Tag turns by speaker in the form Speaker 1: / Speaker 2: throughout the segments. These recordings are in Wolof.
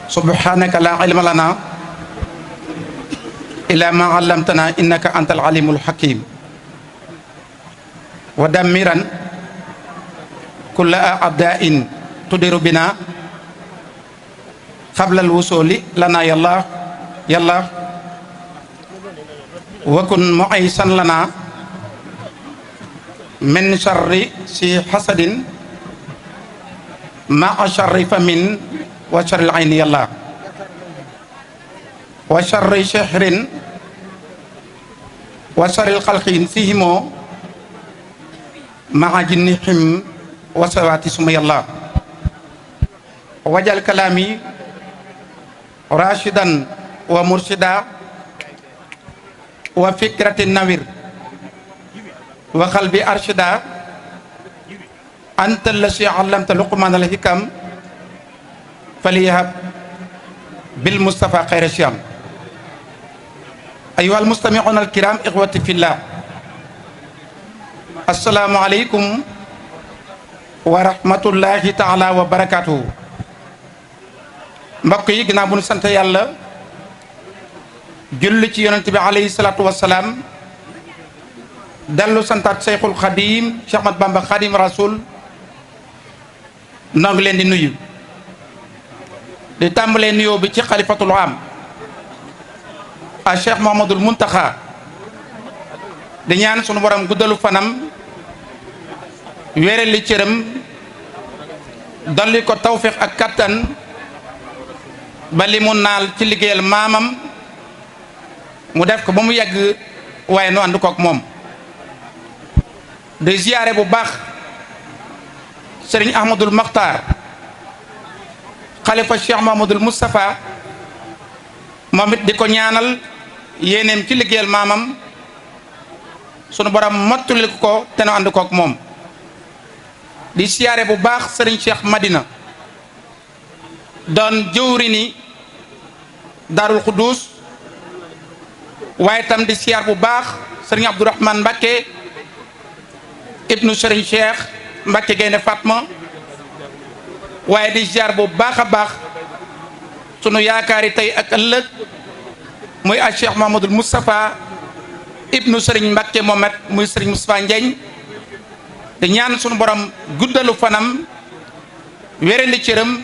Speaker 1: subhanaka la ilma lana illa ma allamtana innaka antal alimul hakim wa dammiran kulla a'da'in tudiru bina qabla al-wusuli lana yalla wa kun mu'aysan lana min sharri si hasadin ma'a sharri famin wa sharri al-ayni yalla wa sharri shahrin wa sharri al-khalqin fihimo ma'a jinnihim wa sawati suma yalla wajal kalami rashidan wa murshida wa fikratin nawir wa qalbi arshida anta allasi allamta luqman al-hikam faliyahab bil mustafa khayra shiyam ayyuhal mustami'un al-kiram ikhwati fillah assalamu alaykum wa rahmatullahi ta'ala wa barakatuh mbokk yi ginnaaw bu ñu sant yàlla julli ci yonent bi alayhi salaatu wassalaam dellu santaat Cheikhul Khadim Cheikh Ahmad Bamba Khadim Rasoul noo ngi leen di nuyu di tàmbalee nuyoo bi ci xalifatul am a Cheikh Mouhamadoul Mountakha di ñaan sunu borom guddalu fanam wéeral li cëram dolli ko tawfiq ak kattan ba li mu naal ci liggéeyal maamam mu def ko ba mu yegg waaye nu ànd kook moom di ziyaare bu baax sëriñ Ahmadul Makhtar xalifa Cheikh Mouhamadoul Moustapha moom it di ko ñaanal yéeneem ci liggéeyal maamam sunu borom mottulil ko te nu ànd kook moom di siyaare bu baax sëriñ Cheikh Madina doon jëwri ni Daarul Xuddus waaye tam di siyaar bu baax sëriñ Abdourahmane Mbacké ibnu sëriñ Cheikh Mbacké Gaynde Fatma waaye di siyaar bu baax a baax sunu yaakaari tey ak ëllëg muy a Cheikh Mouhamadoul Moustapha ibnu sëriñ Mbacké Mohamed muy sëriñ Moustapha Ndiagne di ñaan sunu borom guddalu fanam wérali cëram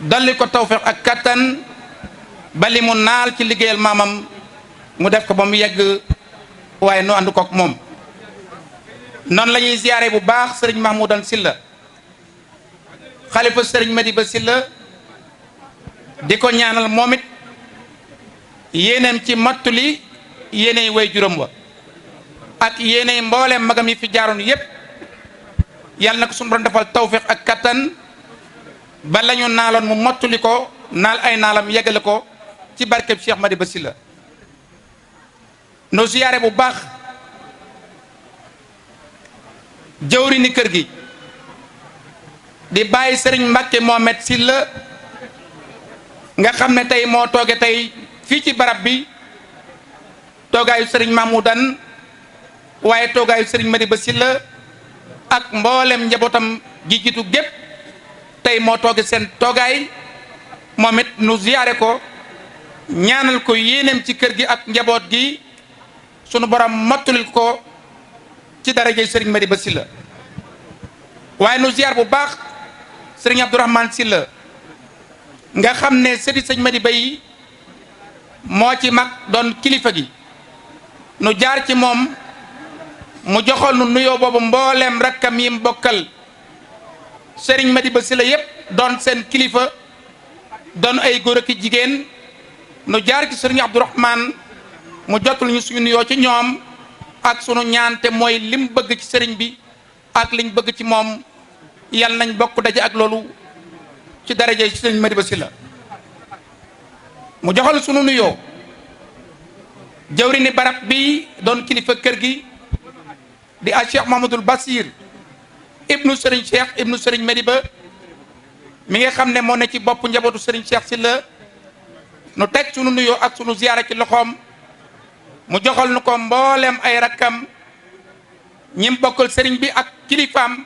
Speaker 1: dolli ko tawfiq ak kattan ba li mu naal ci liggéeyal maamam mu def ko ba mu yegg waaye nu ànd kook moom noonu la ñuy ziyaare bu baax sëriñ Mahmoudan Silla xalifa sëriñ Madiba Silla di ko ñaanal moom it yéeneem ci mattuli yéeney way juróom wa ak yéeney mbooleem magam yi fi jaaroon yépp yàlla na ko sunu borom defal tawfiq ak kattan ba la ñu naaloon mu mottuli ko naal ay naalam yeggale ko ci barkeb Cheikh Madiba Silla no ziyaare bu baax jëwri ni kër gi di bàyyi sëriñ Mbacké Mohamed Silla nga xam ne tey moo tooge tey fii ci barab bi toogaayu sëriñ Mahmoudan waaye toogaayu sëriñ Madiba Silla ak mboolem njabootam gi jiitu gépp tey moo tooge seen toogaay moom it nu ziyaare ko ñaanal ko yéeneem ci kër gi ak njaboot gi sunu borom mottulil ko ci darajey sëriñ Madiba Silla waaye nu ziyaar bu baax sëriñ Abdourahmane Silla nga xam ne sëti sëñ Madiba yi moo ci mag doon kilifa gi nu jaar ci moom mu joxal nu nuyoo boobu mbooleem rakkam yi mbokkal sëriñ Madiba Silla yépp doon seen kilifa doon ay góor ak jigéen nu jaar ci sëriñ Abdourahmane mu jotul ñu suñu nuyoo ci ñoom ak sunu ñaante mooy lim bëgg ci sëriñ bi ak liñ bëgg ci moom yal nañ bokk daje ak loolu ci daraje ci sëriñ Madiba Silla mu joxal sunu nuyoo jëwri ni barab bi doon kilifa kër gi di a Cheikh Mouhamadoul Bassir ibnu sëriñ Cheikh ibnu sëriñ Madiba mi nga xam ne moo ne ci bopp njabootu sëriñ Cheikh Silla nu teg sunu nuyoo ak sunu ziyaara ci loxoom mu joxal nu ko mboolem ay rakkam ñim bokkal sëriñ bi ak kilifaam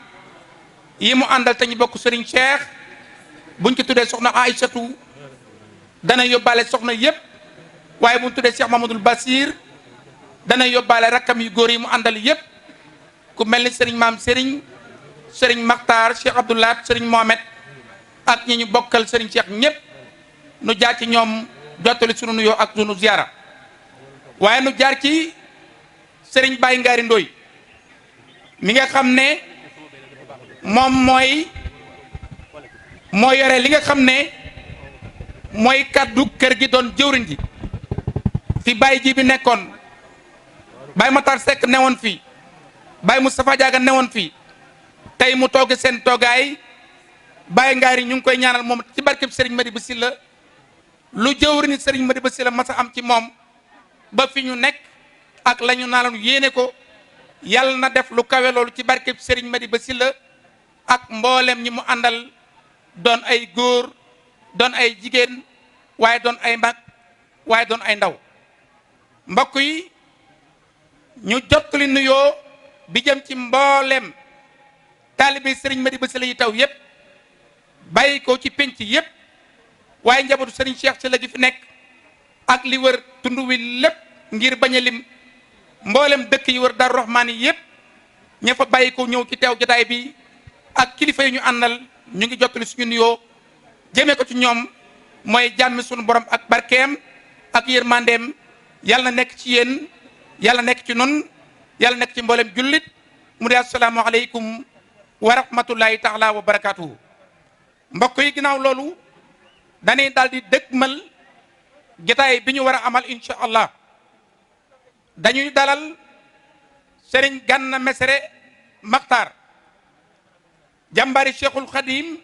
Speaker 1: yi mu àndal te ñu bokk sëriñ Cheikh buñ ko tuddee soxna Aïssatou dana yóbbaale soxna yépp waaye bu ñu tuddee Cheikh Mamadou Bassir dana yóbbaale rakkam yu góor yi mu àndal yépp ku mel ni sëriñ maam sëriñ Makhtar Cheikh Abdoulaat sëriñ Mohamed ak ñi ñu bokkal sëriñ Cheikh ñépp nu jaar ci ñoom jottali sunu nuyoo ak sunu ziyaara waaye nu jaar ci sëriñ Baye Ngari Ndoy mi nga xam ne moom moo yore li nga xam ne mooy kaddu kër gi doon jëwriñ ji fi Baye ji bi nekkoon Baye Matar Seck newoon fii Baye Moustapha Diaga newoon fii tey mu tooge seen toogaay Baye Ngari ñu ngi koy ñaanal moom ci barkeb Serigne Madiba Sylla lu jëwriñu Serigne Madiba Sylla masa am ci moom ba fi ñu nekk ak la ñu naaloon yéene ko yàlla na def lu kawe loolu ci barkeb Serigne Madiba Sylla ak mboolem ñi mu àndal doon ay góor doon ay jigéen waaye doon ay mag waaye doon ay ndaw mbokk yi ñu jottali nuyoo bi jëm ci mboolem taalibe Serigne Madiba Sylla yi taw yépp bàyyi ko ci penc yépp waaye njabootu Serigne Cheikh Sylla gi fi nekk ak li wër tund wi lépp ngir bañ a lim mboolem dëkk yi wër Daaru Rahmaan yi yépp ña fa bàyyi ko ñëw ci teew jotaay bi ak kilifa yi ñu àndal ñu ngi jottali suñu nuyoo jëmee ko ci ñoom mooy jàmmi suñu borom ak barkeem ak yërmandeem yàlla na nekk ci yéen yàlla nekk ci nun yàlla nekk ci mboolem jullit mu di assalaamu aleykum wa rahmatullahi taala wa barakaatuhu mbokk yi ginnaaw loolu dañuy daal di dëgmal jotaay bi ñu war a amal incha allah dañuy dalal Serigne Gana Messere Makhtar jàmbaari Cheikhul Khadim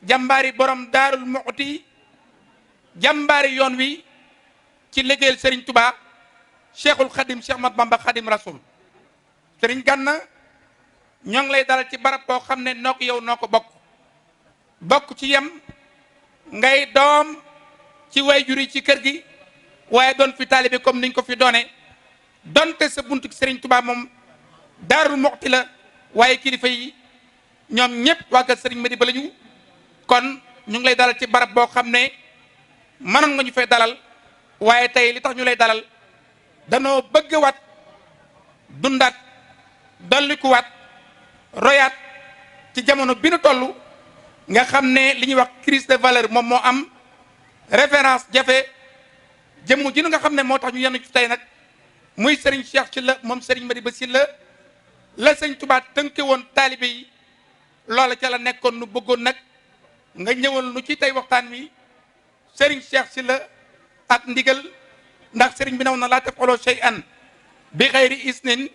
Speaker 1: jàmbaari borom Daarul Muxti jàmbaari yoon wi ci liggéeyal Serigne Touba Cheikhul Khadim Cheikh Mat Bamba Khadim Rasoul Serigne Gana ñoo ngi lay dalal ci barab boo xam ne noo ko yow noo ko bokk ci yem ngay doom ci wayjur yi ci kër gi waaye doon fi taalibe comme niñ ko fi doone donte sa buntu Serigne Touba moom Daarul Muxti la waaye kilifa yi ñoom ñëpp waa kër Serigne Madiba lañu kon ñu ngi lay dalal ci barab boo xam ne mënoon nga ñu fay dalal waaye tey li tax ñu lay dalal danoo bëgg wat dundaat dollikuwaat royaat ci jamono bi nu toll nga xam ne li ñuy wax crise de valeur moom moo am référence jafe jëmm ji nga xam ne moo tax ñu yenn ci tey nag muy Serigne Cheikh Sylla moom Serigne Madiba Sylla la Sëñ Tuubaa tënke woon taalibe yi loola ca la nekkoon nu bëggoon nag nga ñëwal nu ci tey waxtaan wi Serigne Cheikh Sylla ak ndigal ndax Serigne bi naw na laa taf'aluu shay'an bi xayri isnin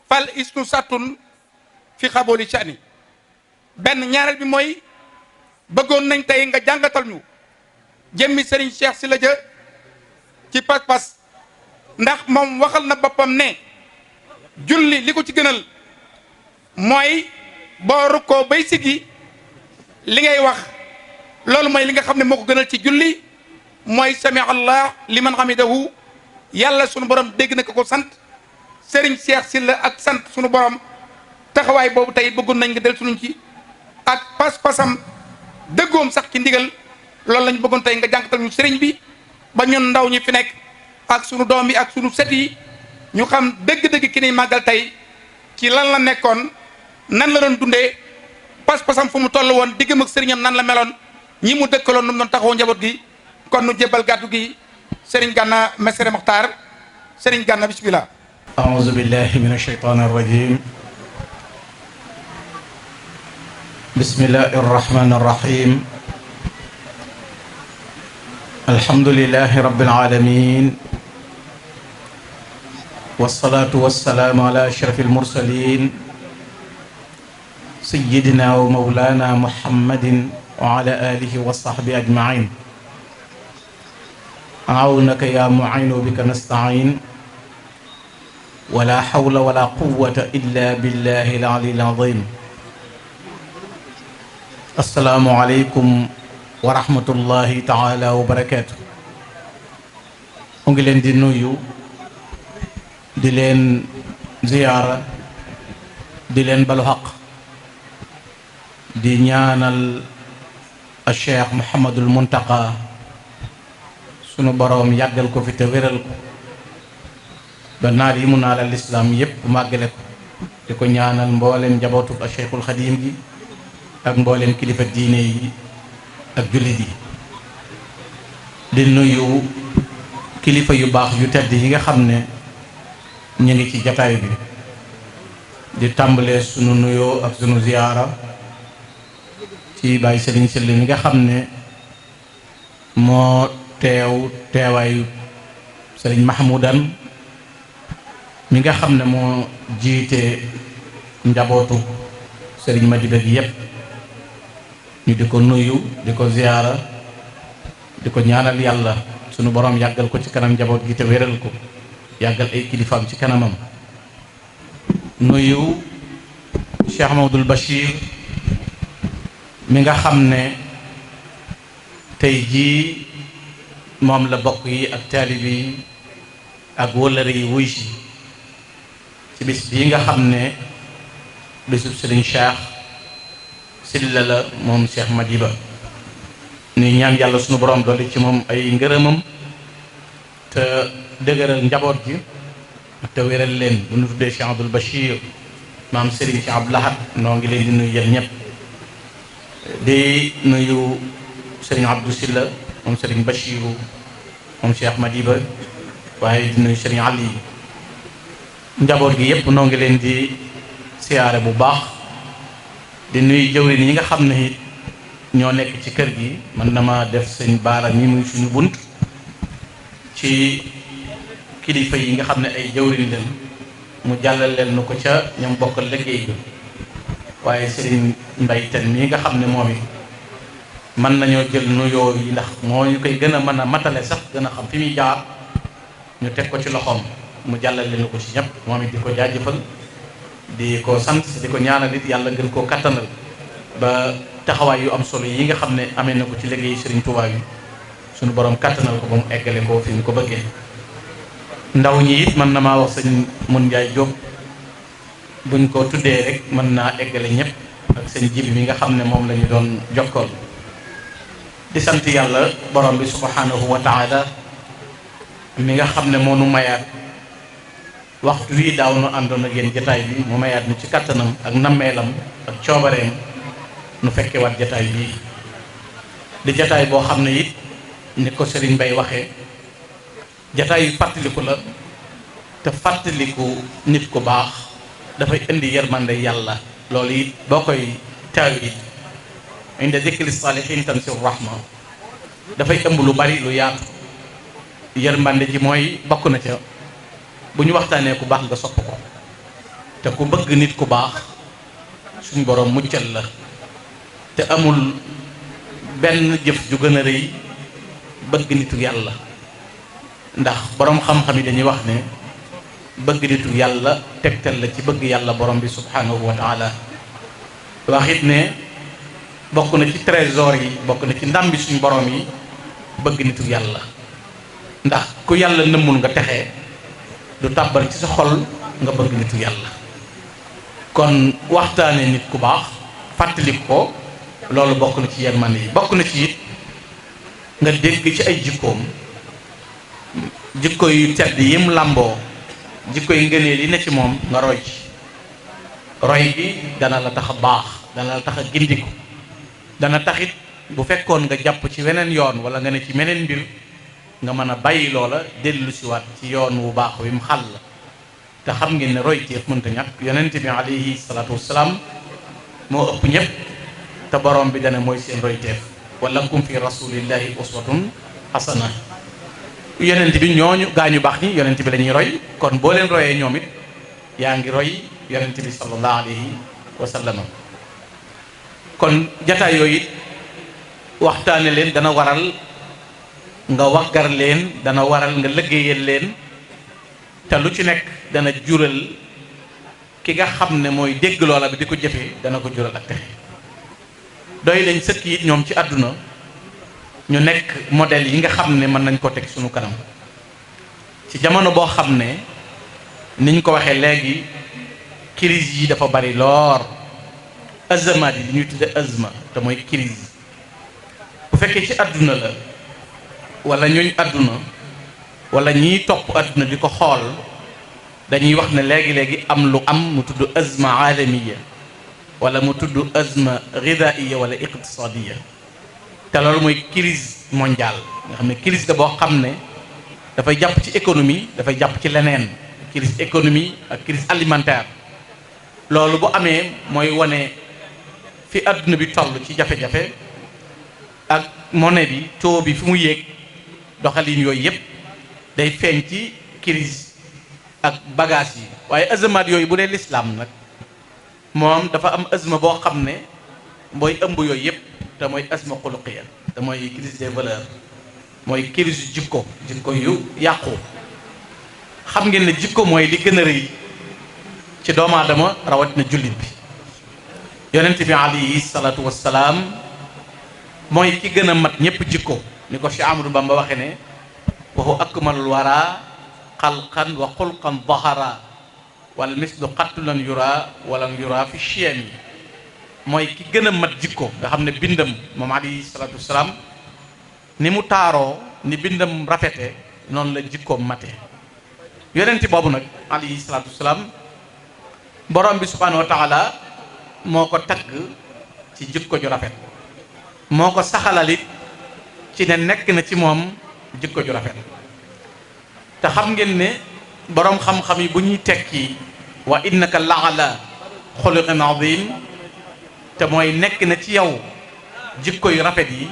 Speaker 1: fal isnu sattun fi xabooli sha'ni benn ñaareel bi mooy bëggoon nañ tey nga jàngatal ñu jëmmi Serigne Cheikh Sylla ja ci pas-pas ndax moom waxal na boppam ne julli li ko ci gënal mooy boo rukkoo bay siggi li ngay wax loolu mooy li nga xam ne moo ko gënal ci julli mooy sami allah liman hamidahu yàlla sunu borom dégg na ko sant Serigne Cheikh Sylla ak sant sunu borom taxawaay boobu tey bëggoon nañ nga del sunuñ ci ak pas-pasam dëggoom sax ci ndigal loolu lañ bëggoon tey nga jàngatal ñu Serigne bi ba ñun ndaw ñi fi nekk ak sunu doom yi ak sunu set yi ñu xam dëgg-dëgg ki ni màggal tey ci lan la nekkoon nan la doon dundee pas-pasam fu mu toll woon diggam ak sëriñam nan la meloon ñi mu dëkkaloon nu mu doon taxawu njaboot gi kon nu jébbal gàddu gi Serigne Gana Messere Makhtar Serigne Gana bismillah
Speaker 2: a'uuzu billahi min ash-shaytaani ar-rajiim bismillahi ar-rahmaani ar-rahiim alhamdulillahi rabbil aalamiin wassalaatu wassalaamu ala ashrafil mursaliin sayyidina wa mawlaana muhammadin wa ala aalihi wa sahbihi ajma'iin awnaka yaa mu'iinu bika nasta'iin wala hawla wala quwwata illa billahi al-'aliyyil 'aziim assalaamu aleykum wa rahmatullahi taala wa barakaatu mu ngi leen di nuyu di leen ziyaara di leen balu xaq di ñaanal a cheikh Mouhamadul Muntaqa sunu boroom yàggal ko fi te wéral ko ba naar yi mu naalal lislaam yépp màggale ko di ko ñaanal mbooleem njabootu ak Cheikhul Xadim gi ak mbooleem kilifa diine yi ak jullit yi di nuyu kilifa yu baax yu tedd yi nga xam ne ñu ngi ci jataay bi di tàmbalee sunu nuyoo ak sunu ziyaara ci Baay Sëriñ Sylla mi nga xam ne moo teewaayu Sëriñ Mahmoudan mi nga xam ne moo jiite njabootu Sëriñ Madiba gi yépp ñu di ko nuyu di ko ziyaara di ko ñaanal yàlla sunu boroom yàggal ko ci kanam njaboot gi te wéral ko yàggal ay kilifaam ci kanamam nuyu Cheikh Mamadul Bachir mi nga xam ne tey jii moom la bokk yi ak taalib yi ak wëllëre yi wuy si ci bis bii nga xam ne bisub Sëriñ Cheikh Sylla la moom Cheikh Madiba ni ñaan yàlla sunu borom dolli ci moom ay ngërëmam te dëgëral njaboot gi te wéral leen bu nu tuddee Cheikh Abdoul Bachir maam Serigne Cheikh Abdou Lahad noo ngi leen di nuyu yéen ñëpp di nuyu Serigne Abdou Sylla moom Serigne Bachiru moom Cheikh Madiba waaye di nuyu Serigne Ali njaboot gi yépp noo ngi leen di siyaare bu baax di nuyu jëwriñ yi nga xam ne it ñoo nekk ci kër gi man dama def sëñ baara mi muy suñu bunt ci kilifa yi nga xam ne ay jëwriñ leen mu jàllal leen nu ko ca ñoom bokkal liggéey bi waaye sëriñ Mbay Ten mii nga xam ne moom it mën nañoo jël nuyoo yi ndax moo ñu koy gën a mën a matale sax gën a xam fi muy jaar ñu teg ko ci loxoom mu jàllal leen ko ci ñëpp moom it di ko jaajëfal di ko sant di ko ñaanal it yàlla gën koo kattanal ba taxawaay yu am solo yi nga xam ne amee na ko ci liggéey Serigne Touba yi suñu borom kattanal ko ba mu eggale ko fi mu ko bëggee ndaw ñi it mën na maa wax sëñ Mun Njaay Jóob buñ ko tuddee rek mën naa eggale ñëpp ak sëñ Jibi mi nga xam ne moom la ñu doon jokkool di sant yàlla borom bi subhanahu wa taala mi nga xam ne moo nu mayaat waxtu wii daaw nu àndoon ak yéen jataay bi mu mayaat nu ci kattanam ak nammeelam ak coobareem nu fekke waat jataay bii di jataay boo xam ne it ni ko Serigne Bay waxee jataay yu fàttaliku la te fàttaliku nit ku baax dafay indi yërmande yàlla loolu it boo koy taaw it inda dikri saalihin tansiru rahma dafay ëmb lu bari lu yaatu yërmande ji mooy bokk na ca bu ñu waxtaanee ku baax nga sopp ko te ku bëgg nit ku baax suñ borom muccal la te amul benn jëf ju gën a rëy bëgg nitu yàlla ndax borom xam-xam yi dañuy wax ne bëgg nitu yàlla tegtal la ci bëgg yàlla borom bi subhanahu wa taala wax it ne bokk na ci trésor yi bokk na ci ndam bi suñ borom yi bëgg nitu yàlla ndax ku yàlla nëmmul nga texee du tàbbal ci sa xol nga bëgg nitu yàlla kon waxtaane nit ku baax fàttali ko loolu bokk na ci yërmande yi bokk na ci it nga dégg ci ay jikkoom jikko yu tedd yim làmboo jikko yi ngëneel yi ne ci moom nga roy ci roy gi dana la tax a baax dana la tax a gindiku dana taxit bu fekkoon nga jàpp ci weneen yoon wala nga ne ci meneen mbir nga mën a bàyyi loola dellu siwaat ci yoon wu baax wi mu xàll te xam ngeen ne roy teef mënta ñàkk yonent bi alayhi salaatu wassalaam moo ëpp ñëpp te borom bi dana mooy seen roy teef wala kum fi rasulillahi uswatun hasana yonent bi ñooñu gaañu baax ñi yonent bi lañuy roy kon boo leen royee ñoom it yaa ngi roy yonent bi sallallahu alayhi wa sallam kon jataay yooyu it waxtaane leen dana waral nga waggar leen dana waral nga liggéeyal leen te lu ci nekk dana jural ki nga xam ne mooy dégg loola bi di ko jëfee dana ko jural ak texe doy lañ sëkk it ñoom ci àdduna ñu nekk modèle yi nga xam ne mën nañ ko teg suñu kanam ci jamono boo xam ne niñ ko waxee léegi crise yi dafa bari loor azamaat yi li ñuy tudde azma te mooy crise bu fekkee ci àdduna la wala ñooñ àdduna wala ñiy topp àdduna di ko xool dañuy wax ne léegi-léegi am lu am mu tudd azma alamiya wala mu tudd azma ghidaiya wala iqtisadiya te loolu mooy crise mondiale nga xam ne crise la boo xam ne dafay jàpp ci économie dafay jàpp ci leneen crise économie ak crise alimentaire loolu bu amee mooy wane fi àdduna bi toll ci jafe-jafe ak monnaie bi taux bi fi mu yéeg doxalin yooyu yëpp day feeñ ci crise ak bagage yi waaye azamaat yooyu bu dee lislaam nag moom dafa am azma boo xam ne mooy ëmb yooyu yëpp te mooy azma xuluqiya te mooy crise des valeurs mooy crise yu jikko yu yàqu xam ngeen ne jikko mooy li gën a rëy ci doomu aadama rawatina jullit bi yonent bi alayhi salaatu wassalaam mooy ki gën a mat ñëpp jikko ni ko Cheikh Amadou Bamba waxe ne wa huwa akmalul wara xalqan wa xulqan dahara wal mislu qatlan yura walan yura fi chiyam yi mooy ki gën a mat jikko nga xam ne bindam moom alayhi salaatu wassalaam ni mu taaroo ni bindam rafete noonu la jikkoom mate yonent boobu nag alayhi salaatu wassalaam borom bi subhanahu wa taala moo ko tagg ci jikko ju rafet moo ko saxalalit ci ne nekk na ci moom jikko ju rafet te xam ngeen ne boroom xam-xam yi bu ñuy tekki wa innaka la ala xuluqin azim te mooy nekk na ci yow jikko yu rafet yi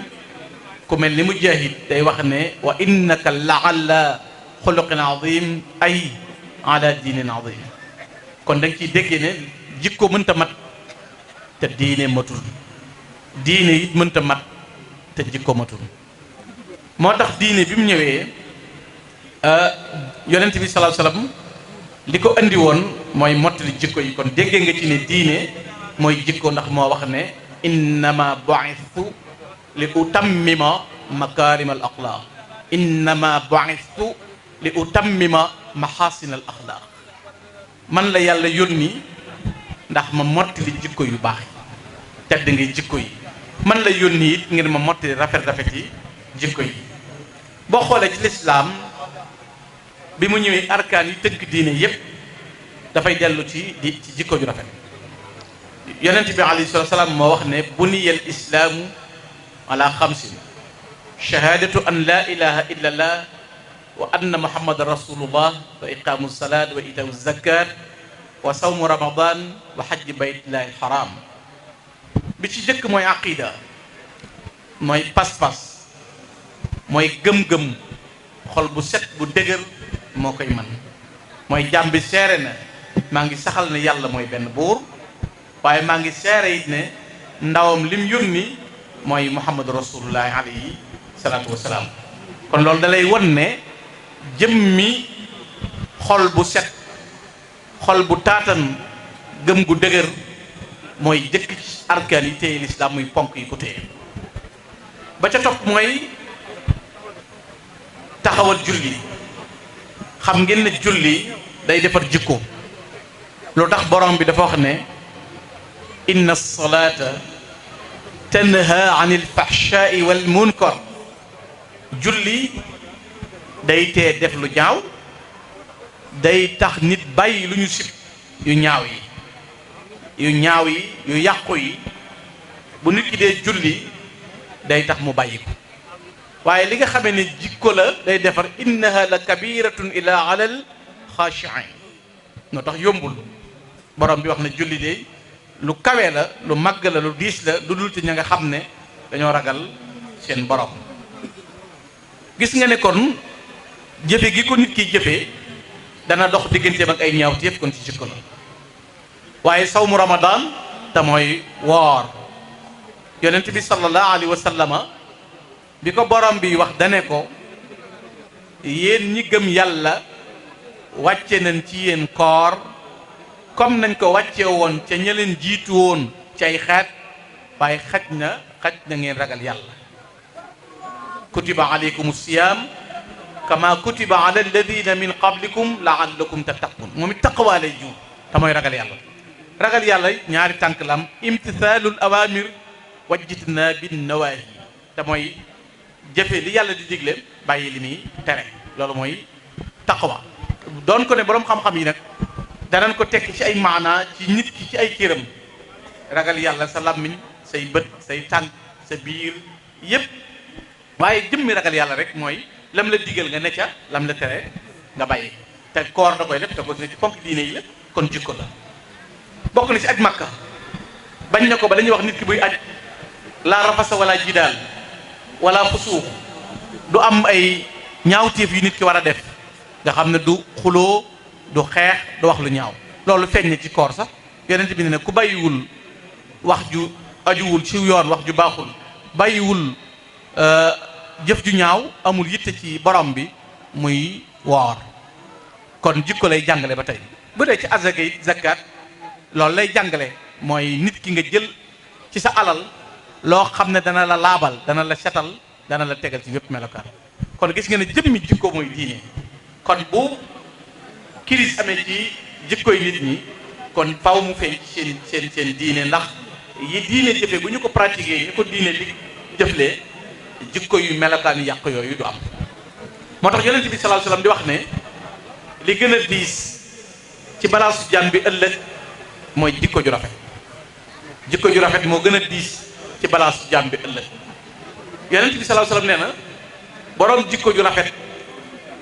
Speaker 2: ku mel ni Mujaahid day wax ne wa innaka la ala xuluqin azim ay ala diinin azim kon da nga ciy déggee ne jikko mënta mat te diine matul diine it mënta mat te jikko matul moo tax diine bi mu ñëwee yonent bi sallallahu alayhi wasallam li ko andi woon mooy mottali jikko yi kon déggee nga ci ne diine mooy jikko ndax moo wax ne innama bu'ithtu li utammima makarim al axlaaq innama bu'ithtu li utammima mahasin al axlaaq man la yàlla yónni ndax ma mottali jikko yu baax yi tedd ngay jikko yi man la yónni it ngir ma mottali rafet yi jikko yi boo xoolee ci lislaam bi mu ñëwee arkaan yi tënk diine yépp dafay dellu ci jikko ju rafet yonent bi alayhi salaatu wa salaam moo wax ne buniya al islaamu ala xamsin shahadatu an la ilaha illa allah wa anna muhammadan rasulullah wa iqaamu salaat wa itaau zakat wa sawmu ramadan wa hajji baytillahi alxaram bi ci jëkk mooy aqida mooy pas-pas mooy gëm-gëm xol bu set bu dëgër moo koy man mooy jàmm bi seere na maa ngi saxal ne yàlla mooy benn buur waaye maa ngi seere it ne ndawam lim yónni mooy muhammadu rasulullahi alayhi salaatu wasalaam kon loolu da lay won ne jëmmi xol bu set xol bu taatan gëm gu dëgër mooy jëkk ci arkaan yi téye lislaam muy ponk yi ko téye ba ca topp mooy taxawal julli xam ngeen ne julli day defar jikko lu tax borom bi dafa wax ne inna salata tanha anil fahshai wal munkar julli day tee def lu ñaaw day tax nit bàyyi lu ñu sib yu ñaaw yi yu yàqu yi bu nit ki dee julli day tax mu bàyyi ko waaye li nga xamee ne jikko la day defar innaha la kabiratun ila alal xaashiin noo tax yombul borom bi wax ne julli de lu kawe la lu màgg la lu diis la lu dul ci ña nga xam ne dañoo ragal seen borom gis nga ne kon jëfe gi ko nit ki jëfee dana dox digganteem ak ay ñaawte yëpp kon ci jikko la waaye sawmu ramadan te mooy woor yonent bi sallallahu alayhi wa sallama bi ko borom bi wax dane ko yéen ñi gëm yàlla wàcce nañ ci yéen koor comme nañ ko wàcce woon ca ña leen jiitu woon ci ay xeet waaye xaj na ngeen ragal yàlla kutiba alaykum siyam kama kutiba ala alladina min qablikum laallakum tattaqun moom it taqwa lay ju te mooy ragal yàlla ñaari tànk la am imtithaalul awamir wajjitna bin nawaahi te mooy jëfe li yàlla di digle bàyyi li muy tere. loolu mooy taqwa. doon ko ne boroom xam-xam yi nag danañ ko tekki ci ay maanaa ci nit ki ci ay cëram. ragal yàlla sa làmmiñ say bët say tànk sa biir yépp waaye jëmmi ragal yàlla rek mooy lam la digal nga ne ca lam la tere nga bàyyi. te koor da koy def te bokk na ci ponk diine yi la kon jikko la. bokk na ci aj Makka bañ na ko ba dañuy wax nit ki buy aj laa rafasa wala jidaal wala fusuux du am ay ñaawteef yu nit ki war a def nga xam ne du xuloo du xeex du wax lu ñaaw. loolu feeñ na ci koor sax yonent bi ne ku bàyyiwul wax ju ajuwul ci yoon wax ju baaxul bàyyiwul jëf ju ñaaw amul yitte ci borom bi muy woor. kon jikko lay jàngale ba tey bu dee ci azaka yi zakat loolu lay jàngale mooy nit ki nga jël ci sa alal loo xam ne dana la laabal dana la setal dana la tegal ci yépp melokaan. kon gis nga ne jëmmi jikko mooy diine. kon bu crise amee ci jikkoy nit ñi kon faw mu feeñ ci seen diine ndax yi diine jëfe bu ñu ko pratiquer ñu ko diine di jëflee jikko yu melokaan yàq yooyu du am. moo tax yonent bi sallallahu alayhi wasallam di wax ne li gën a diis ci balaasu jàmm bi ëllëg mooy jikko ju rafet. jikko ju rafet moo gën a diis ci balaasu jàmm bi ëllëg. yonent bi sallallahu alayhi wasallam nee na boroom jikko ju rafet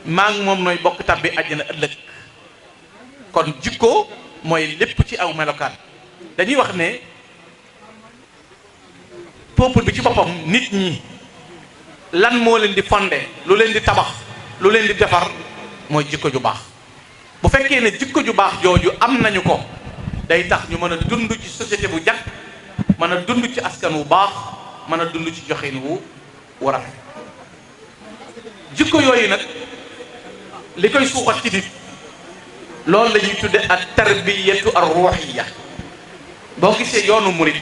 Speaker 2: maa ngi moom nooy bokk tàbbi àjjana ëllëg. kon jikko mooy lépp ci aw melokaan. dañuy wax ne peuple bi ci boppam nit ñi lan moo leen di fondé lu leen di tabax lu leen di defar mooy jikko ju baax. bu fekkee ne jikko ju baax jooju am nañu ko day tax ñu mën a dund ci société bu jag mën a dund ci askan wu baax mën a dund ci joxin wu rafet. jikko yooyu nag li koy suuxat ci nit loolu la ñuy tudde ak tarbiyatu ar-ruhiyya. boo gisee yoonu murid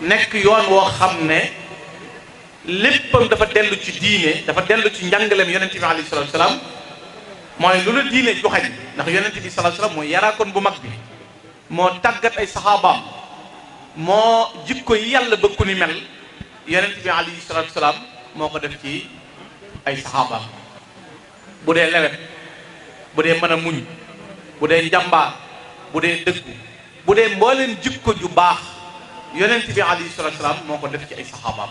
Speaker 2: nekk yoon woo xam ne léppam dafa dellu ci diine dafa dellu ci njàngaleem yonent bi alayhi salaatu wa salaam mooy lu la diine joxañ ndax yonent bi sallallahu alayhi wasallam mooy yaraakoon bu mag bi moo tàggat ay saxaabaam moo jikko yi yàlla bëgg ku ni mel yonent bi alayhi salaatu wasalaam moo ko def ci ay saxaabaam. bu dee lewet bu dee mën a muñ bu dee njàmbaar bu dee dëggu bu dee mbooleen jikko ju baax yonent bi alayhi salaatu wasalaam moo ko def ci ay saxaabaam.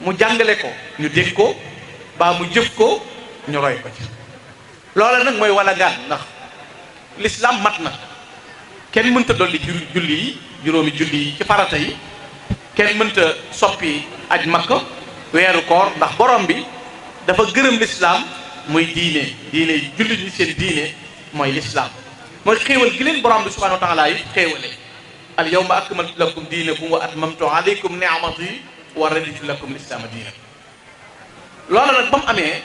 Speaker 2: mu jàngale ko ñu dégg ko baa mu jëf ko ñu roy ko ci. loola nag mooy wala gaan ndax l'islam mat na kenn mënta dolli julli yi juróomi julli yi ci farata yi kenn mënta soppi aj Makka weeru koor ndax borom bi dafa gërëm l'islam muy diine julli ñi seen diine mooy l'islam mooy xéewal gi leen borom bi subhanahu wa taala yi xéewale al yawma akmaltu lakum diinakum wa atmamtu alaykum ni'mati wa raditu lakum lislaama diina. loola nag ba mu amee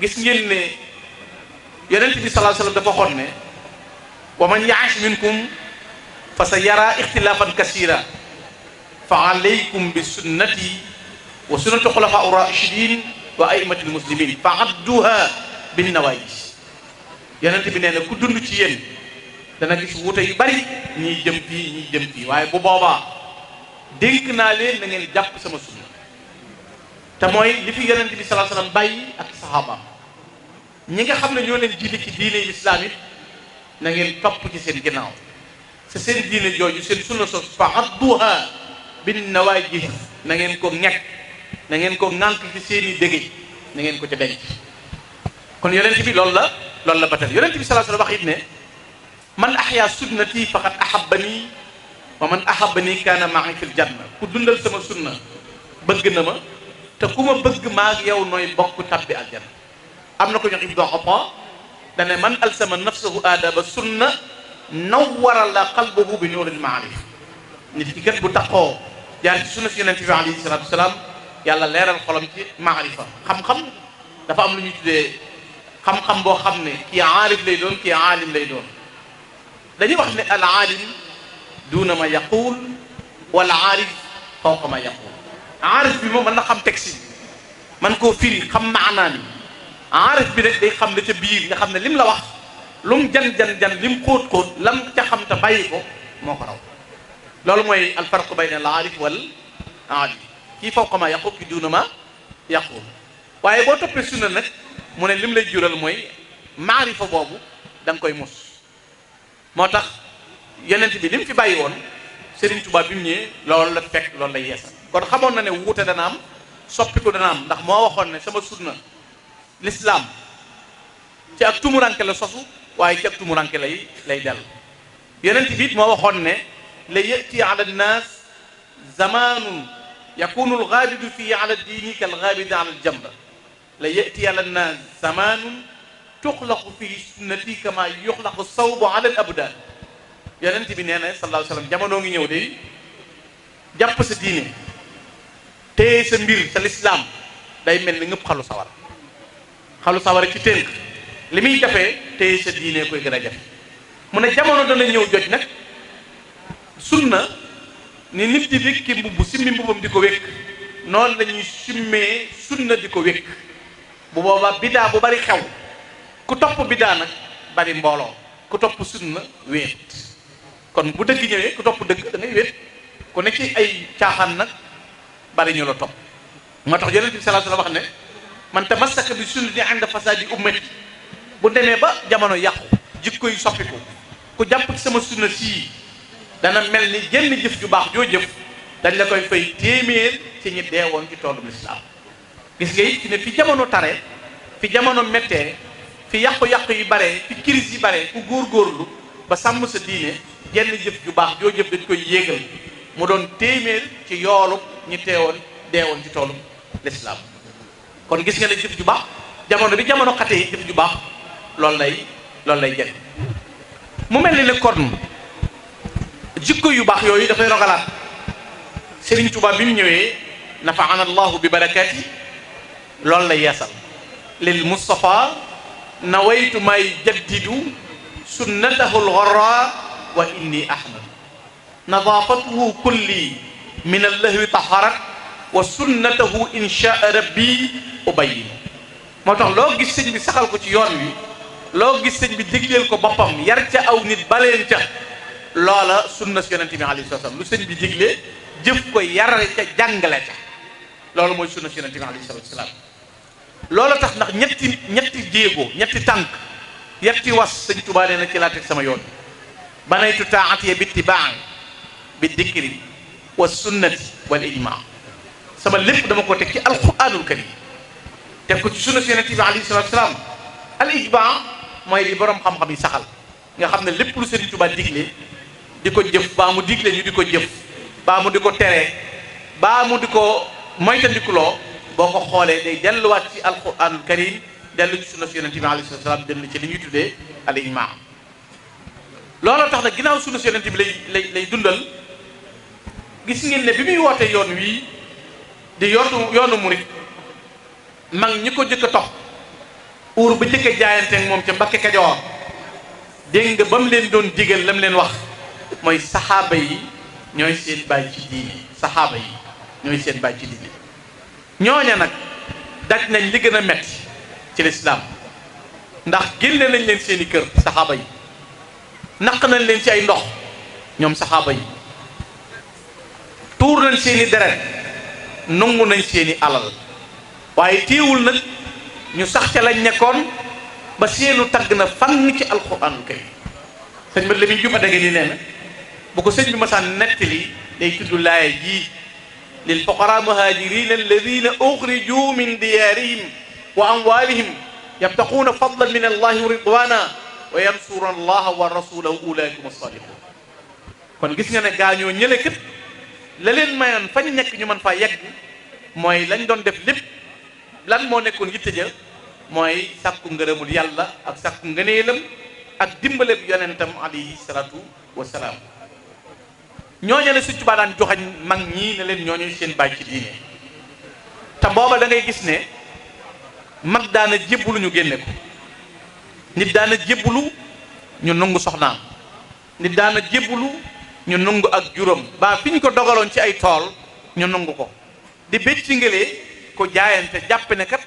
Speaker 2: gis ngeen ne yonent bi sallallahu alayhi wasallam dafa xoon ne wa man ya'ish minkum fa sa yara ixtilaafan kasira fa alaykum bi sunnati wa sunnati xulafaa ar-rashidin wa a'immati al-muslimin fa adduha bin nawaajis. yonent bi nee na ku dund ci yéen dana gis wuute yu bari ñiy jëm fii ñiy jëm fii waaye bu boobaa dénk naa leen na ngeen jàpp sama sunna te mooy li fi yonent bi sallallahu alayhi wasallam bàyyi ak saxaabaam. ñi nga xam ne ñoo leen jiite ci diine lislaam it na ngeen topp ci seen ginnaaw te seen diine jooju seen sunna sos fa adduha bin nawaajis na ngeen ko ñekk na ngeen ko ŋànk ci seen i dégg na ngeen ko ca denc. kon yonent bi loolu la batal yonent bi sallallahu alayhi wasallam wax it ne man ahya sunnati faqad ahabbani wa man ahabbani kaana ma'i fil janna. ku dundal sama sunna bëgg na ma te ku ma bëgg maa ak yow nooy bokk tabbi aljanna. am na ko ñox Ibnu Ataa dane man alsama nafsahu aadaba sunna nawwara la qalbuhu bi nuuril maarif. nit ki kat bu taxoo jaar ci sunna si yonent bi alayhi salaatu wasalaam yàlla leeral xolam ci maarifa. xam-xam dafa am lu ñuy tuddee xam-xam boo xam ne kii aarif lay doon kii aalim lay doon. dañuy wax ne al aalim duuna ma yaquul wal aarif fawqa ma yaquul. aarif bi moom mën na xam texte man koo firi xam maanaa ni aarif bi rek day xam la ca biir nga xam ne lim la wax lum jan lim xóot lam ca xam te bàyyi ko moo ko raw. loolu mooy al farq bayna al aarif wal aalim. kii fawqa ma yaqul ki duuna ma yaqul. waaye boo toppee sunna nag mu ne lim lay jural mooy maarifa boobu da nga koy mus. moo tax yonent bi lim fi bàyyi woon Serigne Touba bi mu ñëwee loolu la fekk loolu lay yeesal. kon xamoon na ne wuute dana am soppiku dana am ndax moo waxoon ne sama sunna l'islam ci ak tumuranke la sosu waaye ci ak tumuranke lay dell. yonent bi it moo waxoon ne la yati ala nnaas zamanun yakunu algaabidu fii ala diini kal gaabidi ala aljamra la yati ala nnaas zamanun tuxlaqu fii sunnati kama yuxlaqu sawbu ala al abdaan. yonent bi nee na sallallahu alayhi wa sallam jamono ngi ñëw de jàpp sa diine téye sa mbir sa lislaam day mel ni ngëpp xalu sawara ci tënk li muy jafee téye sa diine koy gën a jafe. mu ne jamono dana ñëw jot nag sunna ni nit di wékki mbubb simmi mbubbam di ko wékk noonu la ñuy simmee sunna di ko wékk. bu boobaa bidaa bu bari xew ku topp bidaa nag bari mbooloo ku topp sunna wéet. kon bu dëgg ñëwee ku topp dëgg da ngay wéet ku ne ci ay caaxaan nag bari ñu la topp. moo tax yonent bi sallallahu alayhi wa sallam wax ne man tamassaka bi sunnati inda fasaadi ummati bu demee ba jamono yàqu jikko yi soppiku ku jàpp ci sama sunna sii dana mel ni jenn jëf ju baax joo jëf dañ la koy fay téeméer ci ñi deewoon ci toolu lislaam. gis nga it ne fi jamono tare fi jamono méttee fi yàqu-yàqu yi bare fi crise yi bare ku góorgóorlu ba sàmm sa diine jenn jëf ju baax joo jëf dañ koy yéegal mu doon téeméer ci yoolu ñi deewoon ci toolu lislaam. kon gis nga ne jëf ju baax jamono bi jamono xatee jëf ju baax loolu lay jël. mu mel ni ne kon jikko yu baax yooyu dafay rogalaat. Serigne Touba bi mu ñëwee nafaana allahu bi barakaati loolu lay yeesal. lil Mustafa nawaytu may jaddidu sunnatahu lgarra wa inni ahmad nadaafatuhu kulli min allahwi taharat wa sunnatahu inshaa rabbi ubayyin. moo tax loo gis sëñ bi saxal ko ci yoon wi loo gis sëñ bi digleel ko boppam yar ca aw nit baleen ca loola sunna si yonente bi alayhi salaam lu sëñ bi diglee jëf ko yar ca jàngale ca loolu mooy sunna si yonente bi alayhi salaam. loola tax ndax ñetti jéego ñetti tànk yetti was sëñ Tuubaa nee na ci laa teg sama yoon. banaytu taatiya bi ittibaa bi dikri wa sunnati wal ijmaa. sama lépp dama ko teg ci alquranul karim teg ko ci sunna si yonente bi alayhi salaam. al ijmaa mooy li borom xam-xam yi saxal nga xam ne lépp lu Sëriñ Tuubaa digle di ko jëf baa mu digle ñu di ko jëf baa mu di ko tere baa mu di ko moytandikuloo boo ko xoolee day delluwaat ci alquranul karim dellu ci sunna si yonente bi alayhi salaam dellu ci li ñuy tuddee al ijmaa. looloo tax nag ginnaaw sunna si yonente bi lay dundal gis ngeen ne bi muy wootee yoon wii di yoonu murit mag ñi ko jëkk a topp uur ba jëkk a jaayante moom ca Mbakke Kajoor dégg nga ba mu leen doon digal la mu leen wax mooy saxaaba yi ñooy seen baay ci diine. saxaaba yi ñooy seen baay ci diine. ñooña nag daj nañ li gën a metti ci lislaam ndax génne nañ leen seen i kër saxaaba yi naq nañ leen ci ay ndox ñoom saxaaba yi tuur nañ seen i deret nangu nañ seen i alal waaye téewul nag ñu sax ca lañ nekkoon ba seenu tagg na fan ci alquranul karim. sëñ mat la muy juba dege ni nee na bu ko sëñ bi masaan nettali day tudd laaya jii lil fuqara muhajirin alladina uxriju min diyarihim wa amwalihim yabtaquuna fadlan min allahi wa ridwana wa yansuruna allaha wa rasulahu ulaika hum as-sadiqun. kon gis nga ne gaañoo ñële kët la leen mayoon fañ nekk ñu mën faa yegg mooy lañ doon def lépp lan moo nekkoon yitte ja mooy sàkku ngërëmul yàlla ak sàkku ngëneelam ak dimbaleb yonentam alayhi salaatu wasalaam. ñooñu la Sëñ Tuubaa daan joxañ mag ñii ne leen ñooñu seen baay ci diine te booba da ngay gis ne mag daana jébbulu ñu génne ko nit daana jébbulu ñu nungu soxnaam nit daana jébbulu ñu nungu ak juróom ba fi ñu ko dogaloon ci ay tool ñu nungu ko di bécc ngëlee ku jaayante jàpp ne kat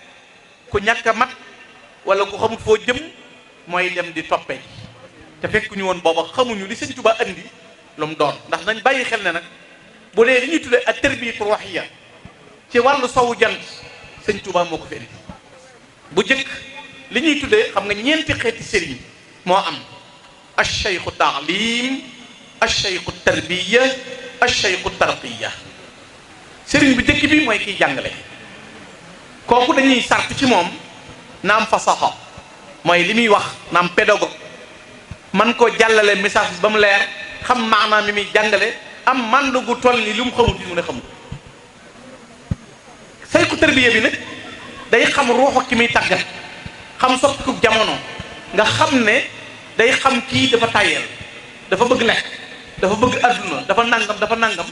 Speaker 2: ku ñàkk a mat wala ku xamul foo jëm mooy dem di toppee te fekk ñu woon booba xamuñu li Sëñ Tuubaa andi lu mu doon. ndax nañ bàyyi xel ne nag bu dee li ñuy tuddee ak tarbiyatu ruuhiyya ci wàllu sowu jant Sëñ Tuubaa moo ko fi indi bu jëkk li ñuy tuddee xam nga ñeenti xeeti sëriñ moo am ash-shaykhu taalim ash-shaykhu tarbiya ash-shaykhu tarqiya sëriñ bu jëkk bi mooy kiy jàngale kooku dañuy sart ci moom naam fasaxa mooy li muy wax naam pédagogue man ko jàllale message bi ba mu leer xam maanaam mi muy jàngale am màndu gu toll ni lu mu xamut mu ne xamut sayku tarbiya bi nag day xam ruuxu ki muy tàggat xam soppiku jamono nga xam ne day xam kii dafa tàyyeel dafa bëgg lekk dafa bëgg adduna dafa nangam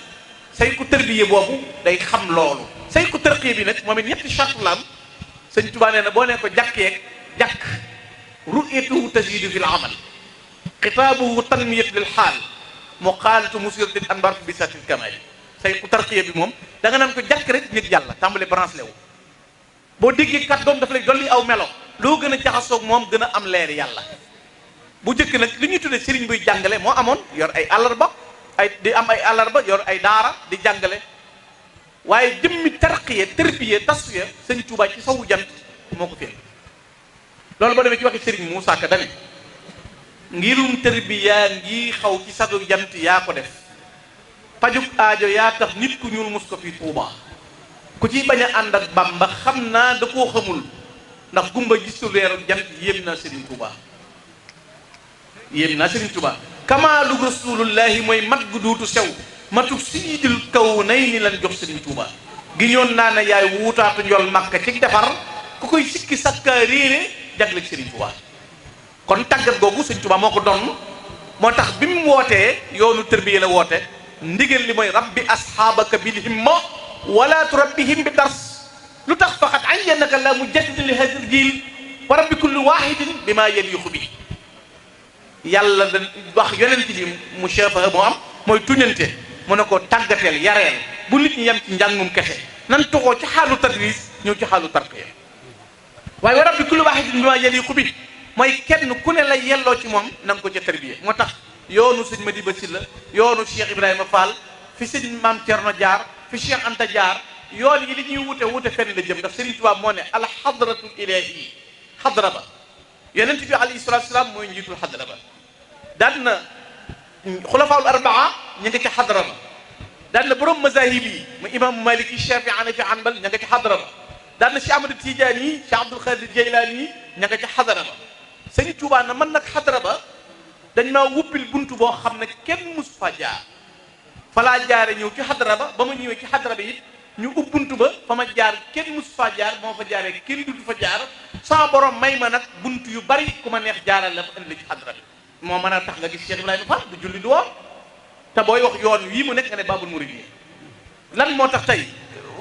Speaker 2: sayku tarbiya boobu day xam loolu sayku tarqiya bi nag moom it ñetti charte la am sëñ Tuubaa nee na boo nee ko jàkk ru'yatuhu tazidu fil amal xitaabuhu tanmiyatu lil xaal muqaalatu musiratil anbar bi satil kamal sayku tarqiya bi moom da nga naan ko jàkk rek yëg yàlla tàmbale branche lewu boo déggee kàddoom dafa lay dolli aw melo loo gën a jaxasoog moom gën a am leer yàlla bu njëkk nag li ñuy tuddee sëriñ buy jàngale moo amoon yor ay àllarba di am ay àllarba yor ay daara di jàngale waaye jëmmi tarqiya tarbiya tasfiya sëñ Tuubaa ci sawu jant moo ko fi loolu boo demee ci waxi sëriñ Moussa Ka dane ngirum tarbiya ngi xaw ci sawu jant yaa ko def pajuk aajo yaa tax nit ku ñuul mus ko fi Tuubaa ku ci bañ a ànd ak Bàmba xam naa da koo xamul ndax gumba gisul leeru jant yéem naa Serigne Touba kamaalu rasulullahi mooy mat gu duutu sew matuk siidil kaw nay ni lan jox Serigne Touba gi ñoon naa ne yaay wuutaatu njol Makka ci defar ku koy sikki sakkaa réere jagle Serigne Touba kon tàggat googu Serigne Touba moo ko donn moo tax bi mu wootee yoonu tërbiya la woote ndigal li mooy rabbi asxaabaka bil himma wala turabbihim bi dars lu tax faqat ayyanaka la mujaddid li hadal jiil wa rabbi kulli wahidin bi maa yaliqu bi yàlla da wax yonent bi mu shafaha moo am mooy tuñante mu ne ko tàggateel yareel bu nit ñi yem ci njàngum kese nan toxoo ci xaalu tadris ñëw ci xaalu tarqiya waaye wa rabbi kulli wahidin bi maa yaliqu bi mooy kenn ku ne la yelloo ci moom na nga ko ca tarbiya moo tax yoonu sëñ Madiba Sylla yoonu Cheikh Ibrahima Fall fi sëñ Maam Cerno jaar fi Cheikh Anta jaar yoon yi li ñuy wute fenn la jëm ndax Serigne Touba moo ne al hadratul ilahi xadra ba yonent bi alayhi salatu salaam mooy njiitul xadra ba daan na xulafaul arbaa ña nga ci xadra ba daan na borom mazahib yi mu imam Maliki Shafi Hanafi Hanbal ña nga ci xadra ba daan na Cheikh Ahmad Tidiane yi Cheikh Abdul Qadir Jeylaani yi ña nga ci xadra ba Serigne Touba na man nag xadra ba dañ maa wupbil buntu boo xam ne kenn mus fa jaar falaa jaare ñëw ci xadra ba ma ñëwee ci xadra bi it ñu ubbuntu ba fa ma jaar kenn mus faa jaar moo fa jaaree kenn dutu fa jaar sama borom may ma nag buntu yu bari ku ma neex jaaral la fa indi ci xadra bi moo mën a tax nga gis Cheikh Ibrahima Fall du julli du woor te booy wax yoon wii mu nekk nga ne Babul Mouridiyya lan moo tax tey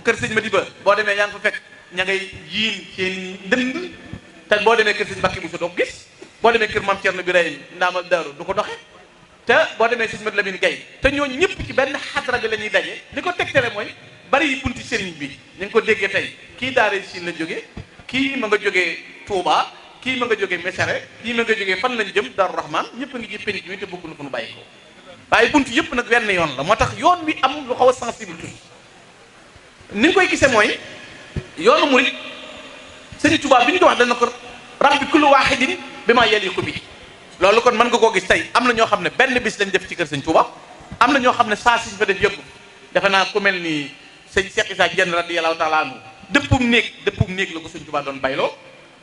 Speaker 2: kër sëñ Madiba boo demee yaa ngi fa fekk ña ngay jiin seen ndënd te boo demee kër sëñ Mbàkke Buso doo ko gis boo demee kër Maam Cerno Birahim ndaamal daaru du ko doxe te boo demee sëñ Mat Lamin Gay te ñooñu ñëpp ci benn xadra bi la ñuy daje li ko tegtale mooy bari yi bunti sëriñ bi ñu ngi ko déggee tey kii daare siin la jóge kii ma nga jógee Touba kii ma nga jógee Mesere kii ma nga jógee fan lañ jëm Daaru Rahman ñëpp a ngi ci penc mi te bëgg na fu nu bàyyi ko waaye buntu yëpp nag wenn yoon la moo tax yoon wi am lu xaw a sensible tuuti ni nga koy gisee mooy yoonu murid sëriñ Touba bi ñu ko wax dana ko rabbi kullu wahidin bi maa yaliqu bi loolu kon mën nga koo gis tey am na ñoo xam ne benn bis lañ def ci kër sëñ Touba am na ñoo xam ne saa siñ fa def yëpp defe naa ku mel ni sëñ Cheikh Issa Diène radiyallahu taala anhu dëppum néeg la ko sëñ Touba doon bayloo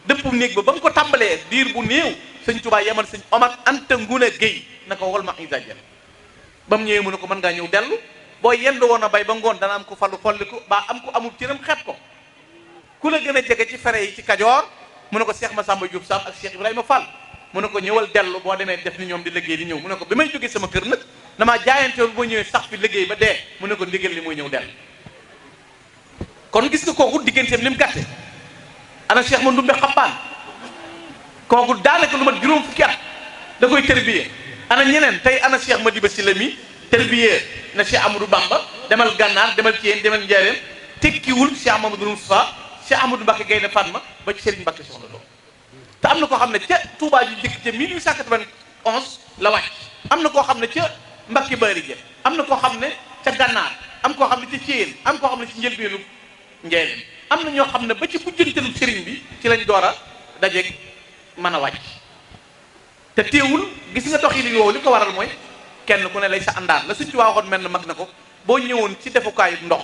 Speaker 2: dëppum néeg ba mu ko tàmbalee diir bu néew sëñ Touba yemal sëñ Omar Anta Nguna Guèye na ko wol ma Issa Diène ba mu ñëwee mu ne ko mën ngaa ñëw dellu boo yendu woon a bay ba ngoon dana am ko fallu folliku baa am ko amul cëram xeeb ko ku la gën a jege ci fere yi ci Kajoor mu ne ko Cheikh Massamba Diop Sam ak Cheikh Ibrahima Fall mu ne ko ñëwal dellu boo demee def ni ñoom di liggéey di ñëw mu ne ko bi may jógee sama kër nag damaa jaayantewoon boo ñëwee sax fi liggéey ba dee mu ne ko ndigal li mooy ñëw dellu kon gis nga kooku digganteem ni mu gàtte ana Cheikh ma ndumbe xabbaan kooku daanaka lu mat juróom fukki at da koy tërbiye ana ñeneen tey ana Cheikh Madiba Sylla mi tërbiye na Cheikh Amadou Bamba demal Gànnaar demal Thiène demal Njaaréem tekkiwul Cheikh Mamadou Moustapha Cheikh Amadou Mbacké Gaynde Fatma ba ci Serigne Mbacké soxna Lo te am na koo xam ne ca Touba ji jëkk ca 1891 la wàcc am na koo xam ne ca Mbacké Bari ja am na koo xam ne ca Gànnaar am koo xam ne ca Thiène am koo xam ne ci njëlbeenu Njaaréem am na ñoo xam ne ba ci mujjantelu sëriñ bi ci lañ door a dajeeg mën a wàcc te teewul gis nga dox yi li woowu li ko waral mooy kenn ku ne lay sa àndaan la Sëñ Tuubaa waxoon mel na mag na ko boo ñëwoon ci defukaayu ndox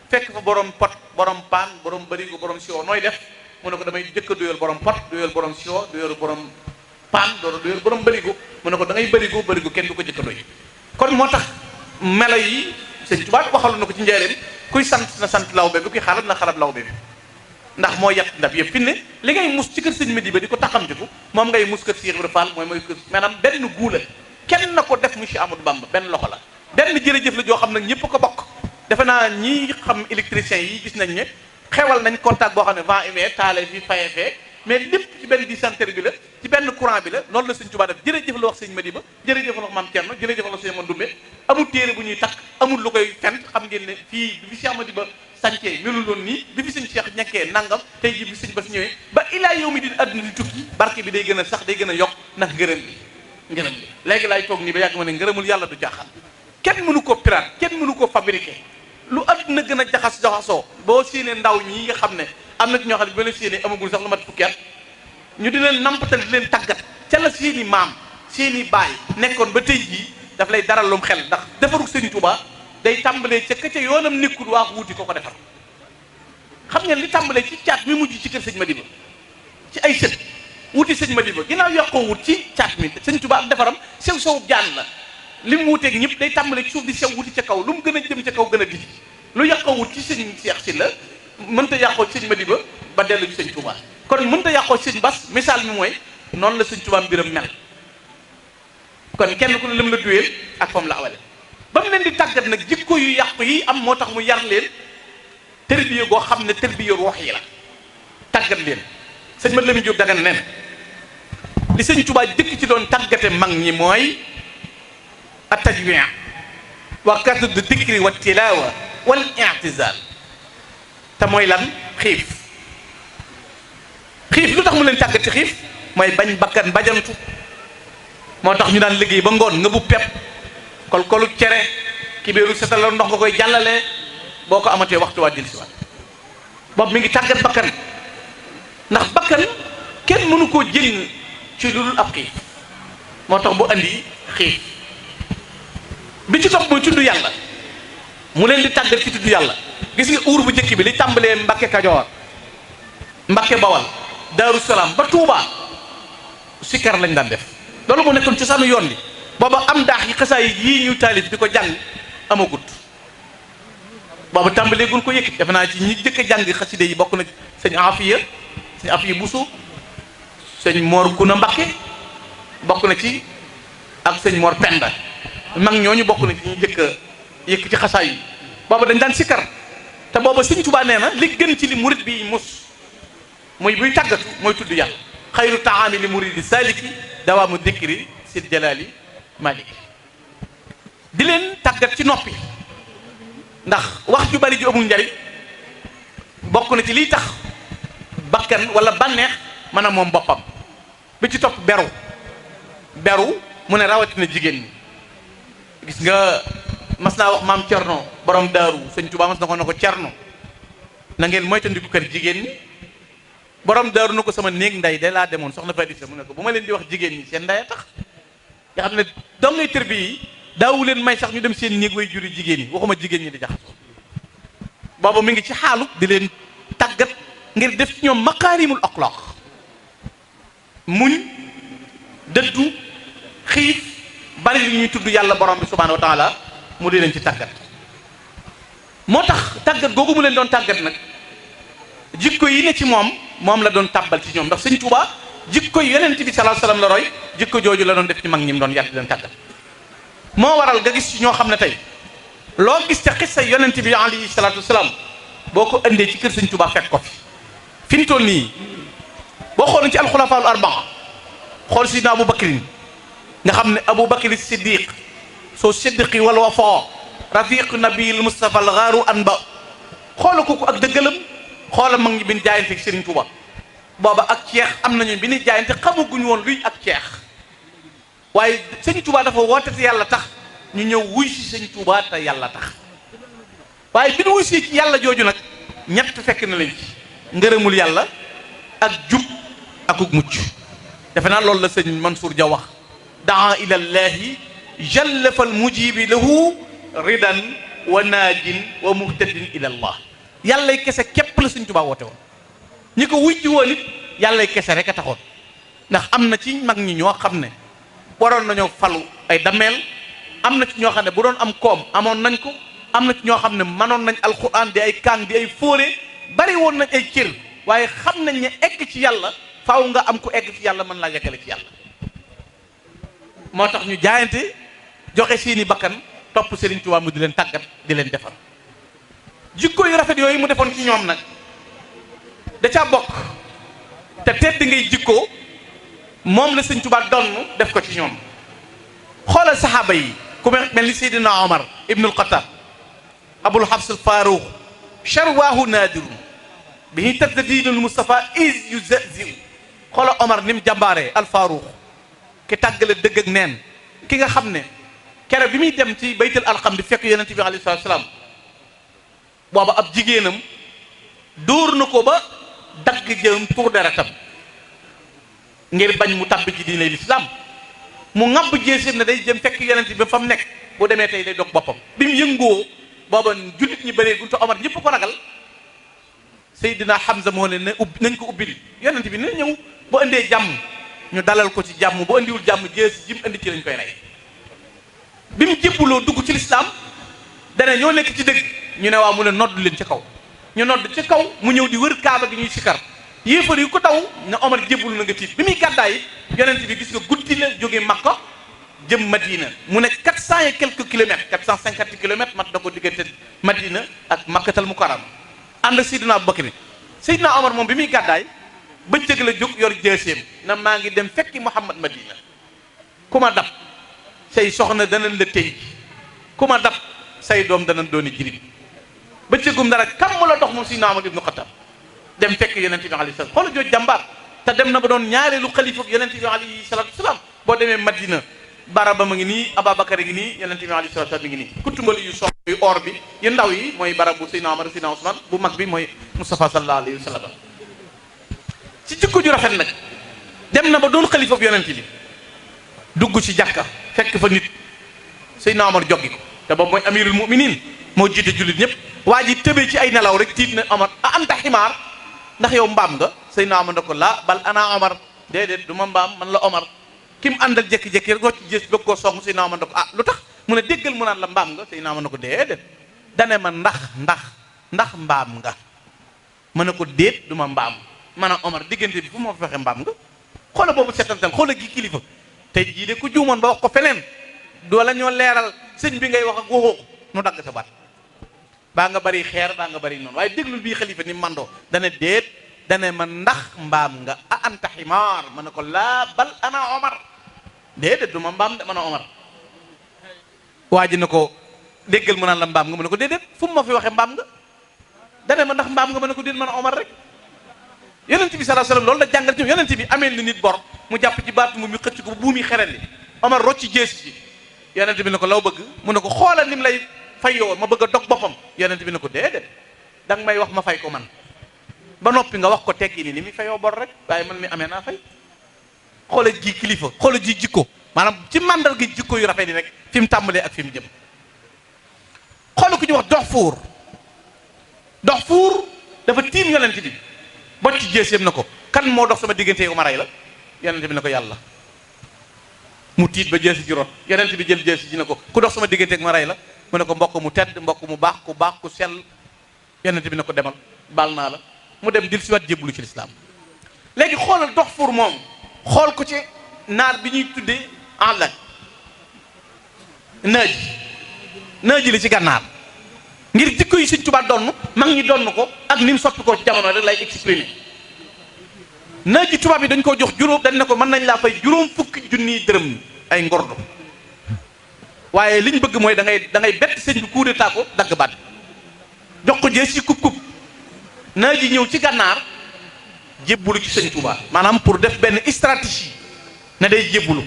Speaker 2: fekk fa borom pot borom paan borom barigo borom siwo nooy def mu ne ko damay jëkk a duyal borom pot duyal borom siwo duyal borom paan doora duyal borom barigo mu ne ko da ngay barigo kenn du ko jëkk a doy kon moo tax melo yi Sëñ Tuubaa waxaloon na ko ci njëriñ kuy sant na sant lawbe bi kuy xarab na xarab lawbe bi ndax moo yàq ndab yëpp fi ne li ngay mus ci kër Sëñ Madiba di ko taxamtiku moom ngay mus kër Cheikh Ibra Fall mooy kër maanaam benn guula kenn na ko def monsieur Amadou Bamba benn loxo la benn jërëjëf la joo xam nag ñëpp ko bokk defe naa ñi xam électricien yi gis nañ ne xewal nañ contact boo xam ne vent humain taale fi faye fee mais lépp ci benn dispensaire bi la ci benn courant bi la noonu la Sëñ Tuubaa def jërëjëf la wax Sëñ Madiba jërëjëf la wax Maam Cerno jërëjëf la wax Sëñ Mandumbe amul téere bu ñuy takk amul lu koy fent xam ngeen ne fii bi fi Cheikh Madiba sancee melul woon nii bi fi Sëñ Cheikh ñekkee nangam tey ji bi Sëñ Bass ñëwee ba ilaa yow mi di àdduna di tukki barke bi day gën a sax day gën a yokk ndax ngërëm bi léegi laay toog nii ba yàgg ma ne ngërëmul yàlla du jaaxal kenn mënu ko pirate kenn mënu ko fabriqué lu àdduna gën a jaxasoo boo séenee ndaw ñi nga xam ne am na ci ñoo xam ne ba leen séenee amagul sax lu mat fukki at ñu di leen nampatal di leen tàggat ca la seeni maam seeni baay nekkoon ba tey jii daf lay daral lum xel ndax defaru Sëñ Tuubaa day tàmbalee ca yoonam nekkul waa wuuti ko defar xam ngeen li tàmbalee ci caat mi mujj ci kër Sëñ Madiba ci ay sët wuti Sëñ Madiba ginnaaw yokkoo wut ci caat mi Sëñ Tuubaa ak defaram sew jaan la li mu wuteeg ñëpp day tàmbalee ci suuf di sew wuti ca kaw lu mu gën a jëm ca kaw gën a di lu yàqoo wut ci Sëñ Seex Si la mënta yàqoo ci Sëñ Madiba ba dellu ci Sëñ Tuubaa kon mënta yàqoo ci Sëñ Bass misaal mi mooy noonu la Sëñ Tuubaa mbiram mel kon kenn ku ne lim la duyeel ak fam la awale ba mu leen di tàggat nag jikko yu yàqu yi am moo tax mu yar leen tërbiya goo xam ne tërbiya ruux yi la tàggat leen sëñ Mat Lamin Jóob Dagana nen li Sëñ Tuubaa dëkk ci doon tàggate mag ñi mooy at tajwin wa kasdu dikri wa tilaawa wal i'tizaal te mooy lan xiif lu tax mu leen tàggat ci xiif mooy bañ bakkan bajantu moo tax ñu daan liggéey ba ngoon nga bu pepp kolu cere kibéeru setal la ndox nga koy jàllale boo ko amatee waxtu waa dil si waat boobu mi ngi tàggat bakkan ndax bakkan kenn mënu koo jëriñ ci lu dul ab xiif moo tax bu andi xiif bi ci topp mooy tudd yàlla mu leen di tàggat ci tudd yàlla gis nga uur bu njëkk bi li tàmbalee Mbakke Kajoor Mbakke Bawal Daaru Salaam ba Tuubaa sikkar lañ daan def loolu moo nekkoon cosaanu yoon li booba am daax yi xasaay yii ñu taalif di ko jàng amagut booba tàmbalee gun ko yëkkati defe naa ci ñi jëkk a jàng xaside yi bokk na sëñ Afiya Buso sëñ Mor Kuna Mbakke bokk na ci ak sëñ Mor Penda mag ñooñu bokk na ci ñu jëkk a yëkkati xasaay yi booba dañ daan sikkar te booba Sëñ Tuubaa nee na li gën ci li murit bi mus muy buy tàggatu mooy tudd yàlla xayru taami li muridi saliki dawaamu dikri sil jalali maliki di leen tàggat ci noppi ndax wax ju bari ju amul njariñ bokk na ci liy tax bakkan wala bànneex mën a moom boppam bi ci topp beru mu ne rawatina jigéen ñi gis nga mas naa wax maam Cerno borom daaru Sëñ Tuubaa mas na ko ne ko Cerno na ngeen moytandiku kër jigéen ñi borom daaru na ko sama néeg nday de laa demoon soxna Fadisa mu ne ko bu ma leen di wax jigéen ñi seen nday a tax nga xam ne dongay tër bi daawu leen may sax ñu dem seen néeg way juri jigéen ñi waxuma jigéen ñi di jaxasoo boobu mi ngi ci xaalu di leen tàggat ngir def ci ñoom maqaarimul axlaaq muñ dëddu xiif bari li ñuy tudd yàlla borom bi subhaanahu wa taala mu di leen ci tàggat moo tax tàggat googu mu leen doon tàggat nag jikko yi ne ci moom la doon tàbbal ci ñoom ndax Sëñ Tuubaa jikko yi yonent bi sallallahu alayhi wasallam la roy jikko jooju la doon def ci mag ñi mu doon yar di leen tàggat moo waral nga gis ci ñoo xam ne tey loo gis ca xissa yonent bi alayhi salaatu wasalaam boo ko indee ci kër Sëñ Tuubaa fekk ko fi ñu toll nii boo xooloon ci alxulafaa al arbaa xool sidna Abu Bakrin nga xam ne Abu Bakri Siddiq soo siddiqi wal wafa rafiq nabil Mustafa al gaaru an ba xoola kooku ak dëggalam xoola mag ñi bi ñu jaayante ak Serigne Touba booba ak ceex am nañu bi ñu jaayante xamaguñu woon luy ak ceex waaye Serigne Touba dafa woote te yàlla tax ñu ñëw wuy si Serigne Touba te yàlla tax waaye bi ñu wuy si ci yàlla jooju nag ñett fekk na lañ ci ngërëmul yàlla ak jub akuk mucc. defe naa loolu la sëñ Mansour Dia wax daa ilallahi jalla fal mujibi lahu ridan wa naajin wa muhtadin ila allah. yàllay kese képp la sëñ Tuubaa woote woon ñi ko wujji woon it yàllay kese rek a taxoon. ndax am na ci mag ñi ñoo xam ne waroon nañoo falu ay dameel, am na ci ñoo xam ne bu doon am koom amoon nañ ko, am na ci ñoo xam ne manoon nañ alxuraan di ay kaan di ay fóore, bari woon nañ ay cër, waaye xam nañ ne egg ci yàlla faaw nga am ku egg ci yàlla mën laa yeggale ci yàlla. moo tax ñu jaayante joxe seeni bakkan topp Serigne Touba mu di leen tàggat di leen defar. jikko yu rafet yooyu mu defoon ci ñoom nag da caa bokk te tedd ngay jikko moom la Serigne Touba donn def ko ci ñoom. xoolal saxaaba yi ku mel ni Seydina Omar ibnul Xattaab, Abul Habs al Faaruq, charwaahu naadirun bihi taddiidul Mustafa is yu zaziw. xoolal Omar ni mu jàmbaaree al Faaruq ki tàggale dëgg ak neen, ki nga xam ne kere bi muy dem ci baytul alxam di fekk yonent bi alayhi salaatu salaam booba ab jigéenam dóor na ko ba dagg jëm tuur deretam ngir bañ mu tàbbi ci diine lislaam. mu ŋàbb jeeseem ne day jëm fekk yonent bi fa mu nekk, bu demee tey day dog boppam. bi mu yëngoo booba jullit ñi bëree gunte Omar ñëpp ko ragal. Seydina Hamza moo ne nañ ko ubbil yonent bi na ñëw bu indee jàmm ñu dalal ko ci jàmm, bu indiwul jàmm jees ji mu indi ci lañ koy rey. bi mu jébbuloo dugg ci lislaam dana ñoo nekk ci dëgg ñu ne waaw mu ne nodd leen ci kaw, ñu nodd ci kaw mu ñëw di wër kaaba gi ñuy sikar. yéefar yi ko taw ne Omar jébbul na nga tiit. bi muy gàddaay yonent bi gis nga guddi la jóge Makka jëm Madina, mu ne 400 et quelques kilomètres, 450 kilomètres mat na ko diggante Madina ak Makkatal Mukarrama ànd ak Seydina Abubakar. Seydina Omar moom bi muy gàddaay bëccëg la jóg yor jëseem na maa ngi dem fekki Muhammad Madina. ku ma dab say soxna danañ la tëy, ku ma dab say doom danañ dooni jirim. bëccëgum dara kam mu la dox moom Seydina Omar ibnu Xattaab dem fekk yonent bi alayhi salaam. xoolal jooj jàmbaar te dem na ba doon ñaareelu xalifa yonent bi alayhi salaatu salaam. boo demee Madina baraba ma ngi nii, Ababakar ngi nii, yonent bi alayhi salaatu salaam mi ngi nii. kutumbali yu sox yu or bi yu ndaw yi mooy barabu Seydina Omar Seydina Ousmane, bu mag bi mooy Moustapha sallallahu alayhi wa sallam. ci jikko ju rafet nag dem na ba doon xalifa yonent bi dugg ci jàkka fekk fa nit Seydina Omar joggi ko te boobu mooy amirul muminin moo jiite jullit ñëpp. waa ji tëbee ci ay nelaw rek tiit na Omar a anta ximaar, ndax yow mbaam nga. Seydina Omar ne ko laa bal ana Omar, déedéet du ma mbaam man la Omar. ki mu àndal jékki-jékki rek rocc gis bëgg koo song. Seydina Omar ne ko ah lu tax mu ne déggal mu naan la mbaam nga. Seydina Omar ne ko déedéet dane ma ndax mbaam nga. ma ne ko déet du ma mbaam. maanaam Omar diggante bi fu ma fexe mbaam nga. xoola boobu setantal xoola gi kilifa tey jii de ku juumoon ba wax ko feneen doo la ñoo leeral sëñ bi ngay wax ak waxoo nu dagg sa baat baa nga bari xeer baa nga bari noonu. waaye déglul bii xalifa ni mandoo dane déet dane ma ndax mbaam nga a anta ximaar. ma ne ko laa bal ana Omar, déedéet du ma mbaam de man a Omar. waa ji ne ko déggal mu naan la mbaam nga. mu ne ko déedéet fu mu ma fi waxe mbaam nga. dane ma ndax mbaam nga. ma ne ko déet man a Omar rek. yonent bi sallallahu alayhi wasallam loolu la jàngal ci yonent bi amee li nit bor mu jàpp ci baatu mu xëcc ko bu muy xerel li Omar rocci jeesi ci yonent bi ne ko law bëgg. mu ne ko xoolal ni mu lay fayoo ma bëgg a dog boppam. yonent bi ne ko déedéet danga may wax ma fay ko man ba noppi nga wax ko tekki ni muy fayoo bor rek, waaye man mi amee naa fay. xoola ji kilifa xoola ji jikko maanaam ci màndal gi jikko yu rafet yi rek fi mu tàmbalee ak fi mu jëm. xoola ku ñuy wax dox fuur dafa tiim yonent bi bocc ci jeesiyam na ko kan moo dox sama diggante yow ma rey la. yonent bi ne ko yàlla. mu tiit ba jeesi ji rot yonent bi jël jeesi ji ne ko ku dox sama diggante ak ma rey la. mu ne ko mbokk mu tedd, mbokk mu baax ku sell. yonent bi ne ko demal baal naa la. mu dem dil si wat jébbalu ci lislaam. léegi xoolal dox fuur moom xool ko ci naar bi ñuy tuddee enlaj naaji li ci gànnaar ngir jikko yi Sëñ Tuubaa donn mag ñi donn ko ak ni mu soppi ko ci jamono rek lay exprimer. naaji tubaab yi dañ koo jox juróom, dañ ne ko mën nañ laa fay juróom fukki junniy dërëm ay ngordo, waaye liñ bëgg mooy da ngay bett sëñ bi coup d'état ko dagg baat jox ko jees ci kub naaji ñëw ci gànnaar jébbulu ci Sëñ Tuubaa maanaam pour def benn stratégie ne day jébbulu.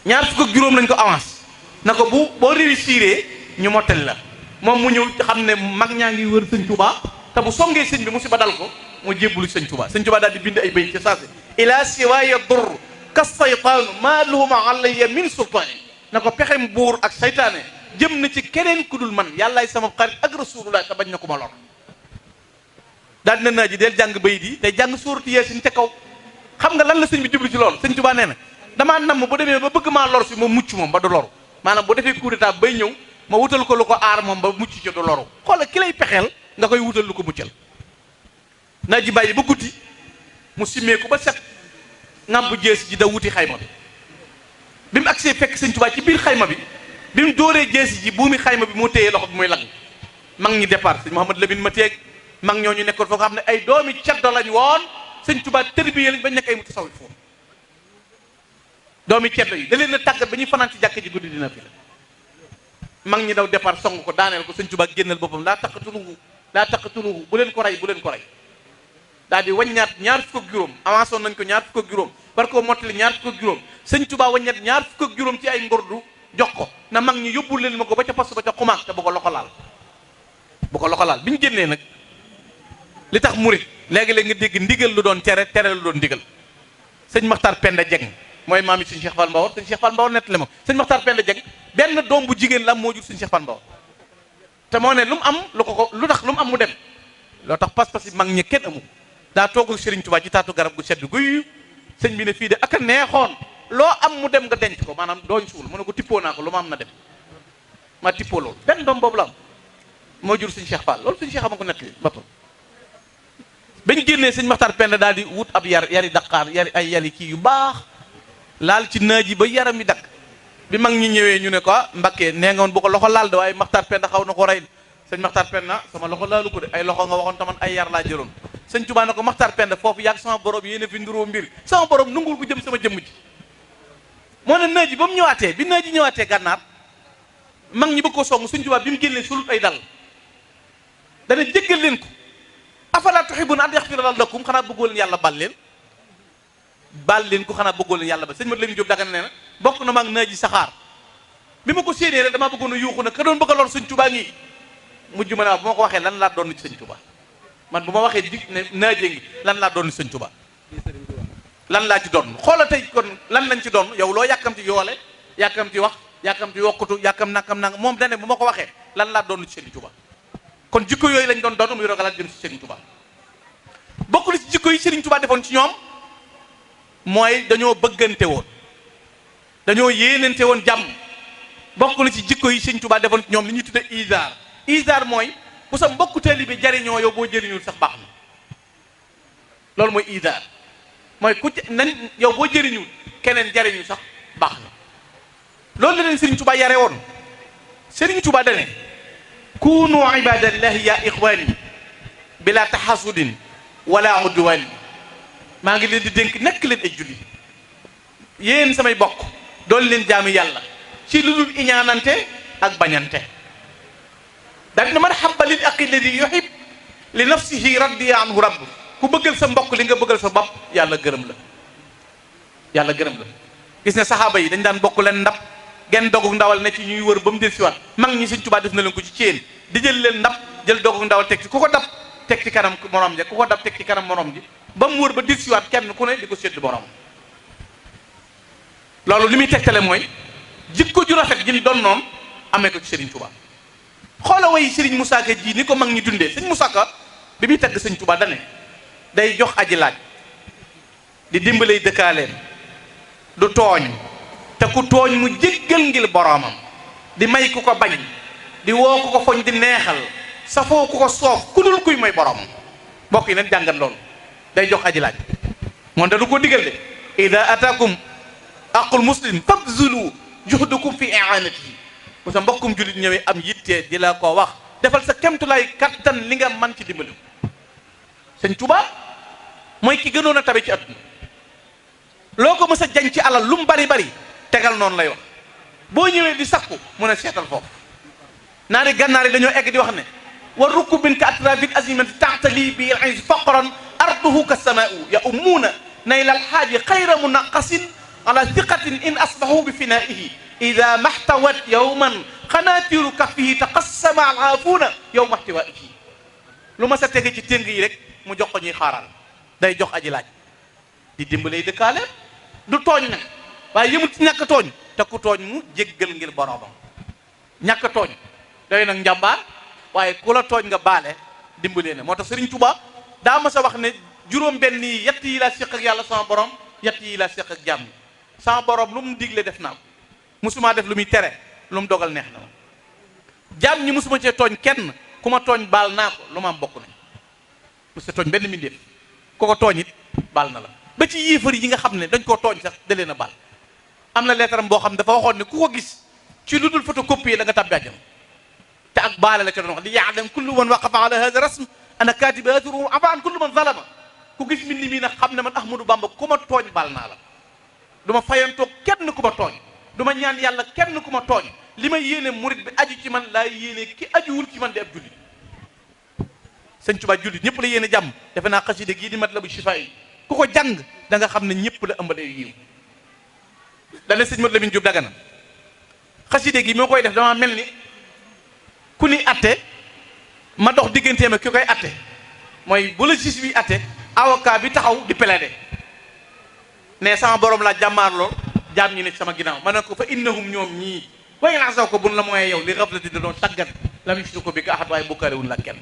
Speaker 2: ñaar fukk ak juróom lañ ko avance na ko boo réussiree ñu mottali la. moom mu ñëw xam ne mag ñaa ngi wër Sëñ Tuubaa te bu songee sëñ bi musiba dal ko mu jébbalu sëñ Tuubaa. sëñ Tuubaa daal di bind ay bayt ci saasi ila siwaaya dur ka saytaanu maa lahuma alayya min sultaani na ko pexem buur ak saytaane jëm na ci keneen ku dul man yàllaay sama xarit ak rasulullah te bañ na ko ma lor. daal dina naa ji del jàng bayit yi day jàng suuratu Yaasin ca kaw. xam nga lan la sëñ bi jublu ci loolu sëñ Tuubaa nee na damaa namm bu demee ba bëgg maa lor si moom mucc moom ba du loru maanaam bu defee coup d'état bay ñëw ma wutal ko lu ko aar moom ba mucc ci du loru xoola ki lay pexeel nga koy wutal lu ko muccal. naa ji bàyyi ba guddi mu simmeeku ba set ngàmbu jeesi ji da wuti xayma bi mu agsee fekk sëñ Tuubaa ci biir xayma bi mu dóoree jeesi ji buumi xayma bi moo téyee loxo bi muy lang mag ñi départ sëñ Mouhamad Lamine ma teeg mag ñooñu nekkoon foo xam ne ay doomi ceddo lañ woon sëñ Tuubaa tërbiye lañ bañ nekk ay mutasawwif foofu doomi ceddo yi da leen a tàggat ba ñuy fanaan ci jàkk ji guddi dina fi la mag ñi daw départ song ko daaneel ko sëñ Tuubaa génnal boppam laa taqatuluhu bu leen ko rey daal di waññaat ñaar fukk ak juróom avancé nañ ko ñaar fukk ak juróom war koo mottali ñaar fukk ak juróom sëñ Tuubaa waññaat ñaar fukk ak juróom ci ay ngordu jox ko na mag ñi yóbbul leen ma ko ba ca poste ba ca xumaag te bu ko loxo laal bi ñu génnee nag li tax murit léegi-léegi nga dégg ndigal lu doon tere lu doon ndigal sëñ Maxtaar Penda Jeng mooy maam yi sëñ Cheikh Fall Mbawar sëñ Cheikh Fall Mbawar nettali ma sëñ Maxtaar Penda Jeng benn doom bu jigéen la am moo jur sëñ Cheikh Fall Mbawar te moo ne lu mu am lu tax lu mu am mu dem loo tax pas-pas yi mag ñi kenn amu daa toog ak Serigne Touba ci taatu garab gu sedd guy sëñ bi ne fii de ak a neexoon loo am mu dem nga denc ko maanaam dooñ suul mu ne ko tippoo naa ko lu ma am na dem ma tippoo loolu benn doom boobu la am moo jur sëñ Cheikh Fall loolu sëñ Cheikh ama ko nettali boppam bañ génnee sëñ Maxtaar Penda daal di wut ab yari daqaar yari kii yu baax laal ci naaj yi ba yaram yi dakk bi mag ñi ñëwee ñu ne ko Mbakke nee nga woon bu ko loxo laal de waaye Maxtaar Penda xaw na ko rey sëñ Maxtaar Penda sama loxo laalu ko de ay loxo nga waxoon taman ay yar laa jëloon sëñ Tuubaa ne ko Maxtaar Penda foofu yàgg sama borom yéen a fi nduroo mbir sama borom nungul bu jëm sama jëmm ji moo ne naaj yi ba mu ñëwaatee bi naaj yi ñëwaatee gànnaar mag ñi bëgg ko song sëñ Tuubaa bi mu génnee sulut ay dal dana jéggal leen ko afala tuhibbuna an yaghfira lakum xanaa bëggoo leen yàlla baal leen ko xanaa bëggoo leen yàlla ba sëñ Mat Lamin Jóob Dagana nee na bokk na maag naaj yi saxaar bi ma ko séenee rek damaa bëggoon a yuuxu na ka doon bëgg a lor sëñ Tuubaa ngi mujj ma ne bu ma ko waxee lan laa doon ci sëñ Tuubaa man bu ma waxee dig ne naaje ngi lan laa doon ci sëñ Tuubaa lan laa ci doon xoola tey kon lan lañ ci doon yow loo yàkkamti yoole yàkkamti wax yàkkamti wokkutu yàkkam nakam moom dane bu ma ko waxee lan laa doon ci sëñ Tuubaa kon jikko yooyu lañ doon muy rogalaat jëm ci Serigne Touba bokk na ci jikko yi Serigne Touba defoon ci ñoom mooy dañoo bëggante woon dañoo yéenante woon jàmm bokk na ci jikko yi Serigne Touba defoon ci ñoom li ñuy tudde isaar mooy bu sa mbokku taalibe jariñoo yow boo jëriñul sax baax na loolu mooy isaar mooy ku nañ yow boo jëriñul keneen jariñu sax baax na loolu la leen Serigne Touba yare woon Serigne Touba dane kunu ibadallahi ya ixwani bila taxasudin wala udwani maa ngi leen di dénk nekk leen ay julli yéen samay bokk doon leen jaami yàlla ci lu dul iñaanante ak bañante daal dina man habba lil aqi alladi yuhib li nafsihi radiya anhu rabb ku bëggal sa mbokk li nga bëggal sa bopp yàlla gërëm la gis ne saxaaba yi dañ daan bokk leen ndab genn dogug ndawal ne ci ñuy wër ba mu del siwaat mag ñi Sëñ Tuubaa def na leen ko ci céen di jël leen ndab jël dogug ndawal teg ci ku ko dab teg ci kanam morom ji ku ko dab teg ci kanam morom ji ba mu wër ba del siwaat kenn ku ne di ko sédd borom loolu li muy tegtale mooy jikko ju rafet ji doon noonu amee ko ci Serigne Touba xoola way Serigne Moussa Ka ji ni ko mag ñi dundee Serigne Moussa Ka bi muy tagg Sëñ Tuubaa dane day jox aji laaj di dimbalay dëkkaaleen du tooñ te ku tooñ mu jéggal ngir boroomam di may ku ko bañ di woo ku ko foñ di neexal safoo ku ko soof ku dul kuy mooy boroomam mbokk yi nag jàngat loolu day jox aji laaj moom da du ko digal de ida atakum aqul muslim fabzulu juhdakum fi i'anatihi bu sa mbokkum jullit ñëwee am yittee di la ko wax defal sa kemtulaay kattan li nga man ci dimbali Sëñ Tuubaa mooy ki gënoon a tabe ci àdduna loo ko mës a jañ ci alal lu mu bari tegal noonu lay wax boo ñëwee di sakku mun a seetal foofu naari gànnaar yi dañoo egg di wax ne wa rukubin ka atrafil azimati taxtali bi al iz faqran arduhu ka samaau ya ummuuna nayla alxaaji xayra munaqasin ala thiqatin in asbahu bi finaihi ida maxtawat yowman xanaatiru kafihi taqassama alaafuuna yowma ihtiwaihi lu ma sa tege ci téng yi rek mu jox ko ñuy xaaral day jox aji laaj di dimbalay dëkkaaleem du tooñ nag waaye yëmul ci ñàkk tooñ te ku tooñ mu jéggal ngir boroomam ñàkk tooñ doy nag njàmbaar waaye ku la tooñ nga baale dimbalee na moo tax Sëriñ Tuubaa daa ma sa wax ne juróom benn yi yett yi laa séq ak yàlla sama borom yett yi laa séq ak jàmm yi sama borom lu mu digle def naa ko musuma def lu muy tere lu mu dogal neex na ma jàmm ñi musuma cee tooñ kenn ku ma tooñ baal naa ko lu ma am bokk nañ musta tooñ benn mbindeef ku ko tooñ it baal na la ba ci yéefar yi nga xam ne dañ koo tooñ sax da leen a baal am na leetaram boo xam ne dafa waxoon ne ku ko gis ci lu dul photocopie da nga tàbbi àjjana te ak baale la ca doon wax li ya'lam kullu man waqafa ala hada rasm ana katiba ajruhu afa an kullu man zalama ku gis mbind mi nag xam ne man Ahmadou Bamba ku ma tooñ baal naa la du ma fayantoo kenn ku ma tooñ du ma ñaan yàlla kenn ku ma tooñ li ma yéene murit bi aju ci man laa yéene ki ajuwul ci man di ab jullit sëñ Tuubaa jullit ñëpp la yéene jàmm defe naa xasida gii di Matlabu Chifa yi ku ko jàng da nga xam ne ñëpp la ëmbalee yiw dane sëñ Modou Lamine Diop Dagana xasida gi moo koy def dama mel ni ku ni atte ma dox digganteem ak ki koy atte mooy bu la juge bi atte avocat bi taxaw di plaider ne sama borom laa jàmmaar lool jaam ñi ne sama ginnaaw ma ne ko fa innahum ñoom ñii way naa saw ko bun la mooy yow li raflati da doon tàggat la mu ko bi ka axat waaye bokkaale wuñ la kenn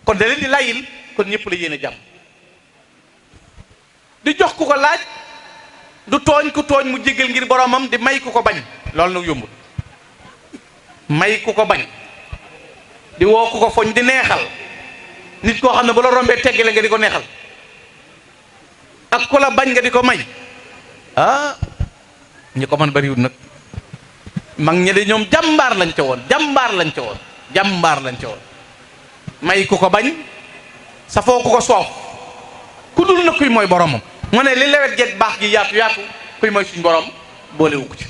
Speaker 2: kon da leen di layil kon ñëpp la yéene jàmm di jox ku ko laaj du tooñ ku tooñ mu jégal ngir boromam di may ku ko bañ loolu nag yombul may ku ko bañ di woo ku ko foñ di neexal nit koo xam ne bu la rombee teggale nga di ko neexal ak ku la bañ nga di ko may ah ñi ko man bariwul nag mag ñi de ñoom jàmbaar lañ ca woon jàmbaar lañ ca woon jàmbaar lañ ca woon may ku ko bañ sa foo ku ko soof ku dul na kuy mooy boromam mu ne li lewet geeg baax gi yaatu yaatu kuy mooy suñ borom boolewu ko ci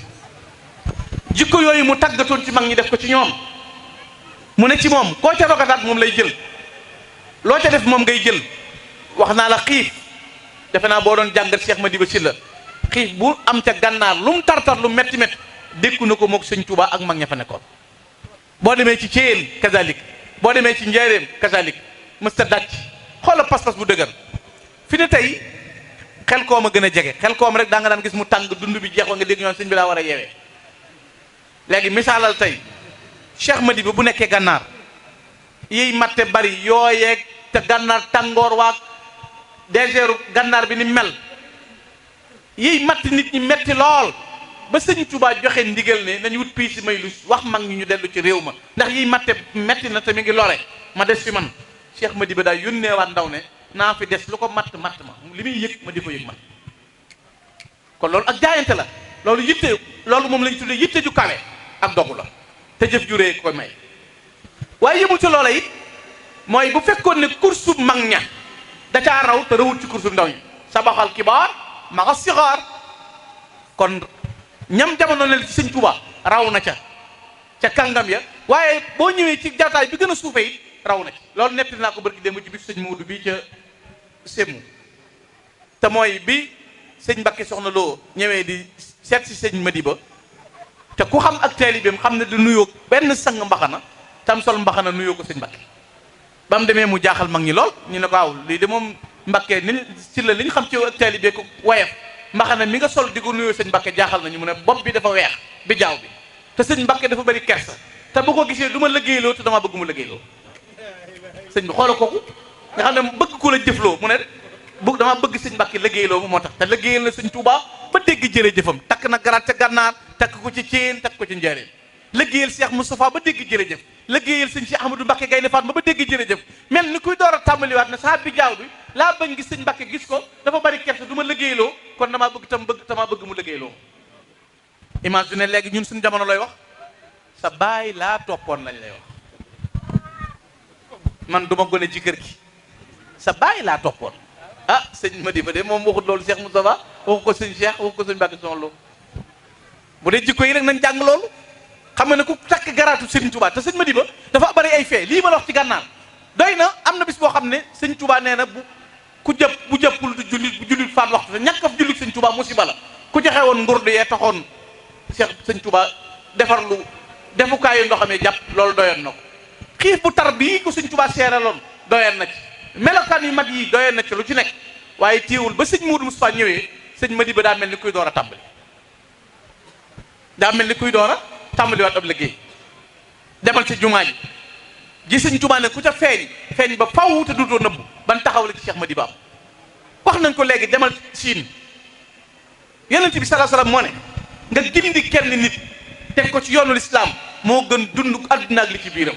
Speaker 2: jikko yooyu mu tàggatoon ci mag ñi def ko ci ñoom mu ne ci moom koo ca rogataat moom lay jël loo ca def moom ngay jël wax naa la xiif defe naa boo doon jàngat Cheikh Madiba Sylla xiif bu am ca gànnaar lu mu tartar lu metti metti dékku na ko mook sëñ Tuubaa ak mag ña fa nekkoon boo demee ci Céyeen kazalik boo demee ci Njaaréem kazalik mësta dàcc xoola pas-pas bu dëgër fi ne tey xel koom a gën a jege xel koom rek daa nga daan gis mu tàng dund bi jeex wa nga dégg ñoon sëñ bi daa war a yeewee léegi misaalal tey Cheikh Madiba bu nekkee gànnaar yiy matte bari yooyeeg te gànnaar tàngoor waag dégeeru gànnaar bi ni mel yiy matt nit ñi metti lool ba sëñ Tuubaa joxe ndigal ne nañu wut piisi may lu wax mag ñi ñu dellu ci réew ma ndax yiy matte metti na te mi ngi lore ma des fi man Cheikh Madiba daal yónneewaat ndaw ne naa fi des lu ko matt ma li muy yëg ma di ko yëg man kon loolu ak jaayante la loolu yitte loolu moom lañ tuddee yitte ju kawe ak dogu la te jëf ju rëy koy may waaye yëmul ci loola it mooy bu fekkoon ne kursu mag ña da caa raw te rawul ci kursu ndaw ñi sabaxal kibaar maga sixaar kon ñam jamono ne ci sëñ Tuubaa raw na ca kàngam ya waaye boo ñëwee ci jataay bi gën a suufe it raw na ci loolu netti naa ko barki démb ci biir sëñ Moodu bi ca Sémou te mooy bi sëñ Mbakke soxna loo ñëwee di seet si sëñ Madiba te ku xam ak taalibeem xam ne du nuyoo benn sang mbaxana tam sol mbaxana nuyoo ko sëñ Mbakke ba mu demee mu jaaxal mag ñi lool ñu ne ko waaw lii de moom Mbakke ni si la li ñu xam ci ak taalibe ko woyef mbaxana mi nga sol di ko nuyoo sëñ Mbakke jaaxal nañu mu ne bopp bi dafa weex bi jaaw bi te sëñ Mbakke dafa bari kersa te bu ko gisee du ma liggéeyloo te dama bëgg mu liggéeyloo sëñ bi xoola kooku nga xam ne bëgg ku la jëfloo mu ne bu dama bëgg sëñ Mbakke liggéeyloo moo tax te liggéeyal na sëñ Tuubaa ba dégg jërëjëfam takk na garaat ca gànnaar takk ko ci Céyeen takk ko ci Njaaréem liggéeyal Cheikh Moustapha ba dégg jërëjëf liggéeyal sëñ Cheikh Ahmadou Mbakke Gaynde Fatma ba dégg jërëjëf mel ni kuy door a tàmbaliwaat ne saa bi jaaw bi laa bañ gis sëñ Mbakke gis ko dafa bari kersa du ma liggéeyloo kon damaa bëgg mu liggéeyloo imagine léegi ñun suñu jamono lay wax sa baay laa toppoon lañ lay wax man duma gone ci kër gi sa baay laa toppoon ah sëñ Madiba de moom waxut loolu Cheikh Moustapha waxu ko sëñ Cheikh waxu ko sëñ Mbakke soxla bu dee jikko yi rek nañ jàng loolu xam nga ne ku takk garaatu Sëriñ Tuubaa te sëñ Madiba dafa bari ay fee lii ma la wax ci gànnaar doy na am na bis boo xam ne sëñ Tuubaa nee na bu jëppul du jullit bu jullit faat waxtu te ñàkk af jullit sëñ Tuubaa musiba la ku joxe woon ngurdu yee taxoon Cheikh sëñ Tuubaa defar lu defukaayu ndoxamee jàpp loolu doyoon na ko xiif bu tar bii ko sëñ Tuubaa seeraloon doyoon na ci melokaan yu mat yi doyoon na ci lu ci nekk waaye téewul ba sëñ Modou Moustapha ñëwee sëñ Madiba daa mel ni kuy door a tàmbali waat ab liggéey demal ci jumaa ji sëñ Tuubaa ne ku ca feeñ ba faw te dutoo nëbb ban taxaw la ci Cheikh Madiba am wax nañ ko léegi demal Siin yonent bi sallallahu alayhi wasallam moo ne nga gindi kenn nit teg ko ci yoonu lislaam moo gën dund àdduna ak li ci biiram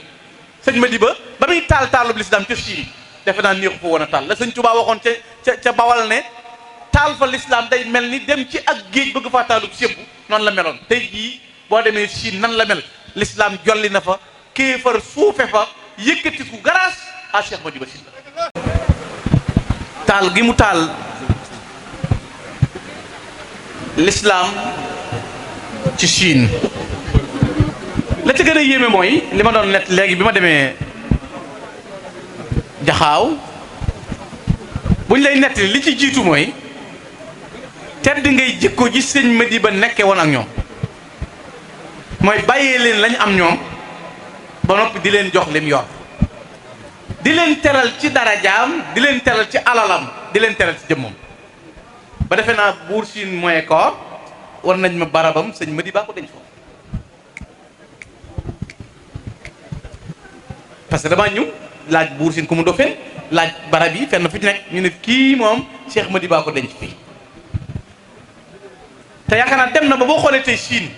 Speaker 2: sëñ Madiba ba muy taalub lislaam ca Siin defe naa neexu fa woon a taal la sëñ Tuubaa waxoon ca Bawal ne taal fa lislaam day mel ni dem ci ak géej bëgg faa taalub sébbu noonu la meloon tey jii boo demee Siin nan la mel lislaam jolli na fa kéefar suufe fa yëkkatiku grâce à Cheikh Madiba Sylla taal gi mu taal l'islam ci Chine la ca gën a yéeme mooy li ma doon net léegi bi ma demee jaxaaw buñ lay nettali li ci jiitu mooy tedd ngay jikko ji sëñ Madiba nekke woon ak ñoom mooy bàyyee leen lañ am ñoom ba noppi di leen jox lim yor di leen teral ci darajaam di leen teral ci alalam di leen teral ci jëmmam ba defe naa buur Siin moyen koor war nañ ma barabam sëñ Madiba ko denc foofu parce que damaa ñëw laaj buur Siin ku mu dofeen laaj barab yi fenn fu ci nekk ñu ne kii moom Cheikh Madiba ko denc fii te yaakaar naa dem na ba boo xoolee tey Siin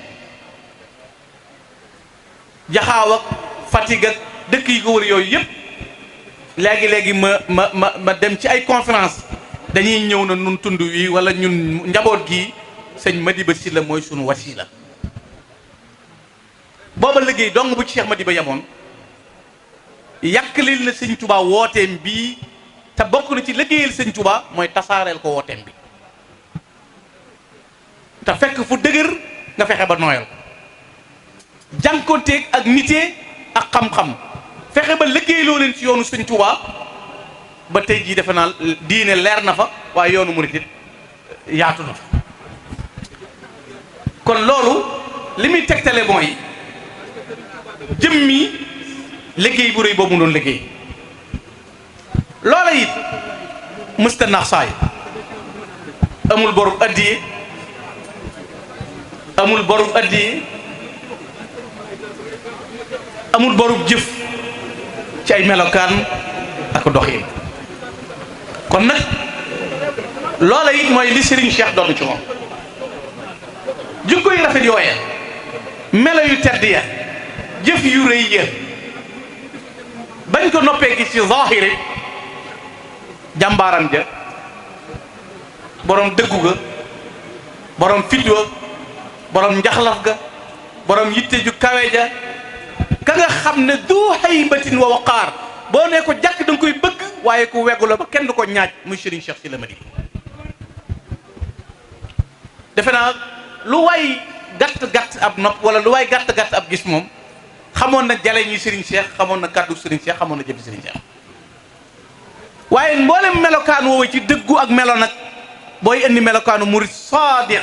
Speaker 2: jaxaaw ak Fatick ak dëkk yi ko wër yooyu yëpp léegi ma dem ci ay conférence dañuy ñëw na nun tund wi wala ñun njaboot gi sëñ Madiba Sylla mooy sunu wasila booba liggéey dong bu ci Cheikh Madiba yamoon yàqlil na sëñ Touba wooteem bii te bokk na ci liggéeyal sëñ Touba mooy tasaareel ko wooteem bi te fekk fu dëgër nga fexe ba nooyal ko jànkonteeg ak nitee ak xam-xam fexe ba liggéeyloo leen ci yoonu sëñ Touba ba tey jii defe naa diine leer na fa waaye yoonu murit it yaatu na fa kon loolu li muy tegtale mooy jëmmi liggéey bu rëy boobu mu doon liggéey loola it mësta nax saay amul borub addiye amul borub addiye amul borub jëf ci ay melokaan ak doxin kon nag loola it mooy li Serigne Cheikh doon ci moom jikko yu rafet yooya melo yu tedd ya jëf yu rëy ya bañ ko noppee gis ci zahiri jàmbaaram ja borom dëggu ga borom fit wa borom njaxlaf ga borom yitte ju kawe ja ka nga xam ne du haybatin wa waqaar boo nee ko jàkk da nga koy bëgg waaye ku weggu la ba kenn du ko ñaaj muy Serigne Cheikh Sylla Madiba defe naa lu waay gàtt-gàtt ab nopp wala lu waay gàtt-gàtt ab gis moom xamoon na jale ñi Serigne Cheikh xamoon na kàddu Serigne Cheikh xamoon na jëfi Serigne Cheikh waaye mboolem melokaan woowu ci dëggu ak melo nag booy indi melokaanu murid sadiq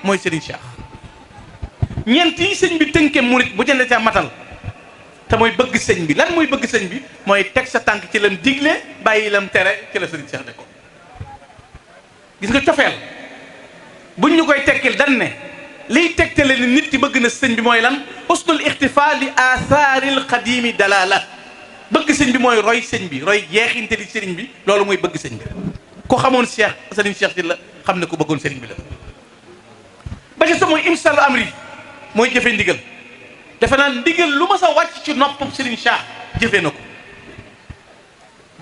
Speaker 2: mooy Serigne Cheikh ñeent yi sëñ bi tënke murid bu jënd ca matal te mooy bëgg sëñ bi lan mooy bëgg sëñ bi mooy teg sa tànk ci lam digle bàyyi lam tere ci la Serigne Cheikh de ko gis nga cofeel buñ ñu koy tekkil dan ne liy tegtale ni nit ki bëgg na sëñ bi mooy lan husnul ixtifa li atharil qadimi dalala bëgg sëñ bi mooy roy sëñ bi roy jeexinte li sëriñ bi loolu mooy bëgg sëñ bi ko xamoon Cheikh Serigne Cheikh Sylla xam ne ko bëggoon sëriñ bi la ba ci sa mooy imsalu amri mooy jëfe ndigal defe naa ndigal lu ma sa wàcc ci noppam Serigne Cheikh jëfe na ko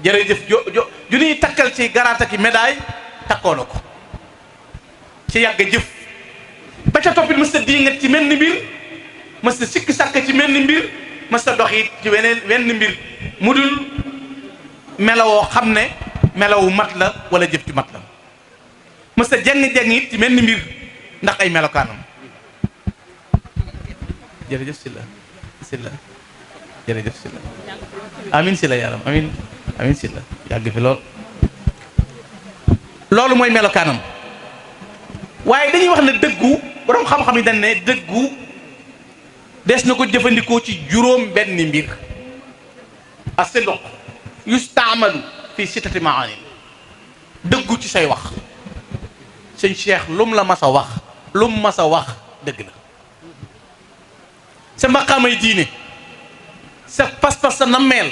Speaker 2: jërëjëf ju ñuy takkal ci garaata ki médaille takkoo na ko ci yàgg jëf ba ca toppit mës ta diingat ci mel ni mbir mës ta sikk sàkk ci mel ni mbir mës ta dox it ci wenn mbir mu dul melawoo xam ne melawu mat la wala jëf ci mat la mës ta jeng-jeng it ci mel ni mbir ndax ay melokaanam jërëjëf Sylla jërëjëf Sylla amin Sylla yaram amin Sylla yàgg fi loolu mooy melokaanam waaye dañuy wax ne dëggu borom xam-xam yi dañ ne dëggu des na ko jëfandikoo ci juróom benn mbir as-sidq yustaamalu fi sittati maani dëggu ci say wax. sëñ Cheikh lum la mas a wax lum mas a wax dëgg la. sa maqaamay diine sa pas-pas sa nammeel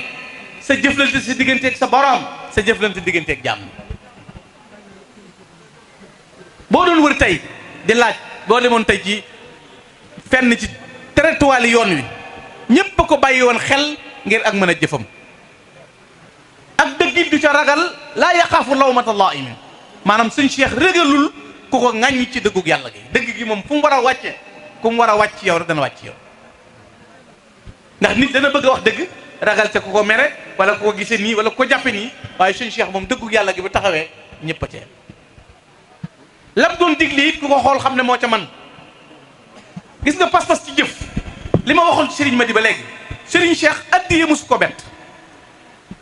Speaker 2: sa jëflante sa digganteeg sa borom sa jëflante digganteeg jàmm. boo doon wër tey di laaj boo demoon tey ci fenn ci territoire yoon wi ñépp a ko bàyyi woon xel ngir ak mën a jëfam ak dëggit du ca ragal laa yaxaafu lawmata laa'imin maanaam sëñ Cheikh régalul ku ko ŋàññi ci dëggug yàlla gi dëgg gi moom fu mu war a wàcce ku mu war a wàcc yow rek dana wàcc yow ndax nit dana bëgg a wax dëgg ragal ca ku ko mere wala ku ko gisee nii wala ku ko jàppe nii waaye sëñ Cheikh moom dëggug yàlla gi bu taxawee ñëpp a teel lam doon digle it ku ko xool xam ne moo ca man gis nga pas-pas ci jëf li ma waxoon ci Serigne Madi ba léegi Serigne Cheikh addiye musu ko bett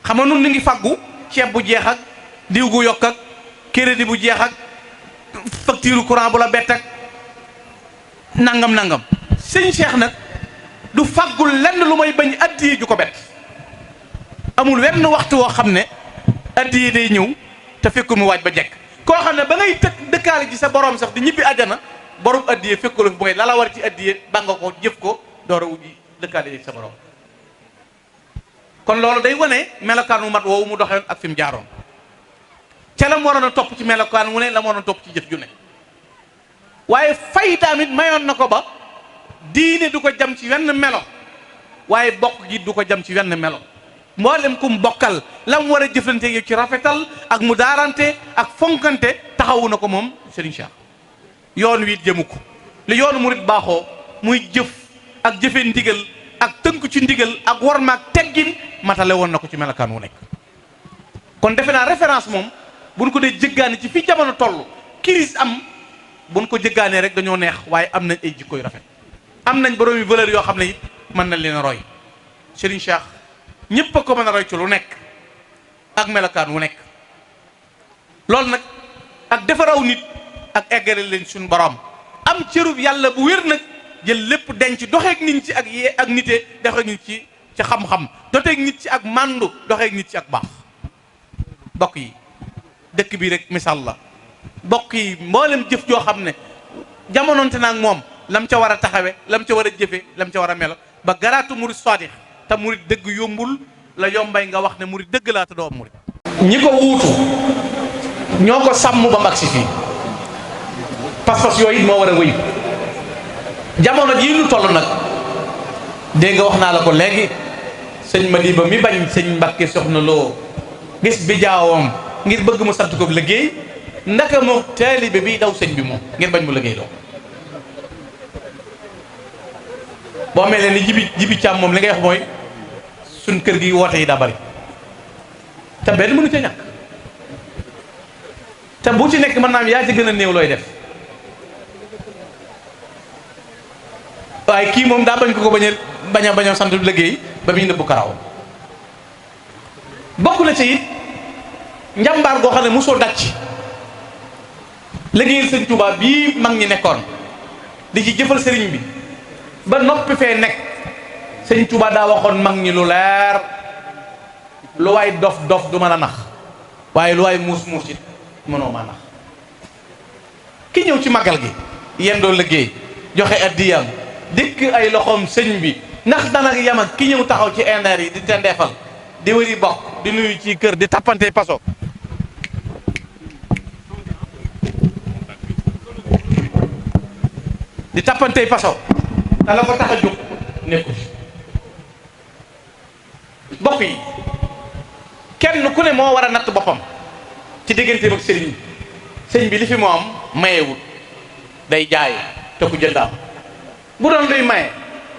Speaker 2: xam nga nun ni ngi fàggu ceeb bu jeex ak diw gu yokk ak crédit bu jeex ak facture courant bu la bett ak nangam Serigne Cheikh nag du fàggul lenn lu may bañ addiye ju ko bett amul wenn waxtu woo xam ne addiye day ñëw te fekku mu waaj ba jekk koo xam ne ba ngay dëkkaale ci sa borom sax di ñibbi àjjana borom addiye fekku la fi bu ngay la war ci addiye ba nga ko jëf ko door a wujji dëkkaale ci sa borom kon loolu day wane melokaan wu mat woowu mu doxewoon ak fi mu jaaroon ca la mu waroon a topp ci melokaan wu ne la mu waroon a topp ci jëf ju ne waaye fay tamit mayoon na ko ba diine du ko jam ci wenn melo waaye bokk gi du ko jam ci wenn melo mboolem kum bokkal la mu war a jëflante yow ci rafetal ak mu daarante ak fonkante taxawu na ko moom Serigne Cheikh yoon wi jëmu ko li yoonu murit baaxoo muy jëf ak jëfe ndigal ak tënku ci ndigal ak war maag teggin matale woon na ko ci melokaan wu nekk kon defe naa référence moom buñ ko dee jëggaane ci fi jamono toll crise am buñ ko jëggaanee rek dañoo neex waaye am nañ ay jikko yu rafet am nañ boroomi valeur yoo xam ne it mën nañ leen a roy Serigne Cheikh ñëpp a ko mën a roy ci lu nekk ak melokaan wu nekk loolu nag ak defaraw nit ak eggale leen suñu borom am cërub yàlla bu wér nag jël lépp denc doxeeg nit ci ak yee ak nite doxeeg nit ci xam-xam doxeeg nit ci ak màndu doxeeg nit ci ak baax bokk yi dëkk bi rek misaal la bokk yi mboolem jëf joo xam ne jamonoonte naag moom lam ca war a taxawe lam ca war a jëfe lam ca war a melo ba garaatu murid saadix te murid dëgg yombul la yombay nga wax ne murid dëgg laa te doo am murid ñi ko wuutu ñoo ko sàmm ba mag si fii pas-pas yooyu moo war a wéy jamono jii ñu toll nag dégg nga wax naa la ko léegi sëñ Madiba mi bañ sëñ Mbàkke Soxna Lo gis bi jaawam ngir bëgg mu sant ko liggéey ndaka moo taalibe bi daw sëñ bi moom ngir bañ mu liggéey loo boo mel ne ni jibi càmm moom li ngay wax mooy suñ kër gi woote yi daa bari te benn mënu ca ñàkk te bu ci nekk mën naa am yaa ci gën a néew looy def waaye kii moom daa bañ ko bañ a sant liggéey ba muy nëbbu karaw bokk na ci it njàmbaar goo xam ne mosoo dàcc liggéeyal sëñ Tuubaa bii mag ñi nekkoon di ci jëfal sëriñ bi ba noppi fee nekk sëñ Tuubaa daa waxoon mag ñi lu leer lu waay dof dof du mën a nax waaye lu waay muus muus it mënoo maa nax ki ñëw ci magal gi yendoo liggéey joxe addiyam dikk ay loxoom sëñ bi ndax dana yam ak ki ñëw taxaw ci indeer yi di tendeefal di wëri bokk di nuyu ci kër di tappante paso di tappante paso te la ko tax a jóg nekkul bokk yi kenn ku ne moo war a natt boppam ci digganteem ak sëñ bi li fi moo am mayewut day jaay te ku jëndaam bu doon day maye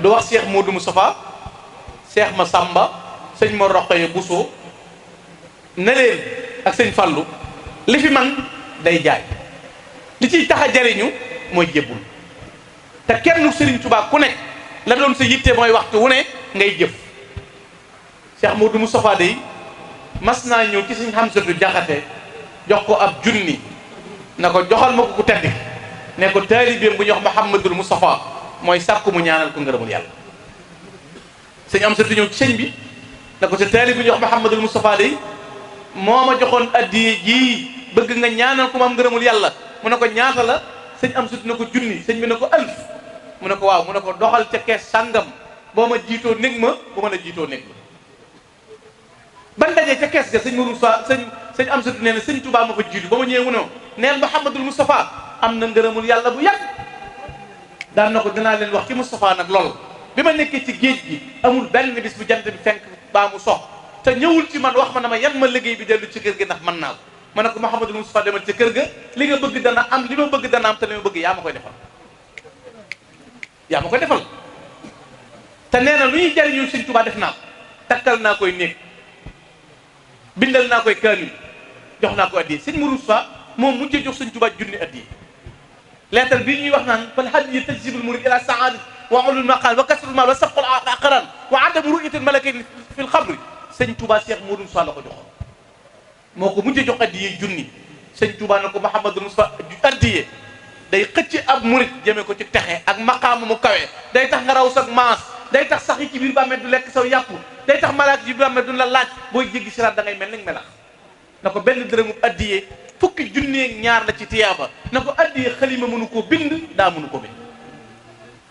Speaker 2: du wax Cheikh Modou Moustapha Cheikh Massamba sëñ ma Roqaye Bousso ne leen ak sëñ Fallou li fi man day jaay li ciy tax a jariñu mooy jébbul te kenn Serigne Touba ku nekk la doon sa yitte mooy waxtu wu ne ngay jëf Cheikh Modou Moustapha day mas naa ñëw ci sëñ Hamsatu Jaxate jox ko ab junni na ko joxal ma ko ku tedd ne ko taalibeem bu ñuy wax Mouhamadul Moustapha mooy sàkku mu ñaanal ko ngërëmul yàlla sëñ Hamsatu ñëw ci sëñ bi na ko sa taali bu ñuy wax Mouhamadul Moustapha day moo ma joxoon addiye jii bëgg nga ñaanal ko ma am ngërëmul yàlla. mu ne ko ñaata la sëñ am sut na ko junni sëñ bi ne ko alf mu ne ko waaw mu ne ko doxal ca kees sàngam boo ma jiitoo néeg ma bu ma la jiitoo néeg ma. ban dajee ca kees ga sëñ Moustapha sëñ am sut nee na sëñ Touba ma fa jiitu ba ma ñëwee mu ne neel Mouhamadul Moustapha am na ngërëmul yàlla bu yàgg. daan na ko dinaa leen wax ci Moustapha nag lool bi ma nekkee ci géej gi amul benn bis bu jant bi fenk baa mu sox te ñëwul ci man wax ma ne ma yan ma liggéey bi dellu ci kër gi ndax mën naa ko ma ne ko Mouhamadul Moustapha demal ca kër ga li nga bëgg dana am li ma bëgg dana am te li ma bëgg yaa ma koy defal yaa ma koy defal. te nee na lu ñuy jariñu sëñ Tuubaa def naa ko takkal naa koy néeg bindal naa koy kaamil jox naa ko addiya sëñ Moustapha moom mujjee jox sëñ Tuubaa junni addiya. lettre bii ñuy wax naan fal hadiyu tajzibul murid ila saadat wa ulul maqam wa kasrul mal wa sabqul aqran wa adamu ru'yatil malakin fil xabri sëñ Touba Cheikh Modou Moussa la ko joxoon moo ko mujjee jox addiyee junni sëñ Touba na ko Mouhamadou Moussa addiyee day xëcc ab murid jëmee ko ci texe ak maqaama mu kawe day tax nga raw sag maas day tax sax yi ci biir bàmmeel du lekk saw yàpp day tax malaaka ci biir bàmmeel du la laaj booy jéggi siraat da ngay mel ni melax na ko benn dërëmu addiyee fukki junneeg ñaar la ci tiyaaba na ko addiyee xalima mënu koo bind daa mënu ko bind.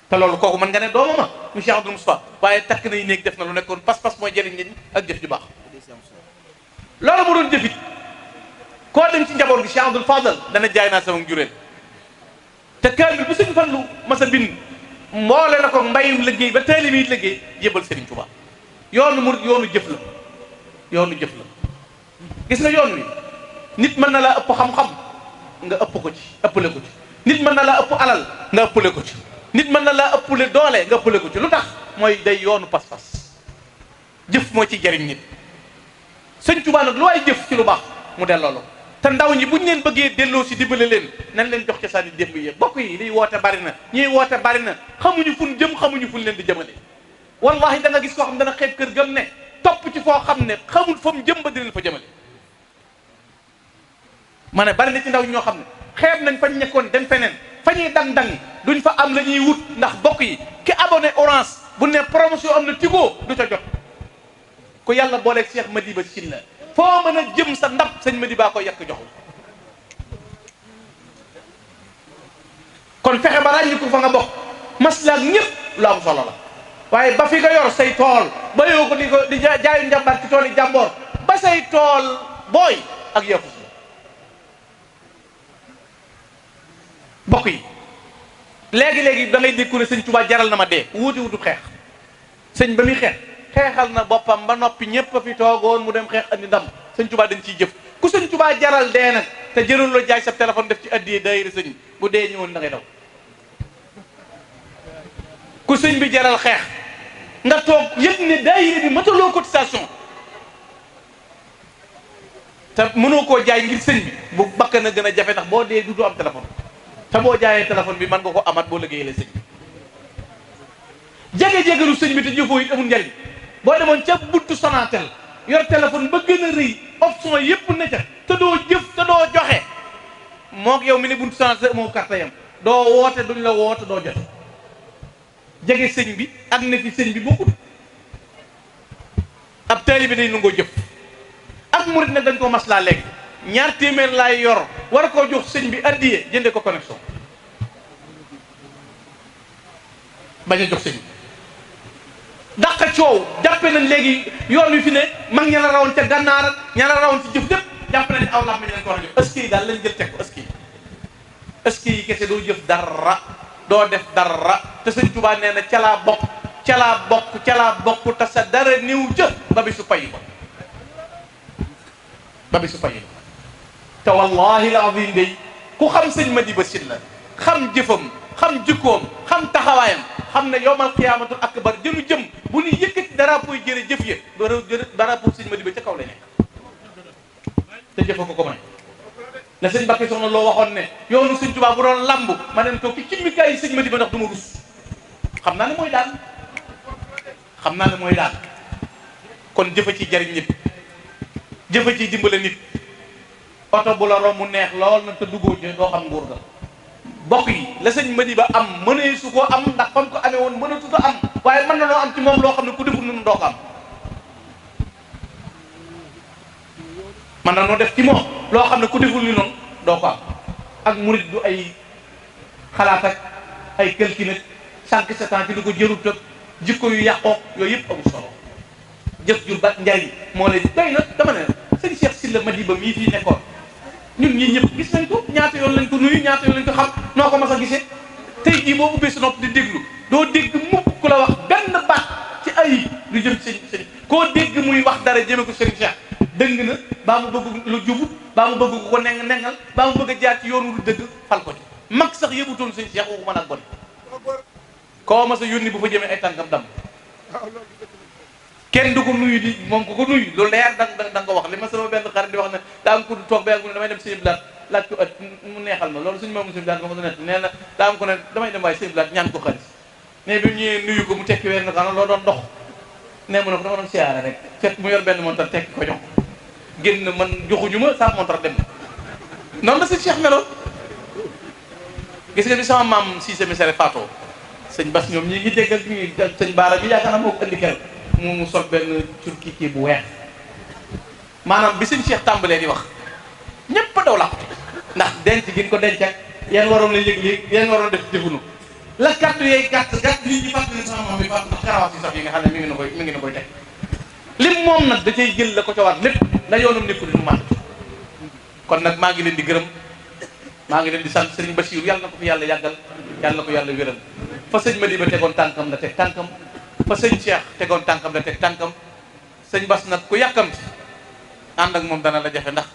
Speaker 2: te loolu kooku mën nga ne doomama mu Cheikh Abdoul Moustapha waaye takk nay néeg def na lu nekkoon pas-pas mooy jëriñ nit ñi ak jëf ju baax loolu mu doon jëfit koo dem ci njaboot gi Cheikh Abdoul Fadal dana jaay naa sama njureel te kaamil bu sëñ Fallu mas a bind mboole na ko mbayum liggéey ba taali bi liggéey jébal Serigne Touba yoonu murid yoonu jëf la yoonu jëf la gis nga yoon wi nit mën na laa ëpp xam-xam nga ëpp ko ci ëppale ko ci nit mën na laa ëpp alal nga ëppale ko ci nit mën na laa ëppale doole nga ëppale ko ci lu tax mooy day yoonu pas-pas jëf moo ci jariñ nit sëñ Tuubaa nag lu waay jëf ci lu baax mu delloo la te ndaw ñi buñ leen bëggee delloo si dimbale leen nañ leen jox ca sànni démb yi bokk yi liy woote bari na ñuy woote bari na xamuñu fun jëm xamuñu fun leen di jëmale wallahi da nga gis koo xam dana xeeb kër gëm ne topp ci foo xam ne xamul fa mu jëm ba di leen fa jëmale ma ne bari na ci ndaw ñoo xam ne xeeb nañ fañ nekkoon dem feneen fa ñuy dang-dang duñ fa am la ñuy wut ndax bokk yi ki abonné orange bu ne promotion am na Tigo du ca jot ku yàlla booleeg Cheikh Madiba Sylla foo mën a jëm sa ndab sëñ Madiba ko yàq jox kon fexe ba ràññi ko fa nga bokk maslaak ñëpp lu am solo la waaye ba fi nga yor say tool ba yoo ko di jaayu njàmbaar ci tool yi jàmboor ba say tool booy ak yëfu bokk yi léegi-léegi da ngay dékku ne sëñ Touba jaral na ma dee wuuti wutu xeex sëñ ba muy xeexal na boppam ba noppi ñëpp a fi toogoon mu dem xeex andi ndam sëñ Touba dañ ciy jëf ku sëñ Touba jaral dee nag te jërul la jaay sa téléphone def ci addiyee daayira sëñ bu dee ñëwoon da ngay daw ku sëñ bi jaral xeex nga toog yëpp ne daayira bi mataloo cotisation te mënoo koo jaay ngir sëñ bi bu bakk na gën a jafe ndax boo dee du am téléphone te boo jaayee téléphone bi mën nga ko amat boo liggéeyee la sëñ bi jege-jegelu sëñ bi te jëfoo it amul njariñ boo demoon ca buntu Sonatel yor téléphone ba gën a rëy option yëpp ne ca te doo jëf te doo joxe moog yow mi ne buntu Sonatel moo carte yam doo woote duñ la woote doo jote jege sëñ bi ak ne fi sëñ bi bokkul ab taalibe day nangoo jëf ak murit nag dañ ko maslaa léegi ñaar téeméer laay yor war koo jox sëñ bi addiye jënde ko connexion bañ a jox sëñ bi dàq coow jàppe nañ léegi yoon wi fi ne mag ña la rawoon ca gànnaar ak ña la rawoon ci jëf lépp jàpp nañ aw làmmiñ lañ ko war a jox ëski yi daal lañ jël teg ko ëski yi kese doo jëf dara doo def dara te sëñ Tuubaa nee na ca laa bokk te sa dara niw jë ba bi su payi ba te wallahi alazim day ku xam sëñ Madiba Sylla xam jëfam xam jikkoom xam taxawaayam xam ne yowmal qiyaamatul akbar jënu jëm bu ñu yëkkati drapeau yi jëre jëf ye drapeau sëñ Madiba ca kaw lay nekk te jëfa ko may la sëñ Mbàkke Soxna Lo waxoon ne yoonu sëñ Tuubaa bu doon lamb ma dem toog ci cimmikaay yi sëñ Madiba ndax du ma rus xam naa ne mooy daal kon jëfa ci jariñ nit jëfa ci dimbale nit oto bu la romb mu neex lool na te duggoo ci doo xam nguur ga bokk yi la sëñ Madiba am mënee su ko am ndax fam ko amee woon mënatut a am waaye mën na noo am ci moom loo xam ne ku deful nunu doo ko am man na noo def ci moom loo xam ne ku deful ni noonu doo ko am. ak murit du ay xalaat ak ay calcul nag sànq sa temps ci lu ko jërut ak jikko yu yàqoo yooyu yëpp amul solo jëf jur ba njariñ moo lay doy na. dama ne sëñ Cheikh Sylla Madiba mii fii nekkoon ñun ñii ñëpp gis nañ ko ñaata yoon lañ ko nuyu ñaata yoon lañ ko xam noo ko mas a gisee tey jii boo ubbee sa nopp di déglu doo dégg mukk ku la wax benn baat ci ayib lu jëm sëñ koo dégg muy wax dara jëme ko sëriñ Cheikh dëng na baa mu bëgg lu jubut baa mu bëgg ko nengal baa mu bëgg a jaar ci yoonu lu dëgg fal ko ci mag sax yëbutoon sëñ Cheikh waxuma nag bon koo mas a yónni bu fa jëmee ay tànkam dam kenn du ko nuyu di moom ko nuyu lu leer da nga ko wax li ma sama benn xarit di wax ne daa am ko du toog ba yàgg mu ne damay dem sëñ Blaat laaj ko ët mu neexal ma loolu suñu moom sëñ Blaat ma ko net nee na daa am ko ne damay dem waaye sëñ Blaat ñaan ko xaalis mais bi mu ñëwee nuyu ko mu tekki weer na ko loo doon dox ne mu ne ko dama doon siyaare rek fekk mu yor benn montar tekki ko jox génn man joxuñu ma sa montar dem noonu la sëñ Cheikh meloon gis nga bi sama maam Cissé Missiré Fatou sëñ Bass ñoom ñi ngi déggal ñi sëñ Baara bi yaakaar naa moo ko andi keroog mu sol benn turki kii bu weex maanaam bi sëñ Cheikh tàmbalee di wax ñëpp a daw làqu ndax denc gi ko denc ak yan waroon la yëg léegi yan waroon def jëfunu la kàttu yeey gàtt nit ñi fàttali sama maam bi fàtt ndax karawaas yi sax yi nga xam ne mi ngi na koy teg lim moom nag da cay jël la ko ca war lépp la yoonam nekkul du màtt kon nag maa ngi leen di gërëm maa ngi leen di sant sëriñ Bachir yàlla na ko fi yàlla yàggal yàlla na ko yàlla wéral fa sëñ Madiba tegoon tànkam la teg tànkam fa sëñ Cheikh tegoon tànkam la teg tànkam sëñ Bass nag ku yàkkamti ànd ak moom dana la jafe ndax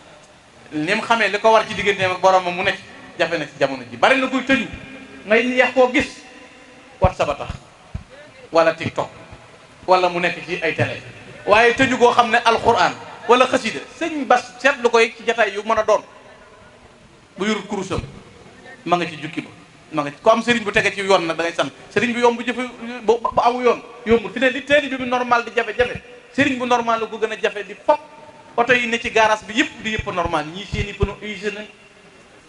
Speaker 2: ni mu xamee li ko war ci digganteem ak boromam mu nekk jafe na ci jamono ji bari na kuy tëju ngay yeex koo gis WhatsApp a tax wala TikTok wala mu nekk ci ay télé waaye tëju koo xam ne alquran wala xasida sëñ Bass seetlu koy ci jataay yu mën a doon bu yurul kurusam ma nga ci jukki ba ma nga ci ko am sëriñ bu tege ci yoon nag da ngay sant sëriñ bu yomb bu jëfe bu aw yoon yombul fi ne li teeli bi mu normal di jafe-jafe sëriñ bu normal la ko gën a jafe di fop oto yi ne ci garage bi yëpp di yëpp normal ñii seen i pneu usé na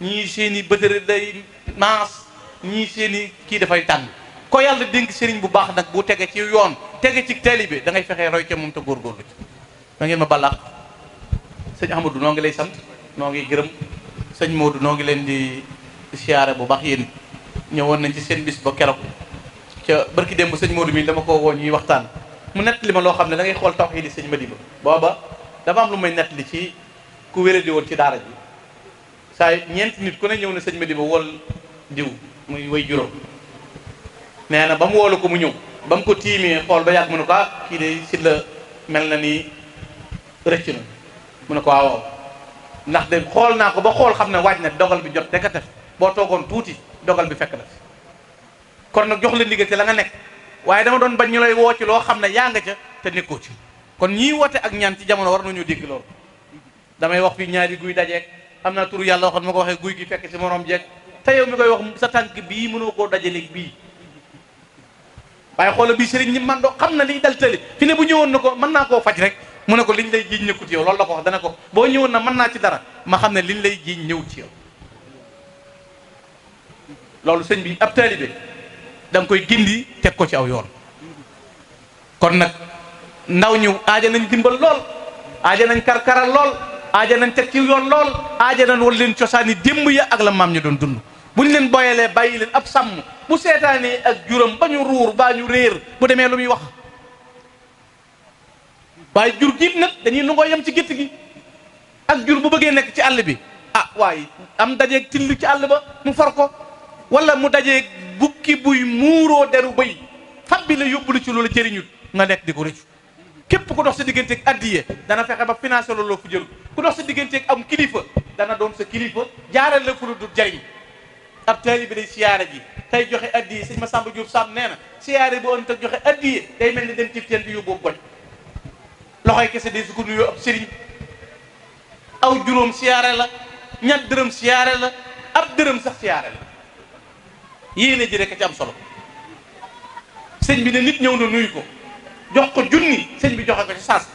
Speaker 2: ñii seen i batterie day maas ñii seen i kii dafay tàng ko yàlla dénk sëriñ bu baax nag bu tege ci yoon tege ci teeli bi da ngay fexee roy ca moom te góorgóorlu ci da ngeen ma balaax sëñ Ahmadou noo ngi lay sant noo ngi gërëm sëñ Modou noo ngi leen di siyaare bu baax yéen ñëwoon nañ ci seen bis ba keroog ca barki démb sëñ Modou mi dama ko woo ñuy waxtaan mu nett li ma loo xam ne da ngay xool taw yi di sëñ Madiba booba dafa am lu may nett li ci ku wéradi woon ci daara ji saa ñeenti nit ku ne ñëw na sëñ Madiba wol diw muy way juróom nee na ba mu woolu ko mu ñëw ba mu ko tiimee xool ba yàgg mu ne ko kii de si la mel na ni rëcc na mu ne ko waaw ndax de xool naa ko ba xool xam ne waaj na dogal bi jot deka tef boo toogoon tuuti dogal bi fekk na fi kon nag jox la ndigal ci la nga nekk waaye dama doon bañ ñu lay woo ci loo xam ne yaa nga ca te nekkoo ci kon ñii woote ak ñaan ci jamono war nañoo dégg loolu damay wax fii ñaari guy dajeeg am naa turu yàlla waxoon ma ko waxee guy gi fekk ci morom jeeg te yow mi koy wax sa tànk bii mënoo koo dajaleeg bii waaye xoola bii sëriñ ñi man doo xam na liy dal tëli fi ne bu ñëwoon na ko mën naa koo faj rek mu ne ko liñ lay jiiñ ñëkkut yow loolu la ko wax dana ko boo ñëwoon na mën naa ci dara ma xam ne liñ lay jiiñ ñëwut ci yow loolu sëñ bi ab taalibe da nga koy gindi teg ko ci aw yoon kon nag ndaw ñu aaja nañ dimbal lool aaja nañ karkaral lool aaja nañ teg ci yoon lool aaja nañ wal leen cosaani démb ya ak la maam ñu doon dund buñ leen boyalee bàyyi leen ab sàmm bu seetaanee ak juram ba ñu ruur baa ñu réer bu demee lu muy wax waaye jur giit nag dañuy nangoo yem ci gétt gi ak jur bu bëggee nekk ci àll bi waaye am dajeeg till ci àll ba mu far ko wala mu dajeeg bukki buy muuroo deru bëy fab bi la yóbbulu ci loolu jëriñut nga nekk di ko rëccu képp ku dox sa digganteeg addiye dana fexe ba financé loolu fu jël ku dox sa digganteeg am kilifa dana doon sa kilifa jaaral la fu lu dul jariñ ab taalibe bi day siyaare ji tey joxe addiye sëñ Massamba Diop Sam nee na siyaare bu ënt ak joxe addiye day mel ni dem ci teen di yóbboo goj loxoy kese day su ko nuyoo ab sëriñ aw juróom siyaare la ñett dërëm siyaare la ab dërëm sax siyaare la yéene ji rek ci am solo sëñ bi ne nit ñëw na nuyu ko jox ko junni sëñ bi joxe ko ci saas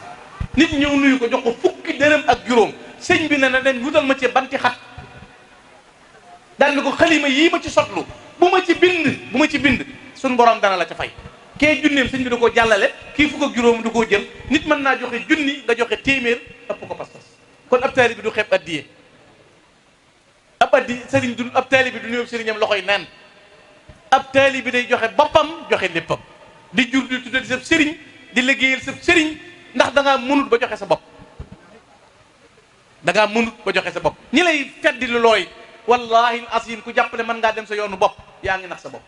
Speaker 2: nit ñëw nuyu ko jox ko fukki dërëm ak juróom sëñ bi ne na den wutal ma ci banti xat daal ni ko xalima yii ma ci sotlu bu ma ci bind suñ borom dana la ca fay kee junneem sëñ bi da koo jàllale kii fukk ak juróom du koo jël nit mën naa joxe junni nga joxe téeméer ëpp ko pas-pas kon ab taalibe bi du xeeb addiye ab addi sëriñ du ab taalibe bi du ñëw sëriñam loxoy neen ab taalibe bi day joxe boppam joxe léppam di jur di tudde di sab sëriñ di liggéeyal sab sëriñ ndax da ngaa mënut ba joxe sa bopp da ngaa mënut ba joxe sa bopp ñi lay feddi lu looy wallahi asim ku jàpp ne mën ngaa dem sa yoonu bopp yaa ngi nax sa bopp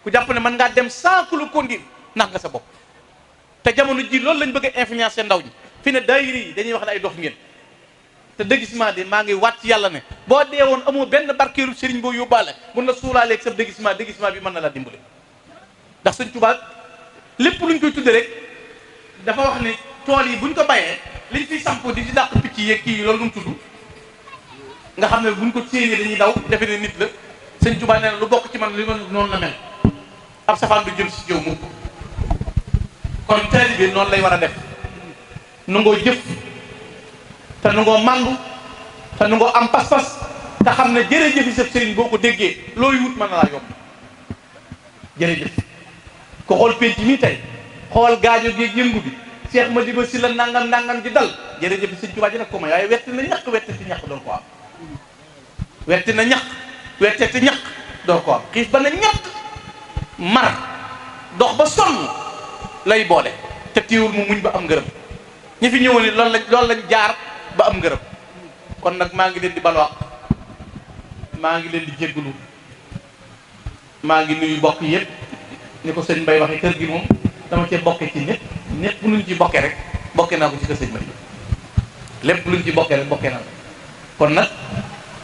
Speaker 2: ku jàpp ne mën ngaa dem sans ku la conduire nax nga sa bopp te jamono ji loolu lañ bëgg a influencer ndaw ñi fi ne daayira yi dañuy wax ne ay dof ngeen te déguisement de maa ngi wàcc yàlla ne boo dee woon amoo benn barkeelu sëriñ boo yóbbaale mun na suulaaleeg sa déguisement bi mën na laa dimbale ndax Sëñ Tuubaa lépp luñ koy tudde rek dafa wax ne tool yi buñ ko bayee liñ fiy samp di ci dàq picc yeeg kii yi loolu lu mu tudd nga xam ne buñ ko séenee dañuy daw defe ne nit la Sëñ Tuubaa nee na lu bokk ci man li ma noonu la mel ab safaan du jëm si jëw mukk kon taalibe bi noonu lay war a def nu ngoo jëf te nu ngoo màndu te nu ngoo am pas-pas te xam ne jërëjëfi sa sëriñ boo ko déggee looy wut mën na laa yomb jërëjëf ko xool penc mi tey xool gaajo gi yëngu bi Cheikh Madiba Sylla nangam ji dal jërëjëf Sëñ Tuubaa ji nag ko may waaye wetti na ñaq wetteti ñaq doon ko am wetti na ñaq wetteti ñaq doon ko am xiif ba na ñaq mar dox ba sonn lay boole te téewul mu muñ ba am ngërëm ñi fi ñëwoon ni loolu lañ jaar ba am ngërëm kon nag maa ngi leen di balwaq maa ngi leen di jéggulu maa ngi nuyu bokk yëpp ni ko sëñ Mbay waxee kër gi moom dama cee bokke ci ñëpp luñ ci bokke rek bokke naa ko ci kër sëñ Mbay lépp luñ ci bokke rek bokke naa ko kon nag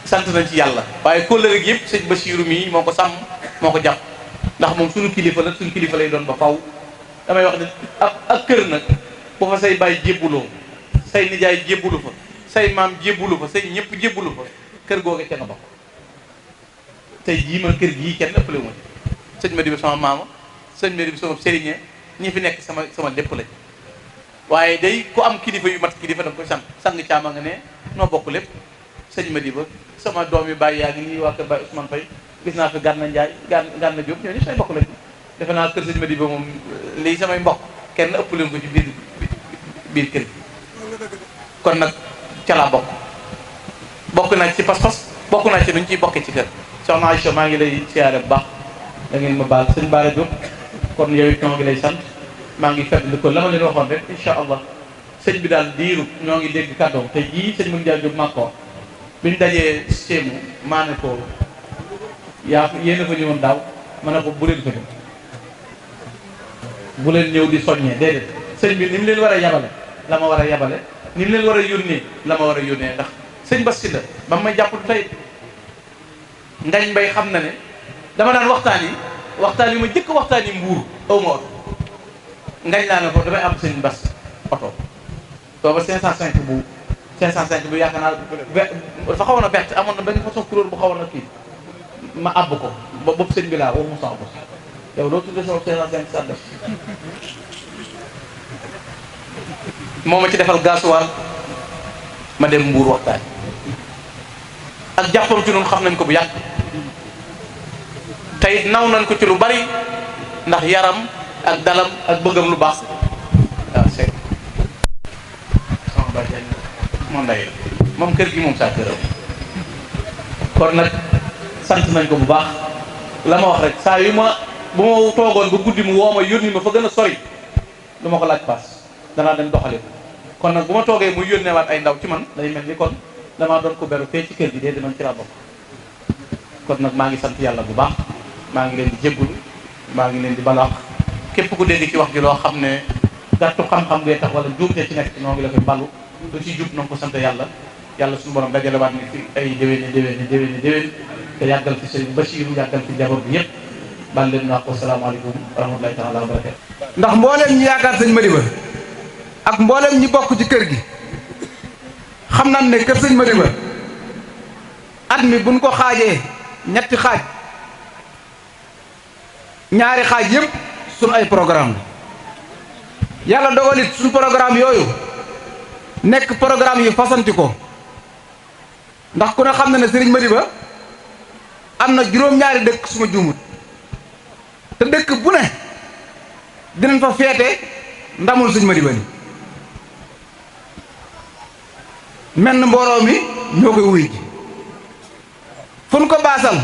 Speaker 2: sant nañ ci yàlla waaye kóllëre gi yëpp sëñ Basiiru mii moo ko sàmm moo ko jàpp ndax moom suñu kilifa la suñu kilifa lay doon ba faw damay wax ne ak kër nag bu fa say baay jébbuloo say nijaay jébbulu fa say maam jébbulu fa say ñëpp jébbulu fa kër googe ca nga bokk tey jii man kër gii kenn ëppale ma sëñ Madiba sama maama sëñ Madiba sama sëriñe ñi fi nekk sama lépp lañ waaye day ku am kilifa yu mat kilifa da nga koy sang caama nga ne noo bokk lépp sëñ Madiba sama doom yi bàyyi yaa ngi nii waa kër Baye Ousmane Faye gis naa fi Gànna Njaay Gànna Jóob ñoo ñëpp say bokk lañ defe naa kër sëñ Madiba moom lii samay mbokk kenn ëpp leen ko ci biir kër gi kon nag ca laa bokk naa ci pas-pas bokk naa ci nuñ ciy bokkee ci kër soxna Aïcha maa ngi lay siyaare bu baax da ngeen ma baal sëñ Bara Diop kon yow it ñoo ngi lay sant maa ngi fàttali ko la ma leen waxoon rek incha allah sëñ bi daal diiru ñoo ngi dégg kàddoom te jii sëñ Mën Jaay Diop maa ko biñ dajee séemu maa ne ko yéen a fa ñëwoon daaw ma ne ko bu leen ko ñëw bu leen ñëw di soññee déedéet sëñ bi ni mu leen war a yabale la ma war a yabale ni mu leen war a yónnee la ma war a yónnee ndax sëñ Bass Sylla ba may jàpp du tey Ngañ Mbay xam na ne dama daan waxtaan yi ma jëkk waxtaan yi mbuur aw ma oto ngañ laa ne ko damay am sëñ Bass oto booba 505 bu yaakaar naa dafa xawoon a verte amoon na benn façon couleur bu xawoon a kii ma àbb ko ba bopp sëñ bi laa woo mu sama bos yow doo tuddee sama 505 sa def moo ma ci defal gasoil ma dem mbuur waxtaan ak jàppam ci noonu xam nañ ko bu yàgg tey naw nañ ko ci lu bari ndax yaram ak dalam ak bëggam lu baax waaw c'est sama bàjjen moom nday moom kër gi moom saa këram kon nag sant nañ ko bu baax la ma wax rek saa yu ma bu ma toogoon ba guddi mu woo ma yónni ma fa gën a sori du ma ko laaj paas danaa dem doxale ko kon nag bu ma toogee muy yónneewaat ay ndaw ci man day mel ni kon damaa doon ko beru fee ci kër gi dee dinañ ci laa bokk kon nag maa ngi sant yàlla bu baax maa ngi leen di jéggulu maa ngi leen di balaax képp ku dégg ci wax ji loo xam ne gàttu xam-xam ngay tax wala juumte ci nekk noo ngi la koy balu lu ci jub na nga ko sant yàlla suñu borom dajalewaat ni fi ay déwéni te yàggal fi sëriñ Basiiru yàggal fi njaboot bi yëpp bal leen naa ko salaamaaleykum wa rahmatulahi taala wa barakatu
Speaker 3: ndax mbooleem ñi yaakaar sëñ Madiba ak mbooleem ñi bokk ci kër gi xam nañ ne kër sëñ Madiba at mi buñ ko xaajee ñetti xaaj ñaari xaaj yëpp suñ ay programme yàlla dogalit suñ programme yooyu nekk programme yu fasanti ko ndax ku ne xam na ne sëriñ Madiba am na juróom-ñaari dëkk suma juumut te dëkk bu ne dinañ fa feete ndamul sëñ Madiba ni menn mbooloo mi ñoo koy wuy ji fu nu ko baasal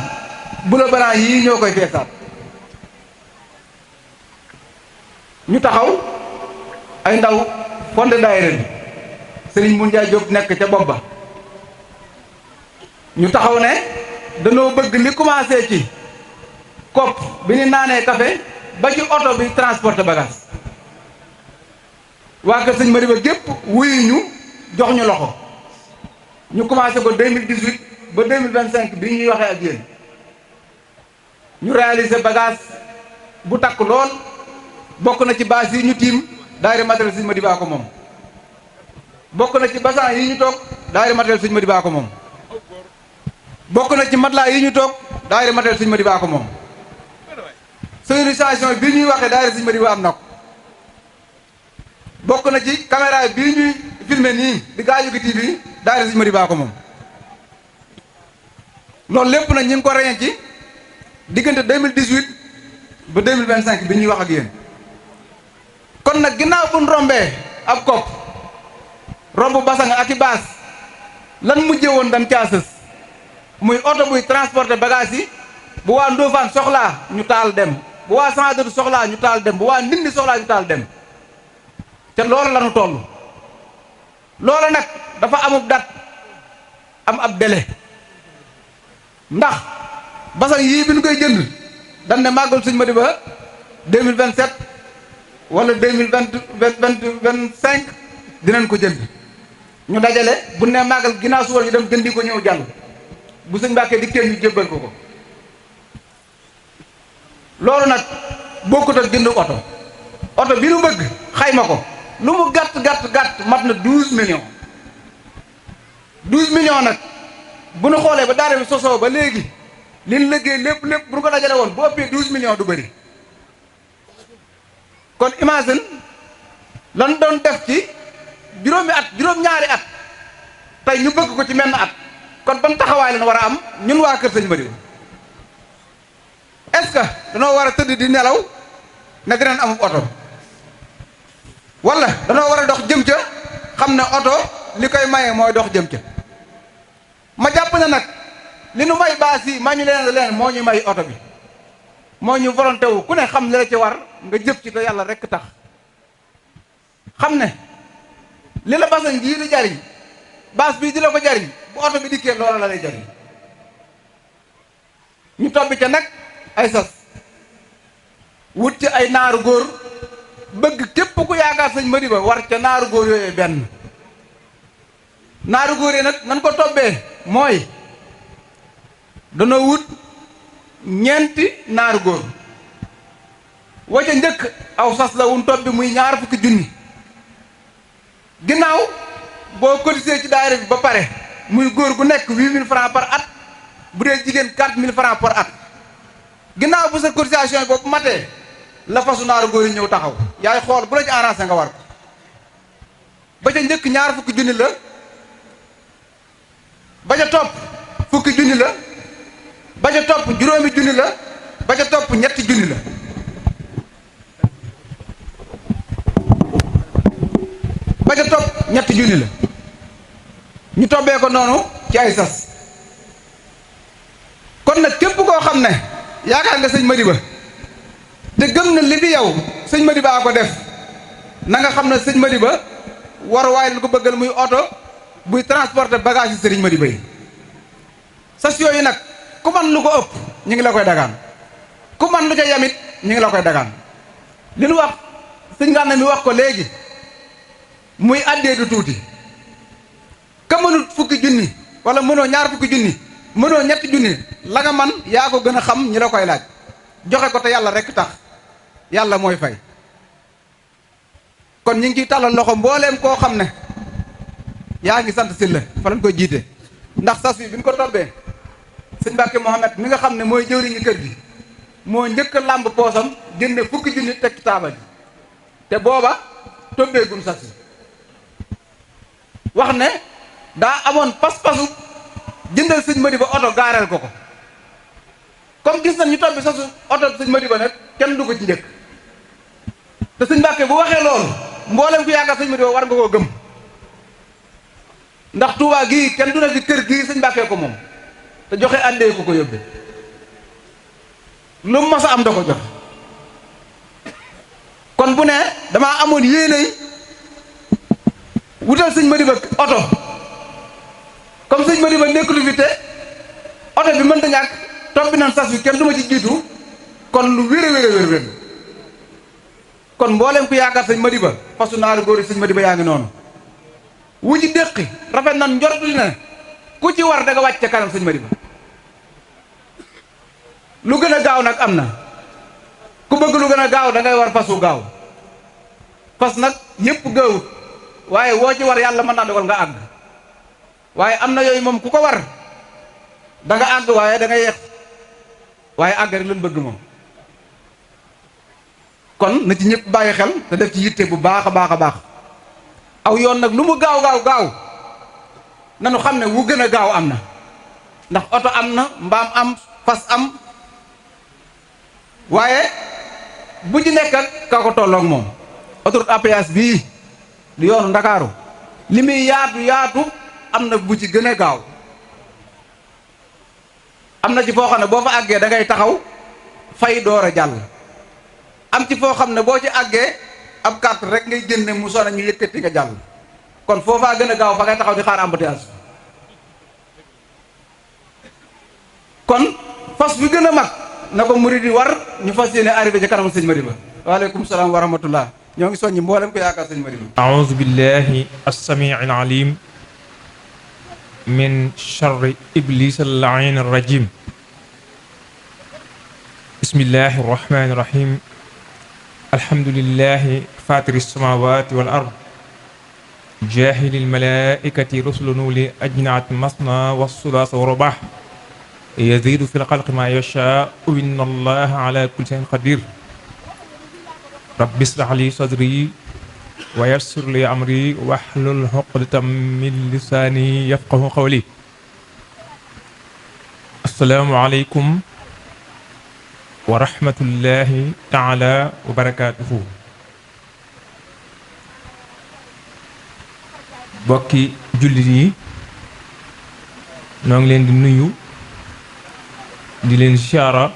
Speaker 3: bu la banaa yii ñoo koy feesaat ñu taxaw ay ndaw fonde daayira bi Serigne Mun Njaay Jóob nekk ca bopp ba ñu taxaw ne danoo bëgg li commencé ci kopp bi ñu naanee café ba ci oto bi transporté bagage waa kër sëñ Madiba gépp wuyu ñu jox ñu loxo ñu commencé ko 2018 ba 2025 bi ñuy waxee ak yéen ñu réaliser bagage bu takk lool bokk na ci bâche yi ñu tiim daayira matériel sëñ Madiba ko moom bokk na ci basan yi ñu toog daayira matériel sëñ Madiba ko moom bokk na ci matelas yi ñu toog daayira matériel sëñ Madiba ko moom sonorisation bi ñuy waxee daayira sëñ Madiba am na ko bokk na ci caméra bii ñuy filmé nii di Gaañu gi TV daayira sëñ Madiba ko moom loolu lépp nag ñu ngi ko reñe ci diggante 2018 ba 2025 bi ñuy wax ak yéen kon nag ginnaaw bu ñu rombee ab kopp romb basang ak i baas lan mujjee woon dañ caa sës muy oto buy transporter bagage yi bu waa Ndofane soxlaa ñu taal dem bu waa Sangadou soxlaa ñu taal dem bu waa Ndindi soxlaa ñu taal dem te loolu la ñu toll loola nag dafa amub dat am ab délai ndax basang yii bi ñu koy jënd dañ ne màggal sëñ Madiba 2027 wala 2025 dinañ ko jënd ñu dajale bu ne màggal ginnaaw suwal ñu dem jëndi ko ñëw jàll bu sëñ Mbàkke dikkee ñu jébbal ko loolu nag bokkut ak jënd oto bi nu bëgg xayma ko lu mu gàtt mat na 12 millions 12 millions nag bu nu xoolee ba daara bi sosoo ba léegi liñ liggéey lépp bu nu ko dajale woon bu ëppee 12 millions du bëri kon imagine lan doon def ci juróom-ñaari at tey ñu bëgg ko ci menn at kon ban taxawaay lañ war a am ñun waa kër sëñ Madiba est-ce que danoo war a tëdd di nelaw ne dinañ amub oto wala danoo war a dox jëm ca xam ne oto li koy maye mooy dox jëm ca ma jàpp ne nag li nu may baas yi maa ñu leen moo ñu may oto bi moo ñu volonté wu ku ne xam li la ci war nga jëf ci te yàlla rekk tax xam ne li la basan jii di jariñ baas bii di la ko jariñ bu oto bi dikkee loola la lay jariñ ñu tobbi ca nag ay sas wut ci ay naaru góor bëgg képp ku yaakaar sëñ Madiba war ca naaru góor yooyu benn naaru góor yi nag nan ko tobbee mooy danoo wut ñeenti naaru góor wa ca njëkk aw sas la wun tobbi muy 20 junni ginnaaw boo cotisé ci daayira bi ba pare muy góor gu nekk 8000 francs par at bu dee jigéen 4000 francs par at ginnaaw bu sa cotisation yi boobu matee la fasu naaru góor yi ñëw taxaw yaay xool bu la ci arrangé nga war ko ba ca njëkk 20 junni la ba ca topp 10 junni la ba ca topp 5 junni la ba ca topp 3 junni la ba ca topp 3 junni la ñu tobbee ko noonu ci ay sas kon nag képp koo xam ne yaakaar nga sëñ Madiba te gëm na li fi yow sëñ Madiba ko def na nga xam ne sëñ Madiba war waaye lu ko bëggal muy oto buy transporter bagage yi sëriñ Madiba yi sas yooyu nag ku man lu ko ëpp ñu ngi la koy dagaan ku man lu ca yamit ñu ngi la koy dagaan li nu wax sëñ Gana mi wax ko léegi muy àddee du tuuti ka mënut 10 junni wala mënoo 20 junni mënoo 3 junni la nga man yaa ko gën a xam ñi la koy laaj joxe ko te yàlla rekk tax yàlla mooy fay kon ñu ngi ciy tàllal loxo mbooleem koo xam ne yaa ngi sant Sylla fa lañ koy jiite ndax sas wi bi ñu ko tobbee sëñ Mbàkke Mohamed mi nga xam ne mooy jëwriñu kër gi moo njëkk a làmb poosam génne 10 junni teg ci taabal ji te booba tobbeegun sas wi wax ne daa amoon pas-pasu jëndal sëñ Madiba oto gaareel ko comme gis nañ ñu tobbi sasu oto sëñ Madiba nag kenn du ko ci njëkk te sëñ Mbàkke bu waxee loolu mboolem ku yaakaar sëñ Madiba war nga koo gëm ndax Touba gii kenn du ne fi kër gii sëñ Mbàkke ko moom te joxe àndee ko yóbbe lu mu mas a am da ko jox kon bu ne damaa amoon yéenay wutal sëñ Madiba oto comme sëñ Madiba nekkul fi te oto bi mënta ñàkk toppi nan sas wi kenn du ma ci jiitu kon lu wér kon mboolem ku yaakaar sëñ Madiba fasu naaru góor yi sëñ Madiba yaa ngi noonu wu ci déqi rafet nan njort li ne ku ci war da nga wàcc ca kanam sëñ Madiba lu gën a gaaw nag am na ku bëgg lu gën a gaaw da ngay war fasu gaaw fas nag yépp gaawut waaye woo ci war yàlla mën naa dogal nga àgg waaye am na yooyu moom ku ko war da nga àgg waaye da nga yeex waaye àgg rek lañ bëgg moom kon na ci ñëpp bàyyi xel te def ci yitte bu baax a baax a baax aw yoon nag lu mu gaaw nanu xam ne wu gën a gaaw am na ndax oto am na mbaam am fas am waaye bu ci nekk ak ka ko tolloog moom autoroute à péage bii di yoonu Ndakaaru li muy yaatu am na bu ci gën a gaaw am na ci foo xam ne boo fa àggee da ngay taxaw fay door a jàll am ci foo xam ne boo ci àggee ab carte rek ngay génne mu sona ñu yëkkati nga jàll kon foofaa gën a gaaw fa ngay taxaw di xaar embouteillage kon fas bi gën a mag na ko murid yi war ñu fas yéene arrivé ci kanam sëñ Madiba waaleykum salaam wa rahmatullah ñoo ngi soññi mboolem ko yaakaar sëñ Madiba
Speaker 4: a'uuzu billahi as-samii'il aliim min sharri iblis al-la'iin ar-rajiim bismillahi ar-rahmaani ar-rahiim alhamdulillahi faatiri as-samaawaati wal ard jaahili al-malaa'ikati rusulan uli ajnihatin masna wa sulaasa wa rubaa'a yaziidu fil xalqi maa yashaa'u inna allaha ala kulli shay'in qadiir rabbi ishrah li sadri wa yassir li amri wahlul uqdatam min lisaani yafqahu qawli assalaamu aleykum wa rahmatullahi taala wa barakaatuhu bokki jullit yi noo ngi leen di nuyu di leen siyaara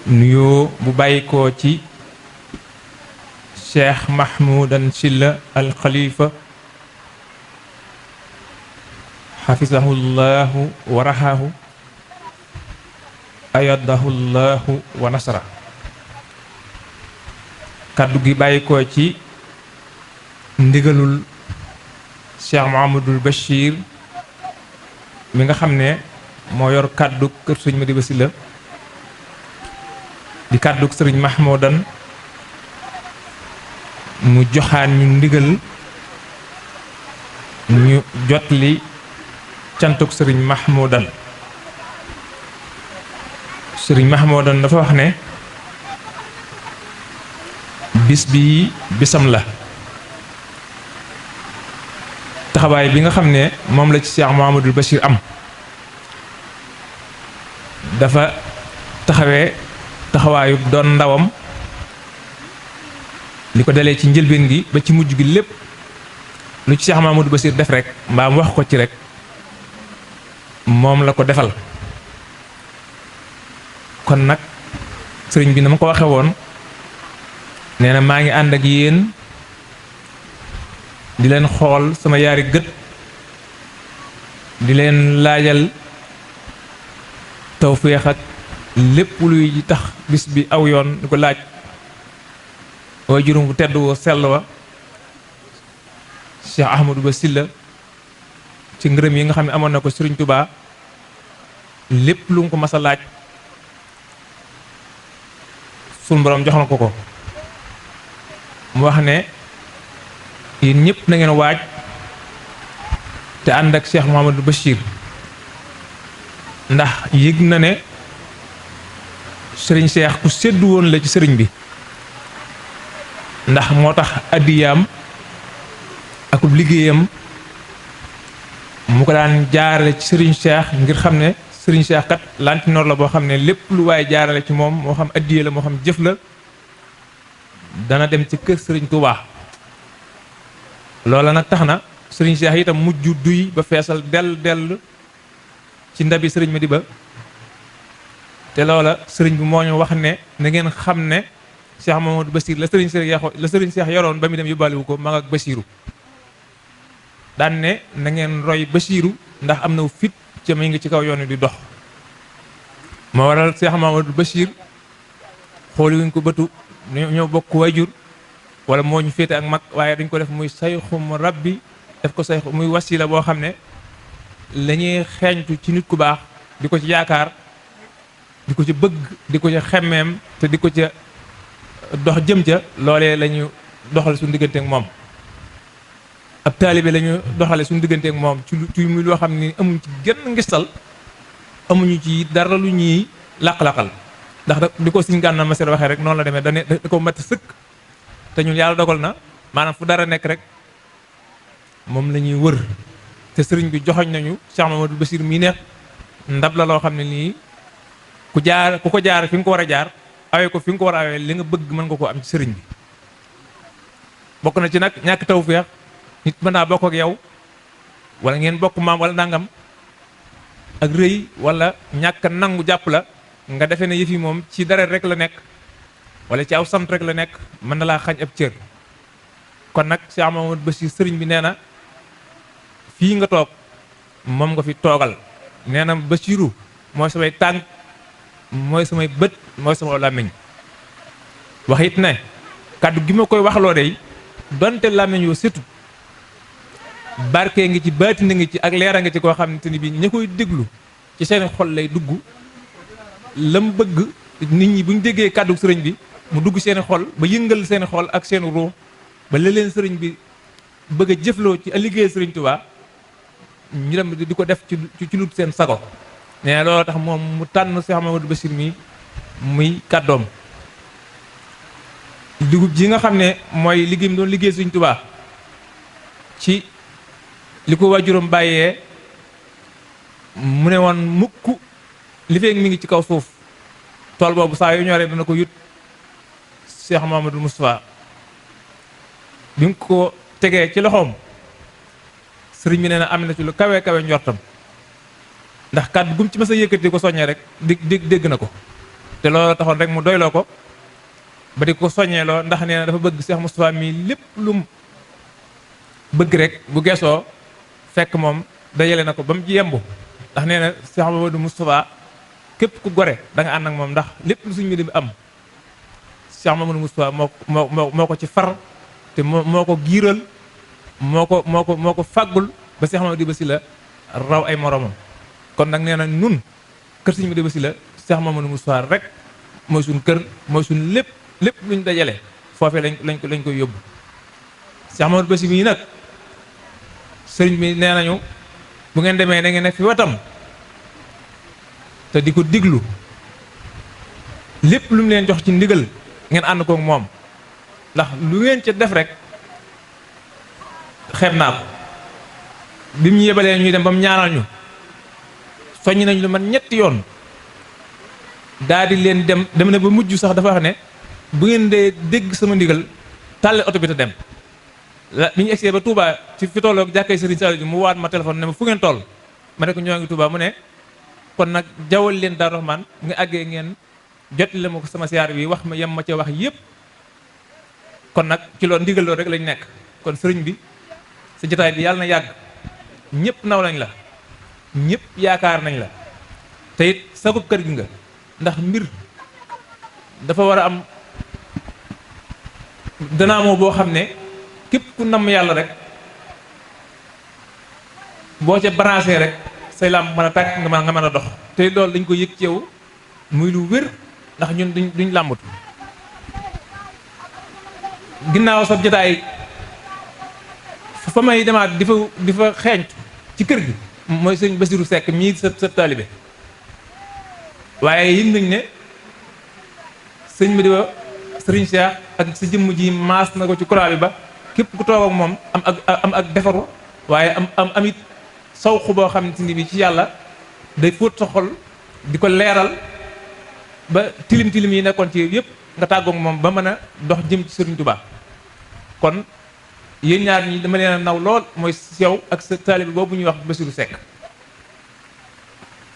Speaker 4: nuyoo bu bàyyikoo ci Cheikh Mahmoudan Sylla al Khalifa xafisahullahu wa rahahu ayadahullahu wa nasra kaddu gi bàyyikoo ci ndigalul Cheikh Mouhamadoul Bachir mi nga xam ne moo yor kaddu kër sëñ Madiba Sylla di kaddu sëriñ Mahmoudan mu joxaan ñu ndigal ñu jotli cantuk sëriñ Mahmoudan sëriñ Mahmoudan dafa wax ne bis bi bisam la taxawaay bi nga xam ne moom la ci Cheikh Mouhamadoul Bachir am dafa taxawee taxawaayu doon ndawam li ko dalee ci njëlbeen gi ba ci mujj gi lépp lu ci Cheikh Mouhamadoul Bachir def rek mbaa mu wax ko ci rek moom la ko defal kon nag sëriñ bi na ma ko waxe woon nee na maa ngi ànd ak yéen di leen xool sama yaari gët di leen laajal tawféex ak lépp luy tax bis bi aw yoon di ko laaj waaye juróom bu tedd woo sell wa Cheikh Ahmadou Ba Sylla ci ngërëm yi nga xam ne amoon na ko Sëriñ Tuubaa lépp lu nga ko mas a laaj sunu borom jox na ko ko mu wax ne yéen ñëpp na ngeen waaj te ànd ak Cheikh Mouhamadoul Bachir ndax yëg na ne sëriñ Cheikh ku séddu woon la ci sëriñ bi ndax moo tax addiyaam akub liggéeyam mu ko daan jaarale ci sëriñ Cheikh ngir xam ne sëriñ Cheikh kat lantinoor la boo xam ne lépp lu waaye jaarale ci moom moo xam addiya la moo xam jëf la dana dem ci kër sëriñ Touba loola nag tax na sëriñ Cheikh itam mujj duy ba feesal dell ci ndabi sëriñ Madiba te loola sëriñ bi moo ñu wax ne na ngeen xam ne Cheikh Mamadou Bassir la sëriñ Cheikh yoroon ba mu dem yóbbaaliwu ko ma nga ak Bassirou daan ne na ngeen roy Bassirou ndax am na fit ca mi ngi ci kaw yoon wi di dox moo waral Cheikh Mamadou Bassir xooli wuñ ko bëtu ñoo bokk wayjur wala moo ñu féete ak mag waaye dañ ko def muy sayxum rabbi def ko sayxu muy wasila boo xam ne la ñuy xeeñtu ci nit ku baax di ko ci yaakaar di ko ci bëgg di ko ci xemmeem te di ko ca dox jëm ca loolee la ñu doxale suñu diggante ak moom ab taalibe la ñu doxale suñu diggante ak moom ci muy loo xam ni amuñ ci genn ngistal amuñu ci dara lu ñuy laq-laqal ndax di ko suñ gànna maser waxee rek noonu la demee da ko mat sëkk te ñun yàlla dogal na maanaam fu dara nekk rek moom la ñuy wër te sëriñ bi joxoñ nañu Cheikh Mamadou Bassir mii neex ndab la loo xam ne nii ku ko jaar fi nga ko war a jaar awee ko fi nga ko war a awee li nga bëgg mën nga ko am ci sëriñ bi bokk na ci nag ñàkk tawfeex nit mën naa bokk ak yow wala ngeen bokk maam wala nangam ak rëy wala ñàkk nangu jàpp la nga defee ne yëf yi moom ci dara rek la nekk wala ci aw sant rek la nekk mën na laa xañ ab cër kon nag Cheikh Mamadou Bassir sëriñ bi nee na fii nga toog moom nga fi toogal nee na Bassirou mooy samay tànk mooy samay bët mooy sama làmmiñ wax it ne kàddu gi ma koy waxloo day donte làmmiñ yoo surtout barke ngi ci baatina ngi ci ak leera ngi ci koo xamante ni bii ña koy déglu ci seen xol lay dugg lam bëgg nit ñi bu ñu déggee kàddu sëriñ bi mu dugg seen xol ba yëngal seen xol ak seen ruux ba la leen sëriñ bi bëgg a jëfloo ci liggéey sëriñ Tuubaa ñu dem di ko def ci lut seen sago nee loolu tax moom mu tànn Cheikh Mamadou Bassir mi muy kàddoom dugub ji nga xam ne mooy liggéeyam doon liggéey sëriñ Tuubaa ci li ko waajuram bàyyee mu ne woon mukk li feeg mi ngi ci kaw suuf tool boobu saa yu ñoree dana ko yut Cheikh Mamadou Moustapha bi nga ko tegee ci loxoom sëriñ bi nee na am na ci lu kawe kawe njortam ndax kàddu gum ci mës a yëkkati ko soññee rek dégg na ko te loolu taxoon rek mu doyloo ko ba di ko soññee loo ndax nee na dafa bëgg Cheikh Moustapha mii lépp lum bëgg rek bu geesoo fekk moom dajale na ko ba mu ci yembu ndax nee na Cheikh Mamadou Moustapha képp ku gore da nga ànd ak moom ndax lépp lu suñu mbir am Cheikh Mamadou Moustapha moo ko ci far te moo ko giiral moo ko fàggul ba Cheikh Mamadou Bassir la raw ay moromam kon nag nee na nun kër Sëriñ Mamadou Bassir la Cheikh Mamadou Moustapha rek mooy suñ kër mooy suñ lépp luñ dajale foofee lañ koy yóbbu Cheikh Mamadou Bassir mii nag sëriñ bi nee nañu bu ngeen demee da ngeen ne fi wetam te di ko diglu lépp lu mu leen jox ci ndigal ngeen ànd koog moom ndax lu ngeen ca def rek xeeb naa ko bi mu yebalee ñuy dem ba mu ñaanal ñu soññ nañ lu man ñetti yoon daal di leen dem na ba mujj sax dafa wax ne bu ngeen dee dégg sama ndigal tàlle oto bi te dem la bi ñu egsee ba Touba ci fi tolloog jàkkay Serigne Saliou mu waat ma téléphone ne ma fu ngeen toll ma ne ko ñoo ngi Touba mu ne kon nag jawal leen Daaru Rahman nga àggee ngeen jotale ma ko sama siyaar bi wax ma yem ma ca wax yépp kon nag ci loolu ndigal loolu rek lañ nekk kon sëriñ bi sa jotaay bi yàlla na yàgg ñëpp naw nañ la ñëpp yaakaar nañ la te it sagub kër gi nga ndax mbir dafa war a am danaamoo boo xam ne képp ku namm yàlla rek boo ca branché rek say lam mën a tàkk nga mën a dox te loolu dañ ko yëg ci yow muy lu wér ndax ñun duñ làmbatu ginnaaw sa jotaay fa may demaat di fa xeeñtu ci kër gi mooy sëñ Bassirou Seck mii sa taalibe waaye yëg nañ ne sëñ bi di ba sëriñ Cheikh ak sa jëmm ji maas na ko ci croix bi ba képp ku toog ak moom am ak defaru waaye am it sawxu boo xamante ni bi ci yàlla day fóot sa xol di ko leeral ba tilim yi nekkoon ci yëpp nga tàggoog moom ba mën a dox jëm ci Sëriñ Tuubaa kon yéen ñaar ñi dama leen a naw lool mooy yow ak sa taalibe boobu ñuy wax Bassirou Seck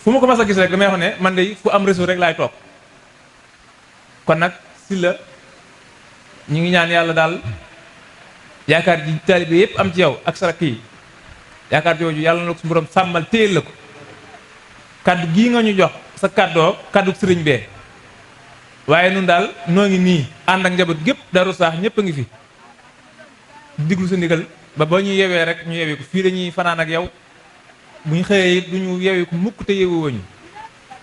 Speaker 4: fu ma ko mas a gis rek damay wax ne man de fu am réseau rek laay toog kon nag Sylla ñu ngi ñaan yàlla daal yaakaar ji taalibe yépp am ci yow ak sa rakk yi yaakaar jooju yàlla na ko su borom sàmmal téyel la ko kaddu gii nga ñu jox sa kaddoo kaddu sëriñ bee waaye nun daal noo ngi nii ànd ak njaboot gépp Darou Sakh ñëpp a ngi fi diglu sa ndigal ba ñu yewee rek ñu yewee ko fii dañuy fanaan ak yow bu ñu xëyee it du ñu yewee ko mukk te yewu woñu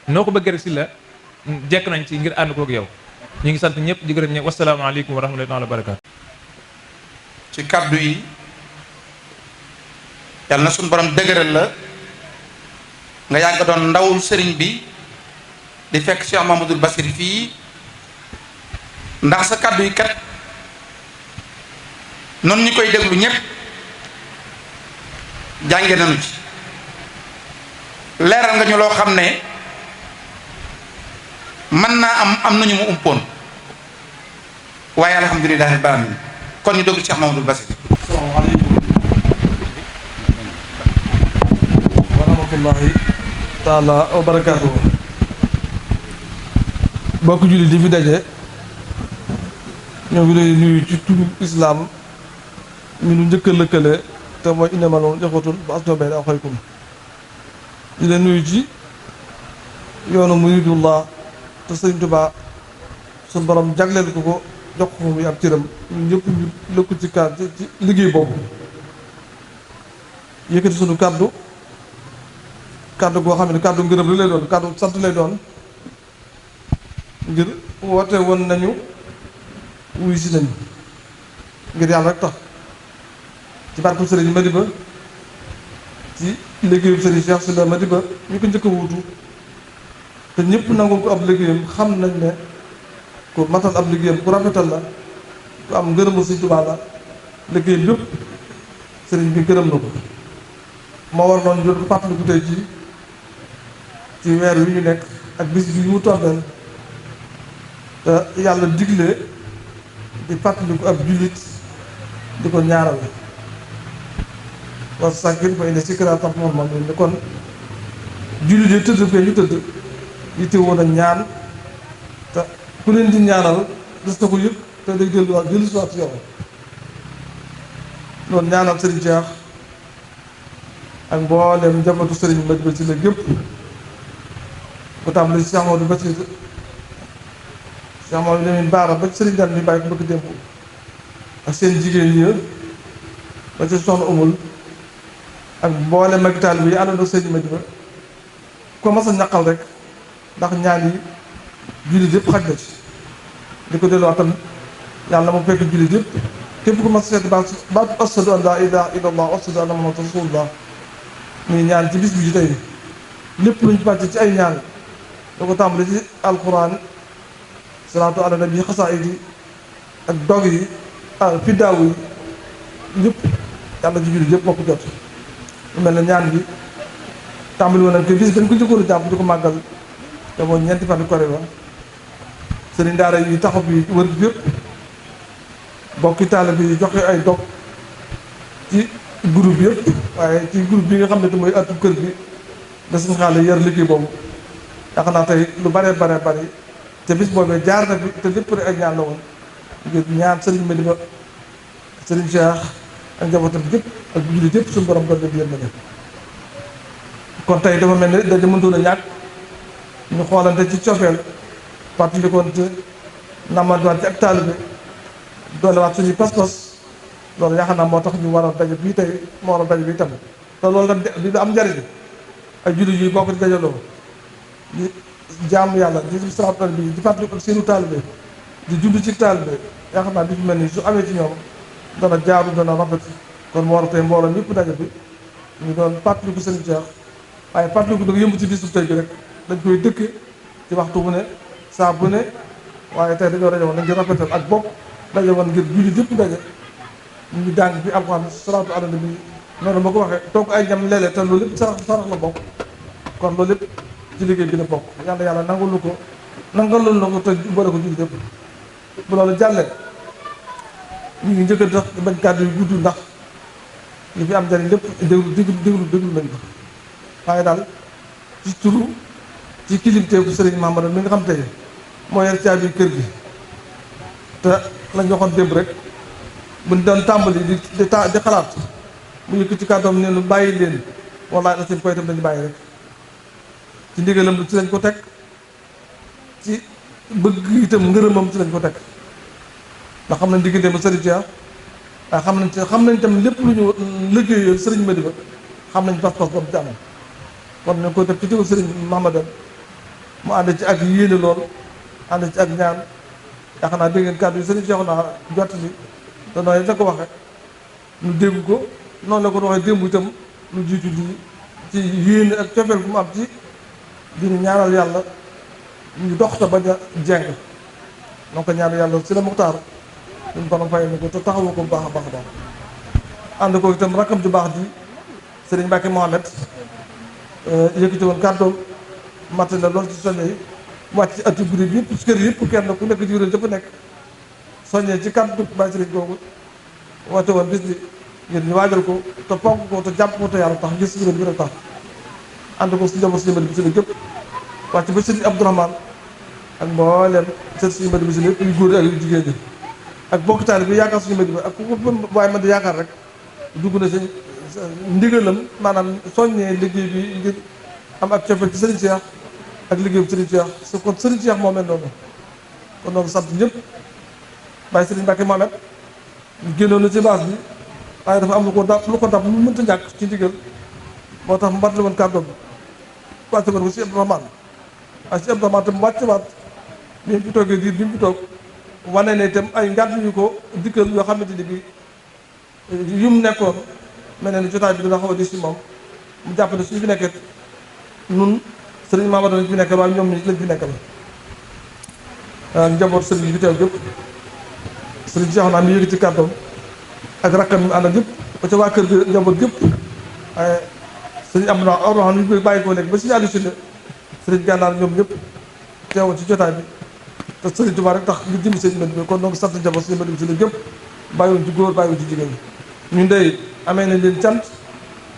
Speaker 4: noo ko bëggee rek Sylla jekk nañ ci ngir ànd kook yow ñu ngi sant ñëpp di gërëm ñëpp wasalaamaaleykum wa rahmatullahi wa barakaatu.
Speaker 1: ci kaddu yi yàlla na suñu borom dëgëral la nga yàgg doon ndawul sëriñ bi di fekk Cheikh Mamadou Bassir fii ndax sa kaddu yi kat noonu ñu koy déglu ñëpp jànge nañu ci leeral nga ñu loo xam ne mën naa am nañu mu umpoon waaye alhamdulilah rabbil alamin kon ñu déglu Cheikh Mamadou Bassir.
Speaker 5: asalaamaaleykum wa rahmatullahi taala wa barakaatu. bokk jullit di fi daje ñoo ngi lay nuyu ci turu islaam ñu nu njëkk a lëkkale te mooy innamal ixwatun fa aslihu bayna axawaykum di leen nuyu ci yoonu muridullah te Sëriñ Tuubaa suñu borom jagleel ko jox ko muy ab cëram ñu ñëpp ñu lëkku ci kàddu ci liggéey boobu yëkkati sunu kàddu goo xam ne kàddu ngërëm rek lay doon kàddu sant lay doon ngir woote woon nañu wuy si nañu ngir yàlla rek tax ci barke Sëriñ Madiba ci liggéeyu Sëriñ Cheikh Sylla Madiba ñu ko njëkk a wuutu te ñëpp nangul ko ab liggéeyam xam nañ ne ku matal ab liggéeyam ku rafetal la ku am ngërëmu Sëriñ Tuubaa la liggéeyam yëpp sëriñ bi gërëm na ko moo war noonu jot fàttaliku tey ci weer wi ñu nekk ak bis bi mu tombeel te yàlla digle di fàttaliku ab jullit di ko ñaaral wa sàkkir fa indi sikra tax moom moom ni kon jullit yi tëdd fee ñu tëdd yitte woon a ñaan te ku leen di ñaanal des na ko yëg te day dellusiwaat ci yow loolu ñaanal Serigne Cheikh ak mboolem njabootu Serigne Madiba Sylla gépp ku tàmbali Cheikh Mamadou Bassir Cheikh Mamadou Lamine Bara ba Serigne daan mi bàyyi ko bëgg démb ak seen jigéen ñi ba ci soxna umul ak mboolem mag taalibe yi àndandoo Serigne Madiba ko mas a ñaqal rek ndax ñaan yi jullit yëpp xaj na ci di ko delluwaat tam yàlla mu fekk jullit yëpp képp ku mas a seet baatu ashadu an laa ilaaha illallah wa ashadu anna muhammadan rasulullah muy ñaan ci bis bi ci tey lépp luñ fàcce ci ay ñaan da ko tàmbali ci alquran salaatu ala nabi xasaayid yi ak dog yi fiddaawu yi ñëpp yàlla ci jullit yëpp moo ko jot lu mel ne ñaan bi tàmbali woon nañ ko bis dañ ko jëkkoon a jàpp di ko màggal te mooy ñeenti fan kore ba sëriñ daara yi taxaw bi wër bi yëpp bokki taalibe bi joxe ay dog ci groupe yëpp waaye ci groupe bi nga xam ne te mooy atu kër bi da suñ xaale yar liggéey boobu yaakaar naa tey lu bare bari te bis boobee jaar na bi te lépp rek ak ñaan la woon ngir ñaan sëriñ Madiba sëriñ Cheikh ak njabootam yëpp ak jullit yëpp suñu borom doon def yéen ma kon tey dafa mel ni dañu mëntoon a ñàkk ñu xoolante ci cofeel fàttalikoon te namantuwaat ci ak taalibe doolewaat suñuy pas-pas loolu yaakaar naa moo tax ñu war a daje bii tey moo war a daje bii tam te loolu nag di am njariñ ay jullit yi boo ko di dajaloo di jaamu yàlla di salaatu bi di fàttaliku ak seenu taalibe di jund ci taalibe yaakaar naa bi fi mel nii su amee ci ñoom dana jaaru dana rafet kon moo war a tey mbooloo ñëpp daje bi ñu doon fàttaliku seen Cheikh waaye fàttaliku da nga yëmb ci bisu tey bi rek dañ koy dëkk ci waxtu bu ne saa bu ne waaye tey dañoo daje woon nañ ngir rafetal ak bokk daje woon ngir jullit yëpp daje ñu ngi jàng fi alxuraan salaatu ala nabi noonu ma ko waxee toog ay ñam leele te loolu lépp sarax la bokk kon loolu lépp ci liggéey bi la bokk yàlla nangul ko nangalul na ko te boole ko jullit yëpp bu loolu jàllee ñu ngi njëkk a tax bañ kàddu yu gudd ndax li fi am njëriñ lépp déglu nañ ko waaye daal ci turu ci kilifteefu Serigne Mamadou mi nga xam tey moo yor caabi kër gi te lañ waxoon démb rek buñ doon tàmbali di xalaat mu yëkk ci kàddoom ne lu bàyyi leen wallaahi la seen koy itam dañu bàyyi rek ci ndigalam lu ci lañ ko teg ci bëgg itam ngërëmam ci lañ ko teg ndax xam nañ diggante ba Serigne Cheikh waaye xam nañ tam lépp lu ñu liggéeyal Serigne Madiba xam nañ pas-pas boobu ci amoon kon nañ koy def ci teewul Serigne Mamadou mu ànd ci ak yéene lool ànd ci ak ñaan yaakaar naa dégg ngeen kàddu yi Serigne Cheikh naa jot li te noonu la ko waxee ñu dégg ko noonu la ko waxee démb itam lu jiitu lii ci yéene ak cofeel bu mu am ci diñu ñaanal yàlla ñu dox te bañ a jeng donc ñaanal yàlla si la muxtaar suñu borom fay ni ko te taxawu ko bu baax a baax a baax ànd ko itam rakkam ju baax ji Serigne Mbacke Mohamed yëkkati woon kàddoom matt na loolu ci soññe yi wàcc ci atti guddi yëpp ci kër yëpp kenn ku nekk jiwréen dafa nekk soññee ci kàddu Baye Serigne googu woote woon bis bi ngir ñu waajal ko te ponk ko te jàpp ko te yàlla tax gis ngir gën a tax ànd ko si njaboot suñu mbir bi si la gépp wàcc ba Serigne Abdourahmane ak mbooleem seen suñu mbir bi si lépp yu góor ak yu jigéen ñi ak bokk taali bi yaakaar suñu mbir bi ak ku ko waaye man di yaakaar rek dugg na si ndigalam maanaam soññee liggéey bi ngir am ak cofeel ci Serigne Cheikh ak liggéey bu Serigne Cheikh su kon Serigne Cheikh moo mel noonu kon noonu sant ñëpp Baye Serigne Mbacke Mohamed génnoon na ci base bi waaye dafa am lu ko dab lu mënta ñàkk ci ndigal moo tax mu batale woon kàddoom bi wàcce woon ko si Abdourahmane waaye si Abdourahmane tam wàcce waat bi mu fi toogee diir bi mu fi toog wane ne itam ay ngàtt yu ko dikkal yoo xamante ni bi yu mu nekkoon mel ne ni jotaay bi dina xaw a di si moom mu jàpp ne suñu fi nekkee nun Serigne Mamadou lañ fi nekkal waaye ñoom ñi lañ fi nekkal njaboot Serigne bi teew yëpp Serigne Cheikh naa mi yëg ci kàddoom ak rakkam mi àndal yëpp ba ca waa kër gi njaboot yëpp waaye Serigne Abdourahmane mi koy bàyyi koo léegi ba si àllu si ne Serigne Gànnaar ñoom ñëpp teewoon ci jotaay bi te Serigne Touba rek tax ngir jëm seen mbir bi kon donc sant njaboot suñu mbir bi si la yëpp bàyyiwoon ci góor bàyyiwoon ci jigéen ñi ñun dey amee nañ leen cant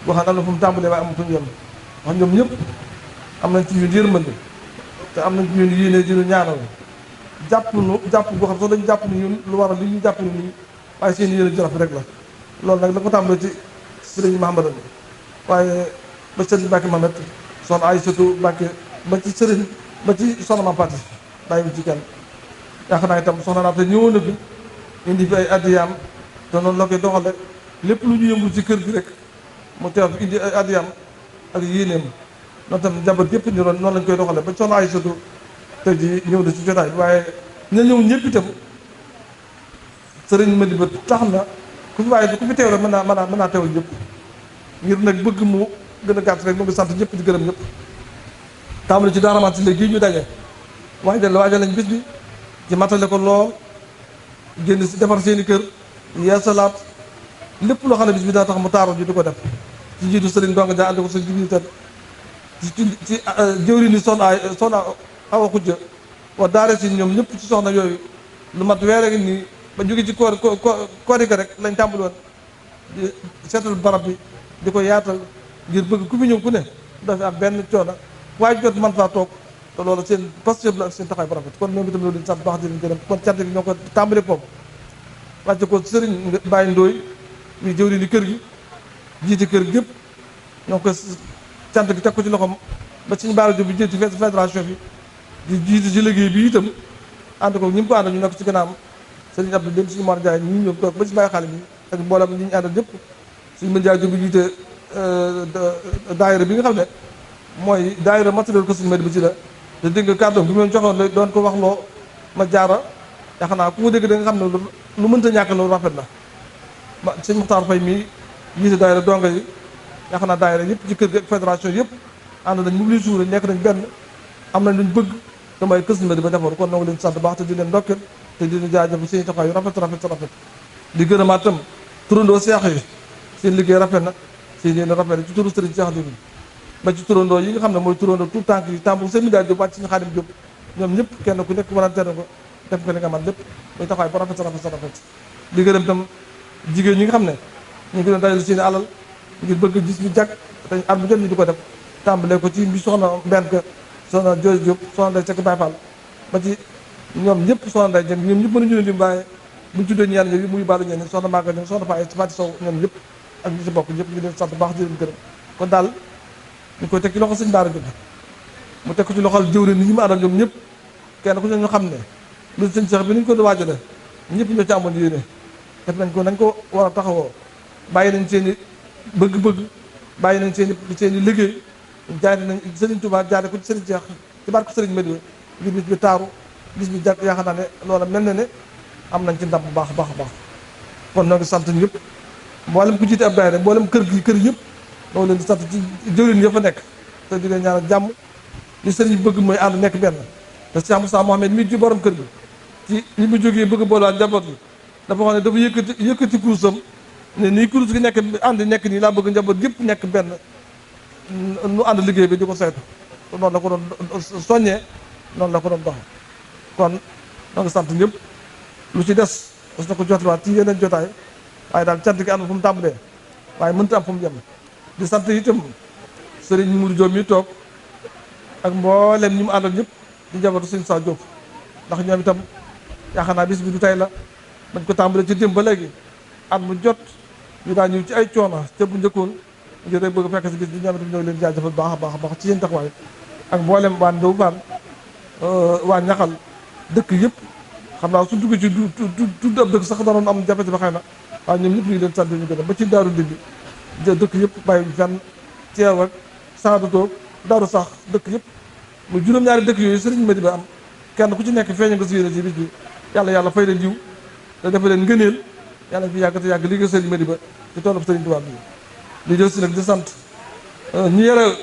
Speaker 5: boo xam ne am na fu mu tàmbalee waaye am fu mu yem wax ñoom ñëpp am nañ ci ñun yërmande te am nañ ci ñun yéene di ñu ñaanal jàpp boo xam sax dañu jàpp ni ñun lu waral li ñu jàpp ni nii waaye seen yéene ji rafet rek la loolu nag la ko tàmbalee ci Serigne Mahamadou waaye ba Serigne Mbacke Mohamed soxna Aïssatou Mbacke ba ci Serigne ba ci soxna Mame Faty bàyyi ci kenn yaakaar naa itam soxna naam te ñëwoon na fi indi fi ay addiyaam te noonu la koy doxale lépp lu ñu yëngul ci kër gi rek mu teew fi indi ay addiyaam ak yéeneem noonu tam njaboot yëpp ñu noonu lañ koy doxale ba soxna Aïssatou tey ji ñëw na ci jotaay bi waaye ña ñëw ñëpp itam Serigne Madiba tax na ku fi teew rek mën naa teewal ñëpp ngir nag bëgg mu gën a gàtt rek mu ngi sant ñëpp di gërëm ñëpp tàmbali ci daaramaan si léegi ñu daje waajal lañ bis bi ci matale ko lool génn si defar seeni kër yeesalaat lépp loo xam ne bis bi dana tax mu taaru ji di ko def ci jiitu Serigne Ndonga Dia ànd ko sa jibitan ci jëwri ni soxna Awa Xujja wa daare si ñoom ñëpp ci soxna yooyu lu mat weere ngi nii ba jóge ci koori ga rek lañ tàmbali woon di seetal barab bi di ko yaatal ngir bëgg ku fi ñëw ku ne dafa am benn coono waaye jot man faa toog te loolu seen pasteur la ak seen taxawaay bu rafet kon ñoom itam loolu di sant baax di leen gërëm kon cant gi ñoo ko tàmbali foofu wàcce ko Serigne Baye Ndoye muy jëwri ni kër gi jiite kër gi yëpp ñoo ko cant gi teg ko ci loxoom ba suñu baara jo bi jiite fédération bi di jiite ci liggéey bi itam ànd ko ñi mu ko ànd ñu nekk ci gannaam Serigne Abdou dem suñu Mor Ndiaye ñi ñëw toog ba ci bàyyi xale bi ak mboolem ñi ñu àndal ñëpp suñu mën jaay jo bi jiite daayira bi nga xam ne mooy daayira matériel ko suñu mbir bi ci la te dégg nga kàddoom bi mu leen joxoon doon ko wax loo ma jaara yaakaar naa ku ko dégg da nga xam ne lu mënta ñàkk loolu rafet na ma sëñ Muxtaar Fay mii jiite daayira donga yi yaakaar naa daayira yëpp ci kër gi ak fédération yëpp ànd nañ mobilisé wu nekk nañ benn am nañ luñ bëgg te mooy kës mbir ba defoon kon noo ngi leen sant baax te di leen ndokkeel te di leen jaajëf seen taxawaay yu rafet di gërëmaat tam turandoo seex yi seen liggéey rafet na seen yéen rafet na ci turu Serigne Cheikh Diouf ba ci turandoo yi nga xam ne mooy turandoo tout tànk yi tàmbul seen mi daal di wàcc suñu Xaadim Jóob ñoom ñëpp kenn ku nekk wanante na ko def nga li nga man lépp muy taxawaay bu rafet di gërëm tam jigéen ñi nga xam ne ñu ngi doon dajale seen alal ngir bëgg gis bi jàkk te at bu jot ñu di ko def tàmbalee ko ci bi soxna Mbengue soxna Joy Diop soxna Ndeye Seck Baye Fall ba ci ñoom ñëpp soxna Ndeye Dieng ñoom ñëpp mënuñu leen di bàyyi buñ tuddee ñaan yooyu muy baalu ñeen soxna Maga Dieng soxna Fatou Sow ñoom ñëpp ak ñi ci bokk ñëpp ñu leen sant baax di leen gërëm kon daal ñu koy teg ci loxo sëñ Baara Diop mu teg ko ci loxol jëwriñ ni ñu ma àndal ñoom ñëpp kenn ku ñu xam ne lu sëñ Cheikh bi ni ñu ko waajale ñëpp ñoo ci amoon yéene def nañ ko nañ ko war a taxawoo bàyyi nañ seen i bëgg-bëgg bàyyi nañ seen i liggéey jaare nañ Serigne Touba jaare ko ci Serigne Cheikh ci barke Serigne Médiou ngir bis bi taaru bis bi jag yaakaar naa ne loola mel na ne am nañ ci ndam bu baax a baax a baax kon noo ngi sant ñëpp mboolem ku jiite ab daayira mboolem kër yëpp noo leen di sant ci jëwriñ ya fa nekk te di leen ñaanal jàmm li sëriñ bëgg mooy ànd nekk benn te Cheikh Moussa Mohamed mi ci borom kër gi ci li mu jógee bëgg boolewaan njaboot gi dafa wax ne dafa yëkkati kurusam ne nii kurus gi nekk ànd nekk nii laa bëgg njaboot gépp nekk benn nu ànd liggéey bi di ko saytu noonu la ko doon soññee noonu la ko doon doxe kon noo ngi sant ñëpp lu ci des parce que ko jotiwaat ci yeneen jotaay waaye daal cant gi am na fu mu tàmbalee waaye mënta am fu mu yem di sant itam sëriñ Mourou Diop mi toog ak mboolem ñi mu àndal ñëpp di njabootu sëriñ Sa Diop ndax ñoom itam yaakaar naa bis bi du tey la dañ ko tàmbalee ci démb ba léegi at mu jot ñu daa ñëw ci ay coono te bu njëkkoon ngir rek bëgg fekk si bis bi ñoom itam ñoo leen jaajëfal baax a baax a baax ci yéen taxawaay ak mboolem waa Ndow Baan waa Ñaxal dëkk yëpp xam naa su duggee ci tudd ab dëkk sax danoon am jafe-jafe xëy na waaye ñoom ñëpp ñu ngi leen sant ñu gën a ba ci daaru Ndindi dëkk yëpp bàyyi fenn Ceew ak Saadu Toog daaru sax dëkk yëpp mu juróom-ñaari dëkk yooyu sëriñ Madi ba am kenn ku ci nekk feeña nga si yéene ci bis bi yàlla fay leen jiw te dafa leen ngëneel yàlla fi yàgg te yàgg liggéey sëriñ Madi ba ci toolub sëriñ Tuubaa bi di jël si nag di sant ñi yore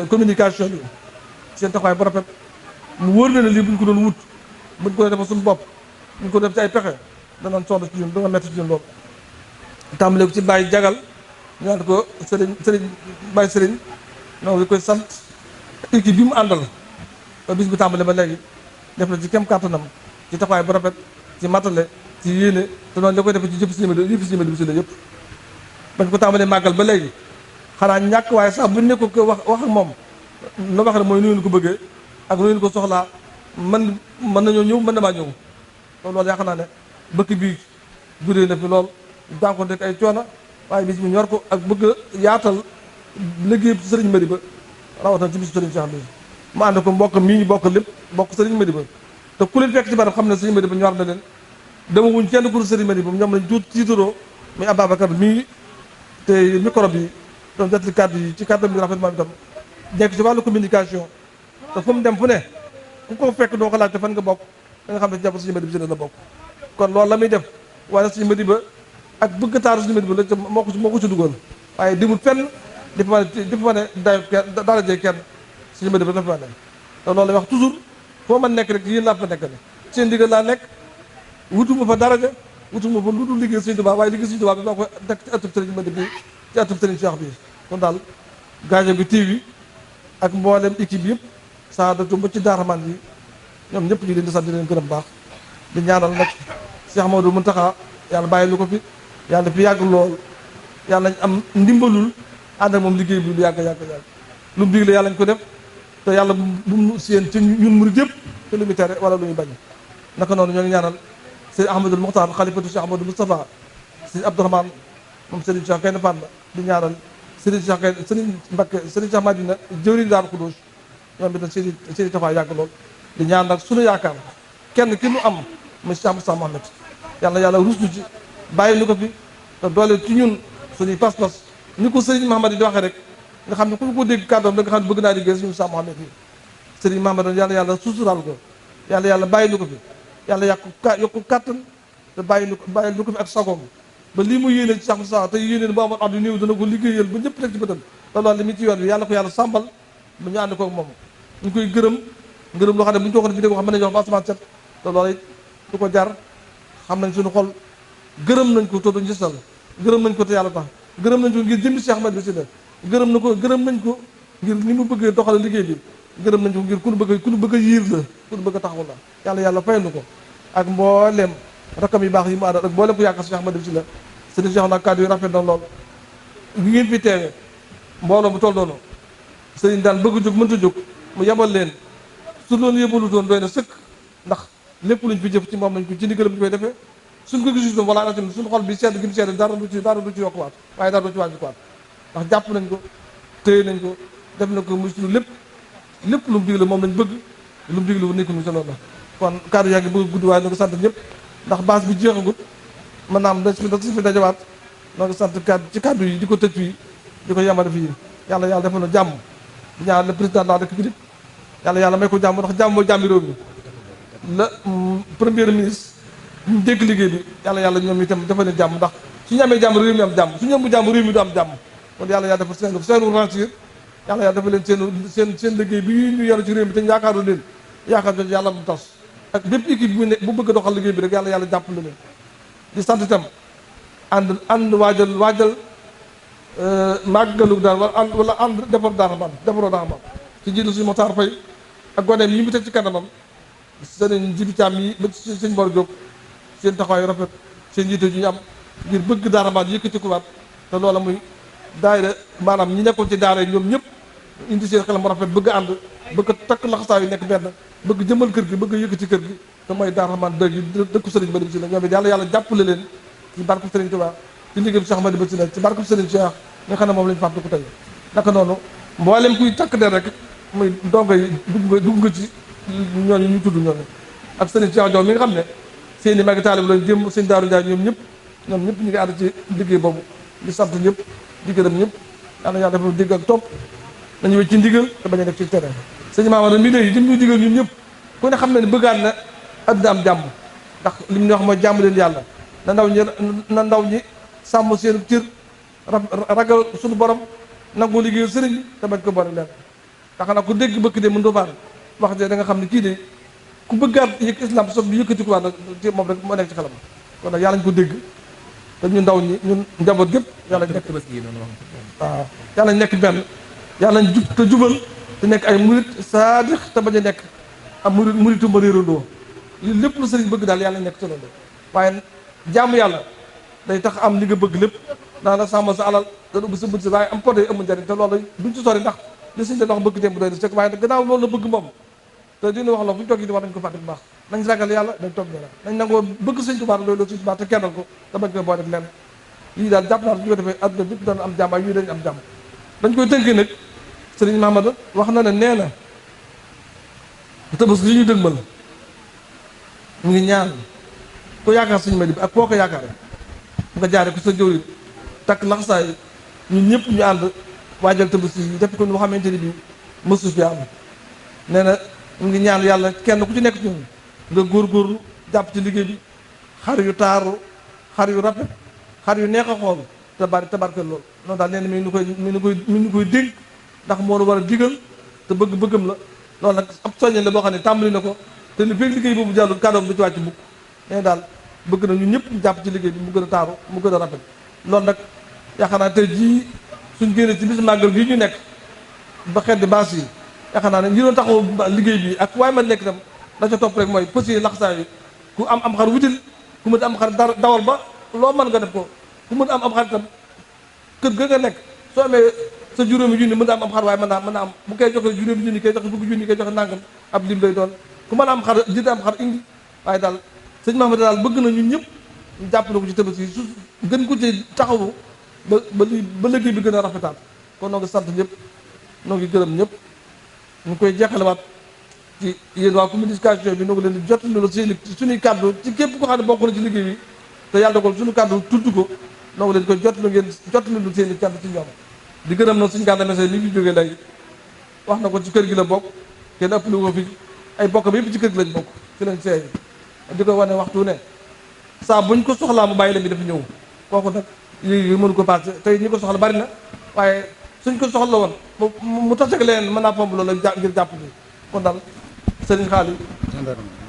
Speaker 5: communication bi seen taxawaay bu rafet mu wóor na ne lii buñ ko doon wut buñ ko defal suñu bopp buñ ko def ci ay pexe danañ sonn ci ñun dana metti ci ñun loolu tàmbale ko ci Baye Jagal ñaan ko sëriñ Baye Sëriñ noonu di koy sant équipe bi mu àndal ba bis bi tàmbale ba léegi def na ci kem kàttanam ci taxawaay bu rafet ci matale ci yéene te noonu la koy defee ci jëf si yëpp si la yëpp bañ ko tàmbalee màggal ba léegi xanaa ñàkk waaye sax buñ ne ko wax ak moom la wax ne mooy nu ngeen ko bëggee ak nu ngeen ko soxlaa mën nañoo ñëw mën na maa ñëw loolu yaakaar naa ne bëkk bi gudee na fi lool jànkoon rek ay coono waaye bis mi ñor ko ak bëgg yaatal liggéey sëriñ Madi ba rawatina ci bisu sëriñ Cheikh bi mu ànd ko mbokk mii ñu bokk lépp bokk sëriñ Madi ba te ku leen fekk ci barab xam ne sëriñ Madi ba ñor na leen dama wuñ kenn ku sëriñ Madi ba ñoom lañ tuut tiitaroo muy Ababacar mii te micro bi doon jotli kàddu yi ci kàddu bi rafet moom itam nekk ci wàllu communication te fu mu dem fu ne ku ko fekk doo ko laaj te fan nga bokk da nga xam ne ci jàpp sëriñ Madi ba si la bokk kon loolu la muy def waaye sëriñ Madi ba ak bëgg taaru sëriñ Madi ba la moo ko ci dugal waaye dimul fenn di fa wane dayo kenn darajee kenn sëriñ Madi ba dafa wane te loolu lay wax toujours foo man nekk rek yéen laa fa nekk ne seen ndigal laa nekk wutuma fa daraja wutuma fa lu dul liggéey sëriñ Tuubaa waaye liggéey sëriñ Tuubaa bi maa ko nekk ci ëttub sëriñ Madi bi ci ëttub sëriñ Cheikh bi kon daal Gadiaga bi TV ak mboolem équipe yëpp Saadatu ba ci daaraman yi ñoom ñëpp ñu leen di sant di leen gërëm baax di ñaanal nag Cheikh Mamadou Mountakha yàlla bàyyi lu ko fi yàlla fi yàgg lool yàlla nañ am ndimbalul ànd ak moom liggéey bi lu yàgg lu mu digle yàlla ñu ko def te yàlla bu mu seen ci ñun murid yëpp te lu mu tere wala lu ñu bañ naka noonu ñoo ngi ñaanal sëñ Ahmadul Muxtaar xalifatu Cheikh Ahmadou Moustapha sëñ Abdourahmane moom sëriñ Cheikh Gaynde Fatma di ñaanal sëriñ Cheikh Gaynde sëriñ Mbakke sëriñ Cheikh Madina jëwriñ Daaru Xudoos ñoom itam seeni taxawaay yàgg lool di ñaan nag suñu yaakaar kenn ki nu am muy Cheikh Moussa Mohamed yàlla ruslu ci bàyyi nu ko fi te doole ci ñun suñuy pas-pas ni ko sëriñ Mahamad di waxee rek nga xam ne ku ko dégg kàddoom da nga xam ne bëgg naa liggéey suñu Moussa Mohamed yi sëriñ Mahamad yàlla suusuraal ko yàlla bàyyi nu ko fi yàlla yokku kàttan te bàyyi nu ko fi ak sagoom ba lii mu yéene ci Cheikh Moussa te yéene bu amoon at yu néew dana ko liggéeyal ba ñëpp rek ci bëtam te loolu li mu ci yoon bi yàlla ko yàlla sàmbal bu ñu ànd koog moom ñu koy gërëm loo xam ne bu ñu ko waxoon fi dégg wax mën nañu wax ba asamaan set te loolu it du ko jar xam nañ suñu xol gërëm nañ ko te duñ gisal gërëm nañ ko te yàlla tax gërëm nañ ko ngir jëmmi Cheikh Ahmed bi si la gërëm nañ ko ngir ni mu bëggee doxale liggéey bi gërëm nañ ko ngir ku nu bëgg a yiir la ku nu bëgg a taxawu la yàlla fayal nu ko ak mboolem rakkam yu baax yi mu àndal ak boole ko yaakaar Cheikh Ahmadou si la sëriñ Cheikh nag kàddu yi rafet na lool gi ngeen fi teewee mbooloo bu toll noonu sëriñ daan bëgg jóg mënta jóg mu yebal leen su loolu yebalutoon doy na sëkk ndax lépp luñ fi jëf ci moom lañ ko ci ndigalam ñu koy defee suñ ko gisutoon wala na tamit suñu xol bi sedd gi mu sedd dara du ci yokkuwaat waaye dara du ci wàññikuwaat ndax jàpp nañ ko téye nañ ko def na ko muy suñu lépp lu mu digle moom lañ bëgg lu mu digle wu nekk mu solo la kon kàddu yaa ngi bëgg gudd waaye na ko sant ñëpp ndax base bi jeexagut mën naa am da si fi dajawaat noo ngi sant kàddu yi di ko tëj fii di ko yemale fii yàlla defal na jàmm di ñaan le président de la République yàlla may ko jàmm ndax jàmm mooy jàmmi réew mi la premier ministre ñu dégg liggéey bi yàlla ñoom itam defal leen jàmm ndax suñu amee jàmm réew mi am jàmm suñu amul jàmm réew mi du am jàmm kon yàlla defal seen rancir yàlla defal leen seen liggéey bi ñu yor ci réew mi te yaakaaru leen yaakaar jooju yàlla mu tas ak bépp équipe bu bëgg a doxal liggéey bi rek yàlla jàppale leen di sant itam ànd waajal màggalu daal wala ànd defaroo daara ci jiitu suñu Motaar Fay ak goneem yi mu teg ci kanamam sëriñ Jibi Caam yi ba sëñ Mor Diop seen taxawaay rafet seen jiite ju ñu am ngir bëgg daara maan yëkkati ko waat te loola muy daayira maanaam ñi nekkoon ci daara yi ñoom ñëpp indi seen xelam rafet bëgg ànd bëgg takk laxasaa yu nekk benn bëgg jëmal kër gi bëgg yëkkati kër gi te mooy daara maan dëgg yi dëkku sëriñ Badi Basila ñoom it yàlla jàppale leen ci barke sëriñ Tuubaa ci liggéey Cheikh Badi Basila ci barke sëriñ Cheikh nga xam ne moom lañu fàtte ko tey naka noonu mboolem kuy takk der rek muy ndongo yi dugg nga ci ñooñu ñu tudd ñooñu ak sëriñ Cheikh Diaw mi nga xam ne seen i magi taalib lañ jëm sëñ Daaru Njaay ñoom ñëpp ñu ngi ànd ci liggéey boobu di sant ñëpp di gërëm ñëpp yàlla dafa dégg ak topp nañu wéy ci ndigal te bañ a def ci terrain sëñ Mamadou mi léegi jëm ñu digal ñun ñëpp ku ne xam ne ne bëggaan na adduna am jàmm ndax li mu ñu wax mooy jàmm leen yàlla na ndaw ñi sàmm seen cër ragal suñu borom nangoo liggéey sëriñ te bañ ko bari leen ndax nag ku dégg bëkk de mën doo baar wax de da nga xam ne kii de ku bëggaat yëg islam soog bi yëkkati ko waat nag moom rek moo nekk ci xelam kon nag yàlla ñu ko dégg te ñun ndaw ñi ñun njaboot gépp yàlla nekk waaw yàlla nekk benn yàlla ñu jub te jubal te nekk ay murit saadix te bañ a nekk am muritu ma réerandoo li lépp lu sëriñ bëgg daal yàlla nekk ci loolu waaye jaamu yàlla day tax am li nga bëgg lépp daa la sàmm sa alal dana ubbi sa bët si waaye am po day amul njëriñ te loolu duñ ci sori ndax li suñ leen wax bëgg démb doy na sëkk waaye gannaaw loolu la bëgg moom te dina wax la fu ñu toog yi di war nañ ko fàtte bu baax nañ ragal yàlla dañ toog ñela nañ nangoo bëgg sëñ Tuubaa loolu sëñ Tuubaa te kennal ko te bañ koy boo def lenn lii daal jàpp naa su ñu ko defee adduna bépp dana am jàmm ak yii dañ am jàmm dañ koy tënkee nag sëriñ Mahamadu wax na ne nee na Tabaski li ñu dëgmal mu ngi ñaan ko yaakaar sëñ Madi bi ak koo ko yaakaare nga jaare ko sa jëwriñ takk laxasaay ñun ñëpp ñu ànd waajal Tabaski yi def ko ñu xamante ni bi mësu fi am nee na mu ngi ñaan yàlla kenn ku ci nekk ci ñun nga góorgóorlu jàpp ci liggéey bi xar yu taaru xar yu rafet xar yu neex a xool te bari tabarkal loolu noonu daal nee na mi ngi koy dénk ndax moo nu war a digal te bëgg-bëggam la loolu nag ab soññe la boo xam ne tàmbali na ko te ni fekk liggéey boobu jàllul kàddoom du ci wàcc mukk nee daal bëgg na ñun ñëpp ñu jàpp ci liggéey bi mu gën a taaru mu gën a rafet loolu nag yaakaar naa tey jii suñ génnee ci bis màggal bii ñu nekk ba xet di baas yi yaakaar naa ne ñi doon taxaw liggéey bi ak waaye man nekk itam la ca topp rek mooy pës yi laxasaa yi ku am xar wutil ku mën am xar dawal ba loo mën nga def ko ku mën am xar itam kër ga nga nekk soo amee sa juróomi junni mën am xar waaye mën naa am bu koy joxe juróomi junni koy joxe fukki junni koy joxe nangam ab lim lay doon ku mën a am xar jënd am xar indi waaye daal sëñ Mahamadu daal bëgg na ñun ñëpp ñu jàppale ko ci Tabaski su gën ko ci taxawu ba liggéey bi gën a rafetaat kon noo ngi sant ñëpp noo ngi gërëm ñëpp ñu koy jeexalewaat ci yéen waa communication bi noo ngi leen di jot lu seen suñuy kàddu ci képp ko xam ne bokk na ci liggéey bi te yàlla dogal suñu kàddu tudd ko noo ngi leen koy jot lu ngeen jot lu seen i kàddu ci ñoom di gërëm na suñu gànda message li fi jógee léegi wax na ko ci kër gi la bokk kenn ëpp lu ko fi ay bokk bi yëpp ci kër gi lañ bokk ci lañ seey di ko wane waxtu ne saa buñ ko soxlaa mu bàyyi la bi dafa ñëw kooku nag yi mënu ko passé tey ñi ko soxla bari na waaye suñ ko soxla woon mu tase ak leneen mën naa pomp loolu ngir jàpp ni kon daal sëriñ xaali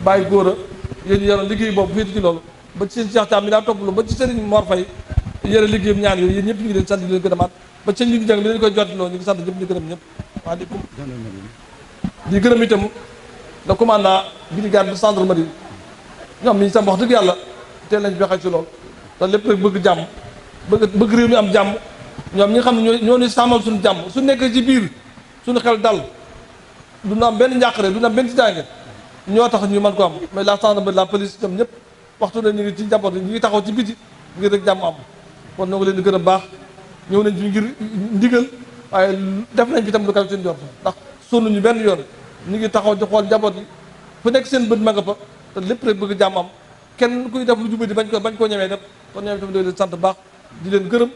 Speaker 5: bàyyi góor a yéen yoroon liggéey boobu féeti ci loolu ba ci seen Cheikh Thiam mi daa topp lu ba ci sëriñ Mor Faye yore liggéeyam ñaan yooyu yéen ñëpp ñu ngi leen sant di leen gërëmaat ba ci seen ñu ngi jàng mi leen koy jotloo ñu ngi sant ñëpp di gërëm ñëpp waa di gërëm itam le commandant brigade de gendarmerie ñoom ñi sam wax dëgg yàlla teel nañ fexe ci lool te lépp rek bëgg jàmm bëgg réew mi am jàmm ñoom ñi nga xam ne ñoo ni sàmmal suñu jàmm su nekkee ci biir suñu xel dal du na am benn njàqare du na am benn ci jànge ñoo tax ñu mën ko am mais la gendarmerie la police ñoom ñëpp waxtu ne ñu ngi ci njaboot yi ñu ngi taxaw ci biti ngir rek jàmm am kon ñoo ngi leen di gën a baax ñëw nañ fi ngir ndigal waaye def nañ fi tam lu kaw seen jort ndax sonn ñu benn yoon ñu ngi taxaw di xool njaboot yi fu nekk seen bët ma nga fa te lépp rek bëgg jàmm am kenn kuy def lu jubadi bañ koo ñemee def kon ñoom itam leen sant baax di leen gërëm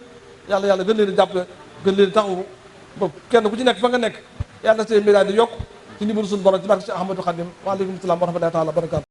Speaker 5: yàlla gën leen di jàppale gën leen taxawu ba kenn ku ci nekk fa nga nekk yàlla seen mbir di yokk ci ndimbalu suñu borom ci barke Cheikh Ahmadou Khadim waaleykum salaam wa rahmatullahi taala wa barakaatu